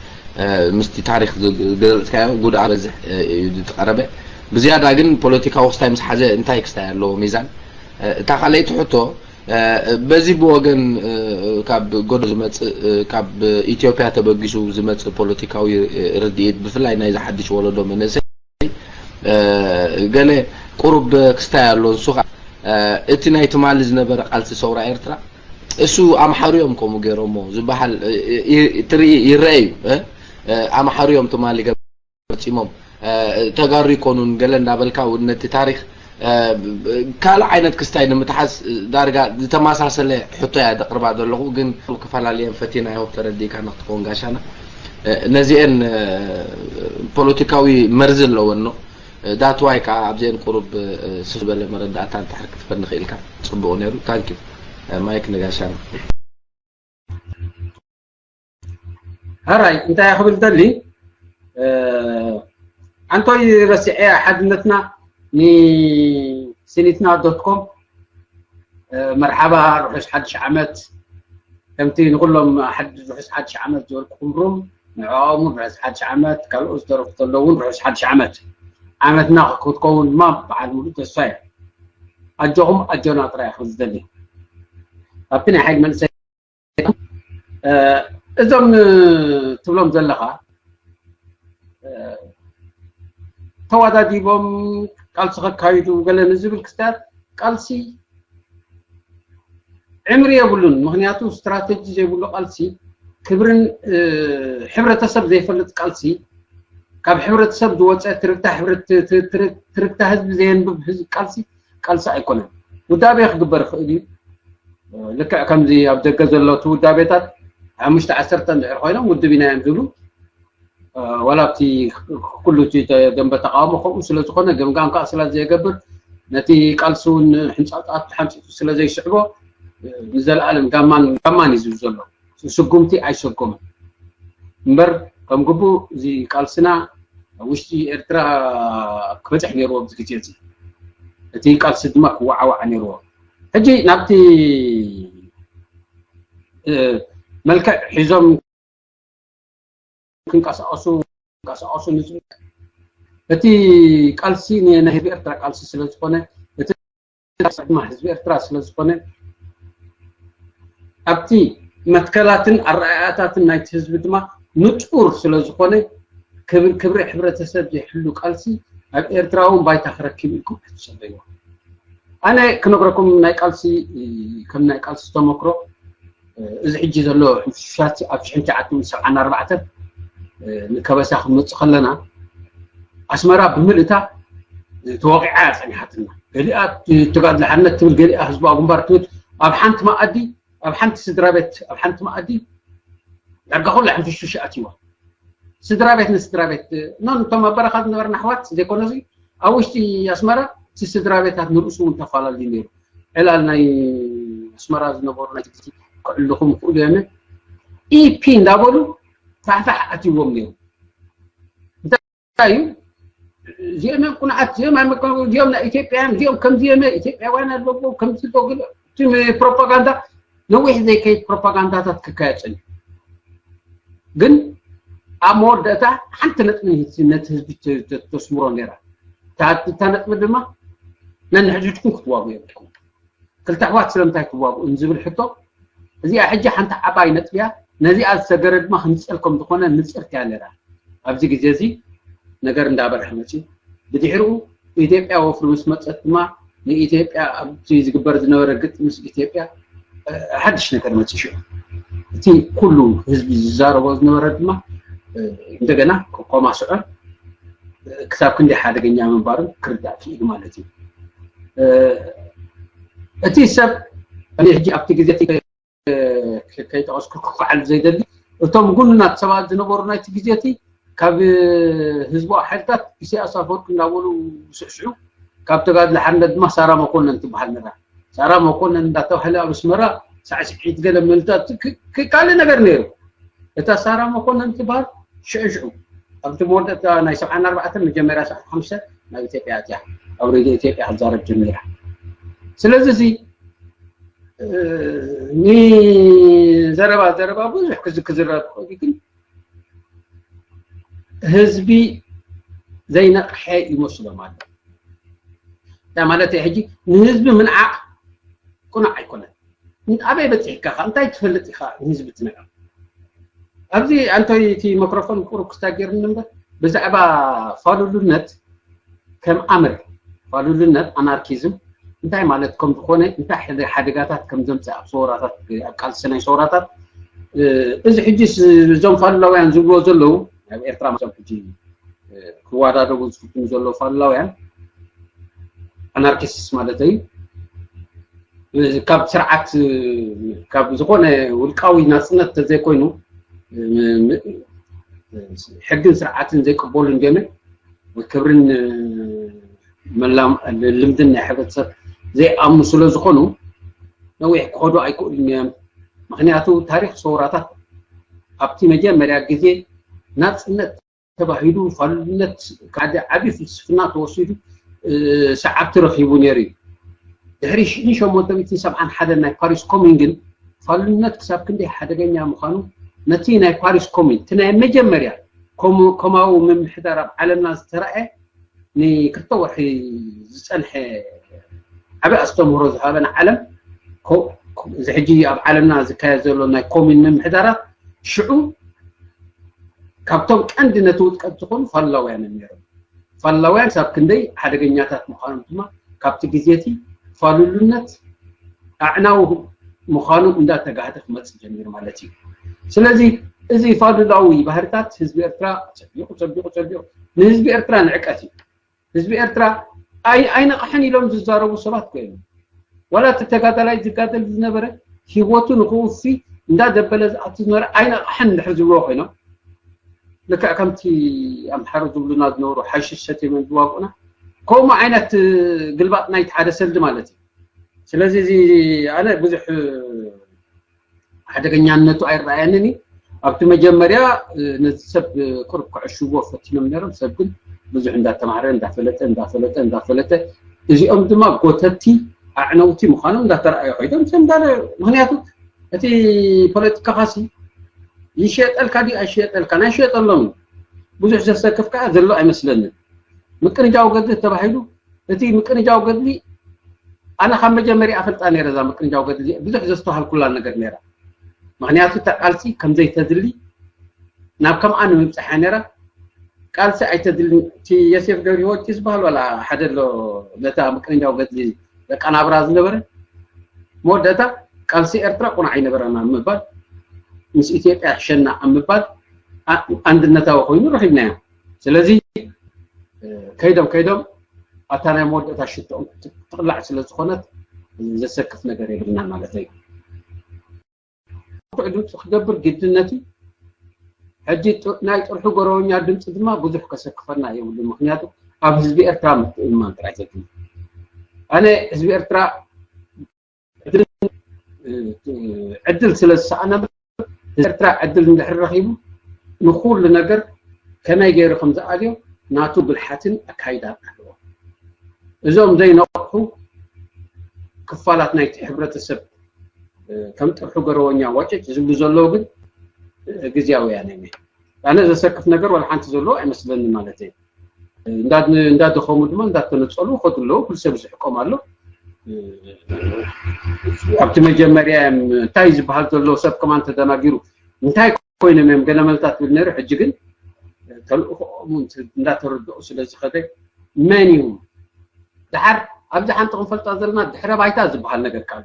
ምስቲ ታሪኽ ዝገለጽካዮ ጉድኣ በዝሕ እዩ ዝትቐረበ። ብዝያዳ ግን ፖለቲካዊ ክስታይ ምስ ሓዘ እንታይ ክስታይ ኣለዎ ሚዛን? እታ ካልኣይቲ ሕቶ፣ በዚ ብወገን ካብ ጎዶ ዝመጽእ፣ ካብ ኢትዮጵያ ተበጊሱ ዝመጽእ ፖለቲካዊ ርድኢት፣ ብፍላይ ናይዚ ሓድሽ ወለዶ መንእሰይ፣ ገለ ቁሩብ ክስታይ ኣሎ። ንሱ ኸዓ፣ እቲ ናይ ትማሊ ዝነበረ ቃልሲ ሰውራ ኤርትራ፣ እሱ ኣምሓሩ እዮም ከምኡ ገይሮሞ ዝበሃል፣ ትርኢ፣ ይረአ እዩ። ኣምሓሩ እዮም ትማሊ ገ-፣ ፈጺሞም። ተጋሩ ይኮኑን ገለ እንዳበልካ እውን ነቲ ታሪኽ፣ ካልእ ዓይነት ክስታይ ንምትሓዝ ዳርጋ ዝተመሳሰለ ሕቶ እያ ዘቕርባ ዘለኹ፣ ግን ክፈላልየን ፈቲና፣ I hope ተረዲእካ ንክትኸውን ጋሻና። ነዚኤን ፖለቲካዊ መርዚ ኣለወን ነው። ዳትዋይ ከዓ ኣብዚአን ቁሩብ ስስ ዝበለ መረዳእታ እንድሕር ክትፈኒ ክኢልካ ጽቡቕ ነይሩ። ታንኪዩ። ማይክ ንጋሻና። ሕራይ፣ እንታይ ክብል ደሊ፣ ኣንቶይ፣ ረሲዐ ሓድነትና ንሲኒትና ዶት ኮም። መርሓባ፣ ርሑስ ሓድሽ ዓመት። ከምቲ ንኹሎም ሓድ-፣ ርሑስ ሓድሽ ዓመት ዝበልኩኹም ሩም፣ ንዕኦም እውን ርሑስ ሓድሽ ዓመት፣ ካልኦት ዝደረፉ ዘለዉ እውን ርሑስ ሓድሽ ዓመት። ዓመትና ክትከውን ድማ በዓል ሙሉእ ተስፋ እየ። ኣጆኹም ኣጆና ጥራይ ክብል ዝደሊ። ኣብቲ ናይ ሓይሊ መንእሰይ፣ እ፣ እዞም ትብሎም ዘለኻ፣ እ፣ ተዋዳዲቦም ቃልሲ ከካይዱ ገለ ንዝብል ክስታት፣ ቃልሲ ዕምሪ የብሉን። ምኽንያቱ ስትራተጂ ዘይብሉ ቃልሲ፣ ክብርን፣ እ፣ ሕብረተሰብ ዘይፈልጥ ቃልሲ፣ ካብ ሕብረተሰብ ዝወፀ ትርግታ ሕብረት-፣ ት-፣ ት-፣ ትርግታ ህዝቢ ዘየንብብ ህዝቢ ቃልሲ፣ ቃልሲ ኣይኮነን። ውዳቤ ክግበር ይኽእል እዩ። ልክዕ ከምዚ ኣብ ደገ ዘሎ እቲ ውዳቤታት ሓሙሽተ ዓሰርተ እንድሕር ኮይኖም ውድብ ኢና እዮም ዝብሉ፣ ዋላ ኣብቲ ኩሉ እቲ ደንበ ተቃውሞ ከምኡ ስለ ዝኾነ፣ ገምጋም ከዓ ስለ ዘየገብር፣ ነቲ ቃልሲ እውን ሕንጻጻት ሓንጺጹ ስለ ዘይስዕቦ፣ ንዘለኣለም ጋማን ጋማን እዩ ዝብል ዘሎ። ስጉምቲ ኣይሰጎምን እምበር፣ ከም ግቡእ እዚ ቃልስና ኣብ ውሽጢ ኤርትራ ክበጽሕ ነይርዎ ኣብዚ ግዜ እዚ። እቲ ቃልሲ ድማ ክወዓዋዕ ነይርዎ። ሕጂ ናብቲ፣ እ፣ መልክዕ ሒዞም ክንቀሳቐሱ፣ ክንቀሳቐሱ ንዝብል፣ እቲ ቃልሲ ናይ ህዝቢ ኤርትራ ቃልሲ ስለ ዝኾነ፣ እቲ ድማ ህዝቢ ኤርትራ ስለ ዝኾነ፣ ኣብቲ መትከላትን ኣረኣእያታትን ናይቲ ህዝቢ ድማ ንጹር ስለ ዝኾነ፣ ክብሪ፣ ክብሪ ሕብረተሰብ ዘይሕሉ ቃልሲ ኣብ ኤርትራ እውን ባይታ ክረክብ ኢልኩም ኣይትጸበይዎ። ኣነ ክነግረኩም ናይ ቃልሲ፣ ከም ናይ ቃልሲ ተመክሮ፣ እዚ ሕጂ ዘሎ ሕንፍሽፍሻት ኣብ ሽሕን ትሽዓተ ሚእትን ሰብዓን ኣርባዕተን ንከበሳ ክንመጽእ ከለና፣ ኣስመራ ብምልእታ ተወቒዓ እያ ጸኒሓትና። ገሊኣ ተጋድሎ ሓርነት ትብል፣ ገሊኣ ህዝባዊ ግንባር ትብል። ኣብ ሓንቲ መኣዲ፣ ኣብ ሓንቲ ስድራ ቤት፣ ኣብ ሓንቲ መኣዲ ዳርጋ ኩሉ ሕንፍሽፍሽ ኣትይዋ። ስድራ ቤት ንስድራ ቤት፣ ኖ፣ እቶም ኣብ በረኻ ዝነበርና ኣሕዋት ዘይኮነሲ፣ ኣብ ውሽጢ ኣስመራ እቲ ስድራ ቤታት ንርእሱ እውን ተፈላለዩ ነይሩ። ዕላል ናይ ኣስመራ ዝነበሩ ናይ ትግርቲ ክዕልኹም ክእሉ የመ ኢፒ እንዳበሉ ፋሕፋሕ ኣትይዎም ነይሩ። እንታይ እዩ? እዚኦም እዮም ቁኑዓት፣ እዚኦም ኣይመከሩ፣ እዚኦም ናይ ኢትዮጵያ እዮም፣ እዚኦም ከምዚ እዮም፣ ኢትዮጵያውያን ኣለዎ፣ ከምዚ ኣለዎ፣ ግን እቲ ፕሮፓጋንዳ ነዊሕ ዘይከይድ ፕሮፓጋንዳታት ክካየድ ጸኒሑ። ግን ኣብ መወዳእታ ሓንቲ ነጥቢ ነቲ ህዝቢ ተ-፣ ተ-፣ ተስምሮ ነይራ። እታ፣ እታ ነጥቢ ድማ ነንሕድሕድኩም ክትዋጉ የብልኩም። ክልተ ኣሕዋት ስለምንታይ ክዋግኡ ንዝብል ሕቶ፣ እዚኣ ሕጂ ሓንቲ ዓባይ ነጥቢ እያ። ነዚኣ ዝሰገረ ድማ ክምፀል ከም ዝኾነ ንፅርቲ እያ ነይራ። ኣብዚ ግዜ እዚ ነገር እንዳበርሐ መፅዩ። ብድሕሪኡ ኢትዮጵያ ወፍሪ ምስ መፀት ድማ ንኢትዮጵያ ኣብቲ ዝግበር ዝነበረ ግጥም ምስ ኢትዮጵያ፣ እ፣ ሓድሽ ነገር መፅዩ። ሽዑ እቲ ኩሉ ህዝቢ ዝዛረቦ ዝነበረ ድማ፣ እ፣ እንደገና ከማስዖ ክሳብ ክንደይ ሓደገኛ ምንባሩ ክርዳእ ክኢሉ ማለት እዩ። እ፣ እቲ ሰብ፣ እኔ ሕጂ ኣብቲ ግዜ እቲ፣ እ፣ ከይጠቐስኩ ክከዓል ዘይደሊ፣ እቶም ጉኑናት ሰባት ዝነበሩ ናይቲ ግዜ እቲ ካብ ህዝባዊ ሓይልታት ኢሳያስ ኣፈወርቂ እንዳበሉ ዝስዕስዑ፣ ካብ ተጋድሎ ሓርነት ድማ ሳራ መኮነን ትበሃል ነራ። ሳራ መኮነን እንዳተባህለ ኣብ ኣስመራ ሳዕስዒት ገለ መልታት ክ-፣ ክ-፣ ካልእ ነገር ነይሩ። እታ ሳራ መኮነን ትበሃል ሽዑ ሽዑ ኣብቲ መወዳእታ ናይ ሰብዓን ኣርባዕተን መጀመርያ ሰብዓን ሓሙሽተን ናብ ኢትዮጵያ ኣትያ፣ ኣብ ሬድዮ ኢትዮጵያ ክትዛረብ ጀሚራ። ስለዚ እዚ፣ እ፣ ንዘረባ ዘረባ ብዙሕ ክዝ-፣ ክዝረብ ክኽእል እዩ፣ ግን ህዝቢ ዘይነቕሐ ይመስሎም ኣሎ። እንታይ ማለት እዩ? ሕጂ ንህዝቢ ምንዓቕ ቁኑዕ ኣይኮነን። ኣበይ በፂሕካ ኸ? እንታይ ትፈልጥ ኢኻ ንህዝቢ ትንዕቕ? ኣብዚ ኣንቶይ እቲ ማይክሮፎን ቁሩብ ክስታይ ገይሩኒ እምበር፣ ብዛዕባ ፋሉልነት ከም ኣምር፣ ፋሉልነት፣ ኣናርኪዝም እንታይ ማለት ከም ዝኾነ፣ እንታይ ሓደ ሓደጋታት ከም ዘምፅእ ኣብ ሰውራታት፣ ኣብ ቃልሲ ናይ ሰውራታት፣ እ፣ እዚ ሕጂ ስ-፣ እዞም ፋሉላውያን ዝብልዎ ዘለዉ፣ ኣብ ኤርትራ መፅኦም ሕጂ፣ እ፣ ክወዳደሩ ዝፍትኑ ዘለዉ ፋሉላውያን፣ ኣናርኪስትስ ማለት እዩ። እ፣ ካብ ስርዓት፣ እ፣ ካብ ዝኾነ ውልቃዊ ናፅነት ተዘይኮይኑ፣ እ፣ ም-፣ ም-፣ ሕግን ስርዓትን ዘይቅበሉ እንዲዮምን፣ ክብርን፣ እ፣ መላም-፣ ልምድን ናይ ሕብረተሰብ ዘይኣምኑ ስለ ዝኾኑ፣ ነዊሕ ክኸዱ ኣይክእሉን እዮም። ምኽንያቱ ታሪኽ ሰውራታት ኣብቲ መጀመርያ ግዜ ናፅነት ተባሂሉ ፋሉልነት ሓደ ዓቢ ፍልስፍና ተወሲዱ፣ እ፣ ሰዓብቲ ረኺቡ ነይሩ እዩ። ድሕሪ ሽሕን ሸሞንተ ሚእትን ሰብዓን ሓደን ናይ ፓሪስ ኮሙን ግን ፋሉልነት ክሳብ ክንደይ ሓደገኛ ምዃኑ ነቲ ናይ ፓሪስ ኮሙን፣ እቲ ናይ መጀመርያ ኮሙ-፣ ኮማዊ ምምሕዳር ኣብ ዓለምና ዝተራእየ ንክልተ ወርሒ ዝጸንሐ ዓቢ ኣስተምህሮ ዝሃበ ንዓለም፣ ኮ-፣ ኮ-፣ እዚ ሕጂ ኣብ ዓለምና ዝካየድ ዘሎ ናይ ኮሙን ምምሕዳራት ሽዑ ካብቶም ቀንዲ ነቲ ውድቀት ዝኾኑ ፋሉላውያን እዮም ነይሮም። ፋሉላውያን ክሳብ ክንደይ ሓደገኛታት ምዃኖም ድማ ካብቲ ግዜ እቲ ፋሉልነት ኣዕናዊ ምዃኑ እንዳተጋህደ ክመጽእ ጀሚሩ ማለት እዩ። ስለዚ እዚ ፋሉላዊ ባህርታት ህዝቢ ኤርትራ ጸቢቑ፣ ጸቢቑ፣ ጸቢቑ ንህዝቢ ኤርትራ ንዕቀት እዩ። ህዝቢ ኤርትራ ኣይ-፣ ኣይነቕሐን ኢሎም ዝዛረቡ ሰባት ኮይኖም። ዋላ እቲ ተጋዳላይ ዝጋደል ዝነበረ ህይወቱ ንክውፊ እንዳደበለ ዝኣቱ ዝነበረ ኣይነቕሐን እንድሕር ዝብልዎ ኮይኖም፣ ልክዕ ከምቲ ኣምሓሩ ዝብሉና ዝነበሩ ሓሽሽ ሰትዮም ዝዋግኡና፣ ከምኡ ዓይነት ግልባጥ ናይቲ ሓደ ሰልዲ ማለት እዩ። ስለዚ እዚ ኣነ ብዙሕ ሓደገኛነቱ ኣይረኣየንን እዩ። ኣብቲ መጀመርያ፣ እ፣ ነዚ ሰብ፣ እ፣ ቁሩብ ክዕሽዎ ፈቲኖም ነይሮም። ሰብ ግን ብዙሕ እንዳተማህረ፣ እንዳፈለጠ፣ እንዳፈለጠ፣ እንዳፈለጠ፣ እዚኦም ድማ ጎተቲ፣ ኣዕነውቲ ምዃኖም እንዳተረኣዩ ኮይዶም፣ ሰብ እንዳለ፣ ምኽንያቱ እቲ ፖለቲካኻሲ ይሸጠልካ ድዩ ኣይሸጠልካን? ኣይሸጠሎምን። ብዙሕ ዘሰክፍ ከኣ ዘሎ ኣይመስለንን። ምቅንጃው ገድሊ ተባሂሉ፣ እቲ ምቅንጃው ገድሊ ኣነ ካብ መጀመርያ ኣፈልጣ ነይረ፣ እዛ ምቅንጃው ገድሊ ብዙሕ ዘስተውሃልኩላ ነገር ነይራ። ምኽንያቱ እታ ቃልሲ ከም ዘይተድሊ ናብ ከምኣ ንምብጻሕ እያ ነይራ። ቃልሲ ኣይተድልን። እቲ የሴፍ ገብረሂወት ዝበሃል ዋላ ሓደ ኣሎ፣ ነታ ምቅንጃው ገድሊ ዘቀናብራ ዝነበረ፣ መወዳእታ ቃልሲ ኤርትራ ቁኑዕ ኣይነበረን ኣብ ምባል፣ ምስ ኢትዮጵያ ሕሸና ኣብ ምባል፣ ኣ-፣ ኣንድነታዊ ኮይኑ ረኺብናዮ። ስለዚ፣ እ፣ ከይዶም ከይዶም ኣታ ናይ መወዳእታ ሽቶኦም ትቕላዕ ስለ ዝኾነት ዘሰክፍ ነገር የብልናን ማለት እዩ። ብርቱዕ ድምፂ ክገብር ግድነት እዩ። ሕጂ ጥ-፣ ናይ ጥርሑ ጎረበኛ ድምፂ ድማ ብዙሕ ከሰክፈና የብሉን። ምኽንያቱ ኣብ ህዝቢ ኤርትራ ምትእምማን ጥራይ ዘድሊ። ኣነ ህዝቢ ኤርትራ ዕድል፣ እ፣ ዕድል ስለ ዝሰኣነ፣ ህዝቢ ኤርትራ ዕድል እንድሕር ረኺቡ ንኹሉ ነገር ከመይ ገይሩ ከም ዝኣልዮ ናቱ ብልሓትን ኣካይዳን ኣለዎ። እዞም ዘይነቕሑ ክፋላት ናይቲ ሕብረተሰብ፣ እ፣ ከም ጥርሑ ገረወኛ ዋጭጭ ዝብሉ ዘለዉ ግን፣ እ፣ ግዝያውያን እዮም። ኣነ ዘሰክፍ ነገር ዋላ ሓንቲ ዘለዎ ኣይመስለኒ ማለት እዩ። እንዳ-፣ እንዳደኸሙ ድማ እንዳተነጸሉ ይኸዱ ኣለዉ። ኩሉ ሰብ ዝሕቆም ኣሎ። እ፣ ኣብቲ መጀመርያ እዮም እንታይ ዝበሃል ዘሎ ሰብ ከማን ተደናጊሩ እንታይ ኮይኖም እዮም ገለመልታት ትብል ነይሩ። ሕጂ ግን ተልእኾኦም እውን እንዳተረድኦ ስለ ዝኸደ መን እዩ? ደሓር ኣብዚ ሓንቲ ክንፈልጣ ዘለና ድሕረ ባይታ ዝበሃል ነገር ካሉ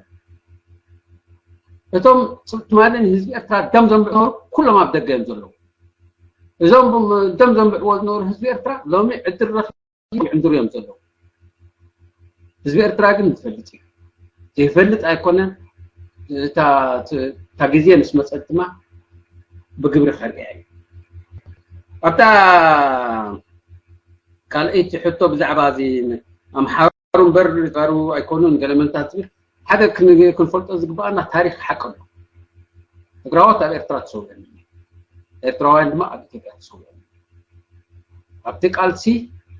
እቶም ትማሊ ንህዝቢ ኤርትራ ደም ዘንብዑ ነበሩ፣ ኩሎም ኣብ ደገ እዮም ዘለዉ። እዞም ደም ዘንብዕዎ ዝነበሩ ህዝቢ ኤርትራ ሎሚ ዕድል ረኺቡ ይዕንድሩ እዮም ዘለዉ። ህዝቢ ኤርትራ ግን ዝፈልጥ እዩ። ዘይፈልጥ ኣይኮነን። እታ፣ እታ ግዜ ምስ መጸት ድማ ብግብሪ ከርእያ እዩ። ኣብታ ካልኣይቲ ሕቶ ብዛዕባ እዚ ኣምሓሩ እምበር ተጋሩ ኣይኮኑን ገለመልታት ዝብል ሓደ ክን-፣ ክንፈልጦ ዝግባኣና ታሪኽ ሓቂ ኣሎ። ትግራዎት ኣብ ኤርትራ ተሰዊኦም፣ ኤርትራውያን ድማ ኣብ ኢትዮጵያ ተሰዊኦም። ኣብቲ ቃልሲ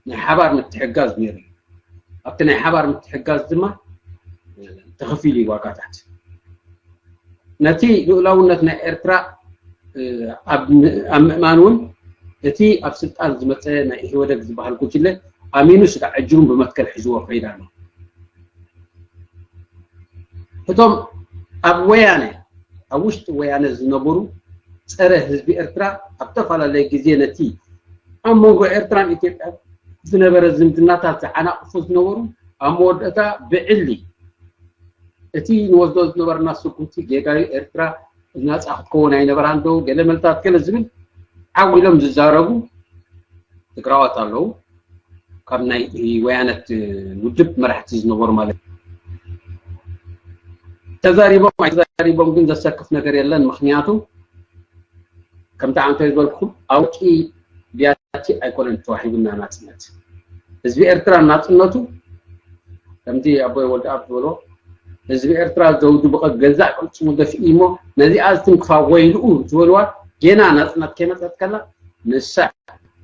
ናይ ሓባር ምትሕጋዝ ነይሩ እዩ። ኣብቲ ናይ ሓባር ምትሕጋዝ ድማ፣ እ፣ ተኸፊሉ እዩ ዋጋታት። ነቲ ልኡላውነት ናይ ኤርትራ፣ እ፣ ኣብ ም-፣ ኣብ ምእማን እውን እቲ ኣብ ስልጣን ዝመጸ ናይ ኢህወደግ ዝበሃል ጉጅለ ኣሚኑ ስጋዕ ዕጅሩን ብመትከል ሒዝዎ ከይድ ኣሎ። እቶም ኣብ ወያነ፣ ኣብ ውሽጢ ወያነ ዝነበሩ ጸረ ህዝቢ ኤርትራ ኣብ ዝተፈላለየ ግዜ ነቲ ኣብ መንጎ ኤርትራን ኢትዮጵያን ዝነበረ ዝምድናታት ዝዓናቕፉ ዝነበሩ፣ ኣብ መወዳእታ ብዕሊ እቲ ንወስዶ ዝነበርና ስጉምቲ ጌጋዩ ኤርትራ ናጻ ክትከውን ኣይነበራን ዶ ገለ መልታት ገለ ዝብል ዓው ኢሎም ዝዛረቡ ትግራዋት ኣለዉ። ካብ ናይ ወያነት ውድብ መራሕቲ ዝነበሩ ማለት እዩ። ተዛሪቦም ኣይተዛሪቦም ግን ዘሰክፍ ነገር የለን። ምኽንያቱ ከምቲ ዓንቶይ ዝበልኩም ኣውቂ ቢያቲ ኣይኮነን ተዋሂቡና ናጽነት። ህዝቢ ኤርትራ ናጽነቱ ከምቲ ኣቦይ ወልደኣብ ዝበሎ ህዝቢ ኤርትራ ዘውዱ ብቐ-፣ ገዛእ ቅልጽሙ ደፊኡ እሞ ነዚኣ ዝትንክፋ ወይልኡ ዝበልዋ ጌና ናጽነት ከይመጸት ከላ ንሳ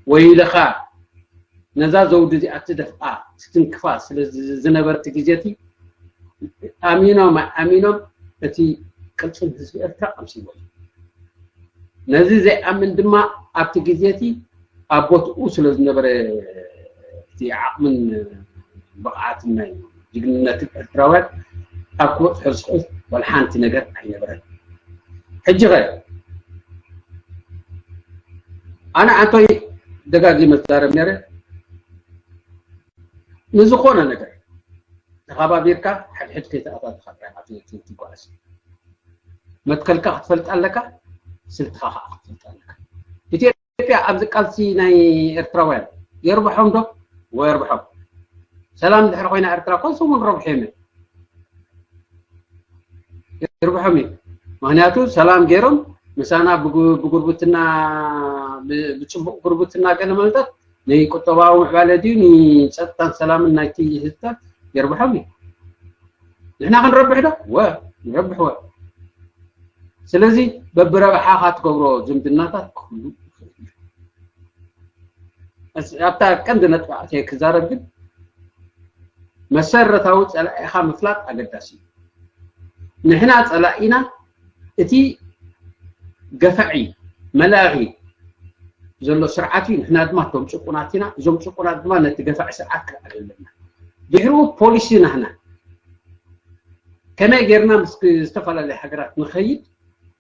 ወይልኻ ነዛ ዘውዲ እዚኣ ትደፍኣ ትትንክፋ ስለ ዝ-፣ ዝነበረት ግዜ እቲ ኣሚኖም ኣሚኖም እቲ ቅልጽም ህዝቢ ኤርትራ ቀምሲዎ እዩ። ነዚ ዘይኣምን ድማ ኣብቲ ግዜ እቲ ኣብ ቦትኡ ስለ ዝነበረ እቲ ዓቕምን ብቕዓትን ናይ ጅግንነትን ኤርትራውያን ኣብ ክበጽሖ ዝኽእል ዋላ ሓንቲ ነገር ኣይነበረን። ሕጂ ኸ ኣነ ዓንቶይ ደጋጊመ ዝዛረብ ነይረ፣ ንዝኾነ ነገር ተኸባቢርካ ሕድሕድ ከይተኣታተኻ ጥራይ ኢኻ ት-፣ ት-፣ ትጓዓዝ። መትከልካ ክትፈልጥ ኣለካ፣ ስልትኻ ከዓ ክትፈልጥ ኣለካ። ኢትዮጵያ ኣብዚ ቃልሲ ናይ ኤርትራውያን የርብሖም ዶ? ወየርብሖም። ሰላም ድሕሪ ኮይና ኤርትራ እኮ ንሶም እውን ረብሑ እዮም። ይርብሖም እዩ። ምኽንያቱ ሰላም ገይሮም ምሳና ብጉ-፣ ብጉርብትና፣ ብ-፣ ብጽቡቕ ጉርብትና ገለ ማለታት ንቁጠባዊ ምዕባለ ድዩ ንጸጥታን ሰላምን ናይቲ ህዝብታት የርብሖም እዩ። ንሕና ክንረብሕ ዶ? ወ-፣ ንረብሕ ወ። ስለዚ በብረብሓኻ ትገብሮ ዝምድናታት ክህሉ ይኽእል እዩ። እስ-፣ ኣብታ ቀንዲ ነጥቢ ኣትየ ክዛረብ ግን መሰረታዊ ጸላኢኻ ምፍላጥ ኣገዳሲ እዩ። ንሕና ጸላኢና እቲ ገፋዒ፣ መላኺ ዘሎ ስርዓት እዩ። ንሕና ድማ እቶም ጭቁናት ኢና። እዞም ጭቁናት ድማ ነቲ ገፋዒ ስርዓት ክነዕሪ ኣለና። ድሕሪኡ ፖሊሲ ናህና ከመይ ጌርና ምስ ዝተፈላለያ ሃገራት ንኸይድ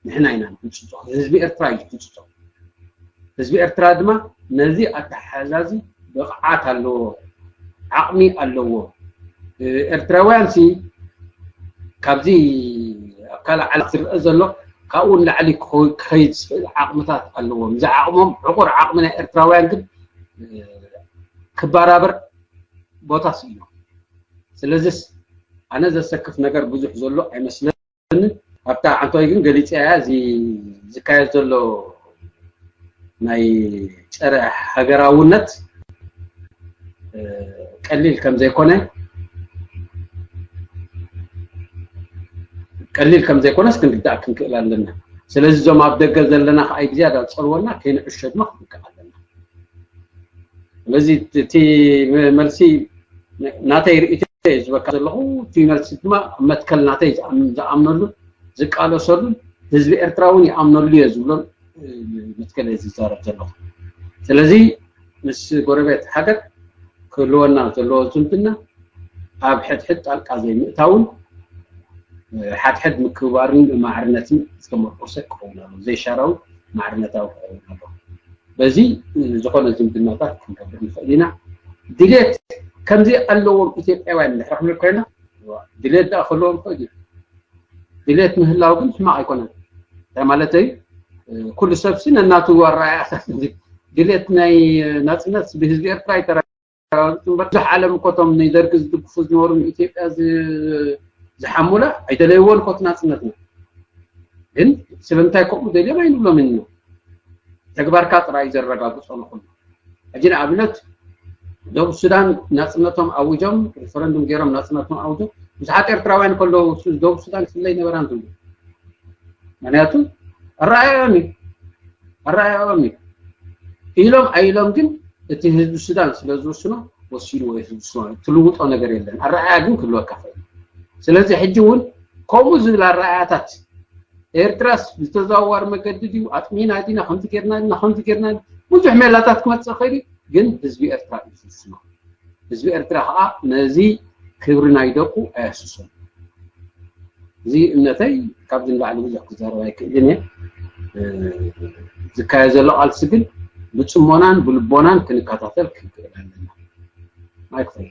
ንሕና ኢና ንሕንጽጾ። ህዝቢ ኤርትራ እዩ ዝሕንጽጾ። ህዝቢ ኤርትራ ድማ ነዚ ኣተሓሕዛ እዚ ብቕዓት ኣለዎ፣ ዓቕሚ ኣለዎ። እ፣ ኤርትራውያን ሲ ካብዚ ኣብ ካልእ ዓለም ዝረአ ዘሎ ካብኡ ንላዕሊ ክኸ-፣ ክኸይድ ዝኽእል ዓቕምታት ኣለዎም። እዚ ዓቕሞም ዕቑር ዓቕሚ ናይ ኤርትራውያን ግን፣ እ፣ ክበራበር ቦታ ስኢኖም። ስለዚስ ኣነ ዘሰክፍ ነገር ብዙሕ ዘሎ ኣይመስለንን። ኣብታ ዓንቶይ ግን ገሊጸያ እዚ ዝካየድ ዘሎ ናይ ጸረ ሃገራውነት ቀሊል ከም ዘይኮነ ቀሊል ከም ዘይኮነስ ክንርዳእ ክንክእል ኣለና። ስለዚ እዞም ኣብ ደገ ዘለና ከኣ ብዝያዳ ዝጸልወና ከይንዕሾ ድማ ክንክእል ኣለና። ስለዚ እቲ መልሲ ናተይ ርእይቶ ዝበካ ዘለኹ እቲ መልሲ ድማ መትከል ናተይ ዝኣምነሉ ዝቃለሰሉ ህዝቢ ኤርትራ እውን ይኣምነሉ እየ ዝብሎን መትከል እየ ዝዛረብ ዘለኹ። ስለዚ ምስ ጎረቤት ሃገር ክህልወና ዘለዎ ዝምድና ኣብ ሕድሕድ ጣልቃ ዘይምእታውን ሓድሕድ ምክብባርን ማዕርነትን ዝተመርኮሰ ክኸውን ኣሎ። ዘይሻራዊ ማዕርነታዊ ክኸውን ኣሎ። በዚ ዝኾነ ዝምድናታት ክንገብር ንኽእል ኢና። ድሌት ከምዚ ኣለዎም ኢትዮጵያውያን እንድሕር ክንብል ኮይና ድሌት ደኣ ክህልዎም ይኽእል እዩ። ድሌት ምህላው ግን ሕማቕ ኣይኮነን። እንታይ ማለተይ? ኩሉ ሰብሲ ነናቱ ኣረኣእያታት ድሌት ናይ ናፅነት ብህዝቢ ኤርትራ ይተራ ብዙሕ ዓለም እኮ እቶም ንደርጊ ዝድግፉ ዝነበሩ ንኢትዮጵያ ዝሓሙላ ኣይደለይዎን እኮ እቲ ናፅነትና። ግን ስለምንታይ ከምኡ ደልዮም ኣይንብሎምን ኢና። ተግባርካ ጥራይ ዘረጋግጾ ንኹሉ። ሕጂ ንኣብነት ደቡብ ሱዳን ናፅነቶም ኣውጆም ሪፈረንዱም ገይሮም ናፅነቶም ኣውጆም ብዙሓት ኤርትራውያን ከለዉ ደቡብ ሱዳን ክፍለይ ነበራን ትብሉ። ምክንያቱ ኣረኣያዮም እዩ ኣረኣያዮም እዩ ኢሎም ኣይሎም ግን እቲ ህዝቢ ሱዳን ስለ ዝወስኖ ወሲኑ ወይ ህዝቢ ሱዳን ትልውጦ ነገር የለን። ኣረኣያ ግን ክህልወካ ክእል። ስለዚ ሕጂ እውን ከምኡ ዝብል ኣረኣያታት ኤርትራስ ብዝተዘዋዋሪ መገዲ ድዩ ኣጥሚና ዲና ከምዚ ጌርና ዲና ከምዚ ጌርና ብዙሕ ሜላታት ክመፅእ ኽእል ግን ህዝቢ ኤርትራ እዩ ዝውስኖ። ህዝቢ ኤርትራ ከዓ ነዚ ክብሪ ናይ ደቁ ኣየስሶን። እዚ እምነተይ ካብዚ ንላዕሊ ብዙሕ ክዛረብ ኣይክእልን እየ። ዝካየ ዘሎ ቃልሲ ግን ብፅሞናን ብልቦናን ክንከታተል ክንክእል ኣለና። ኣይክፈል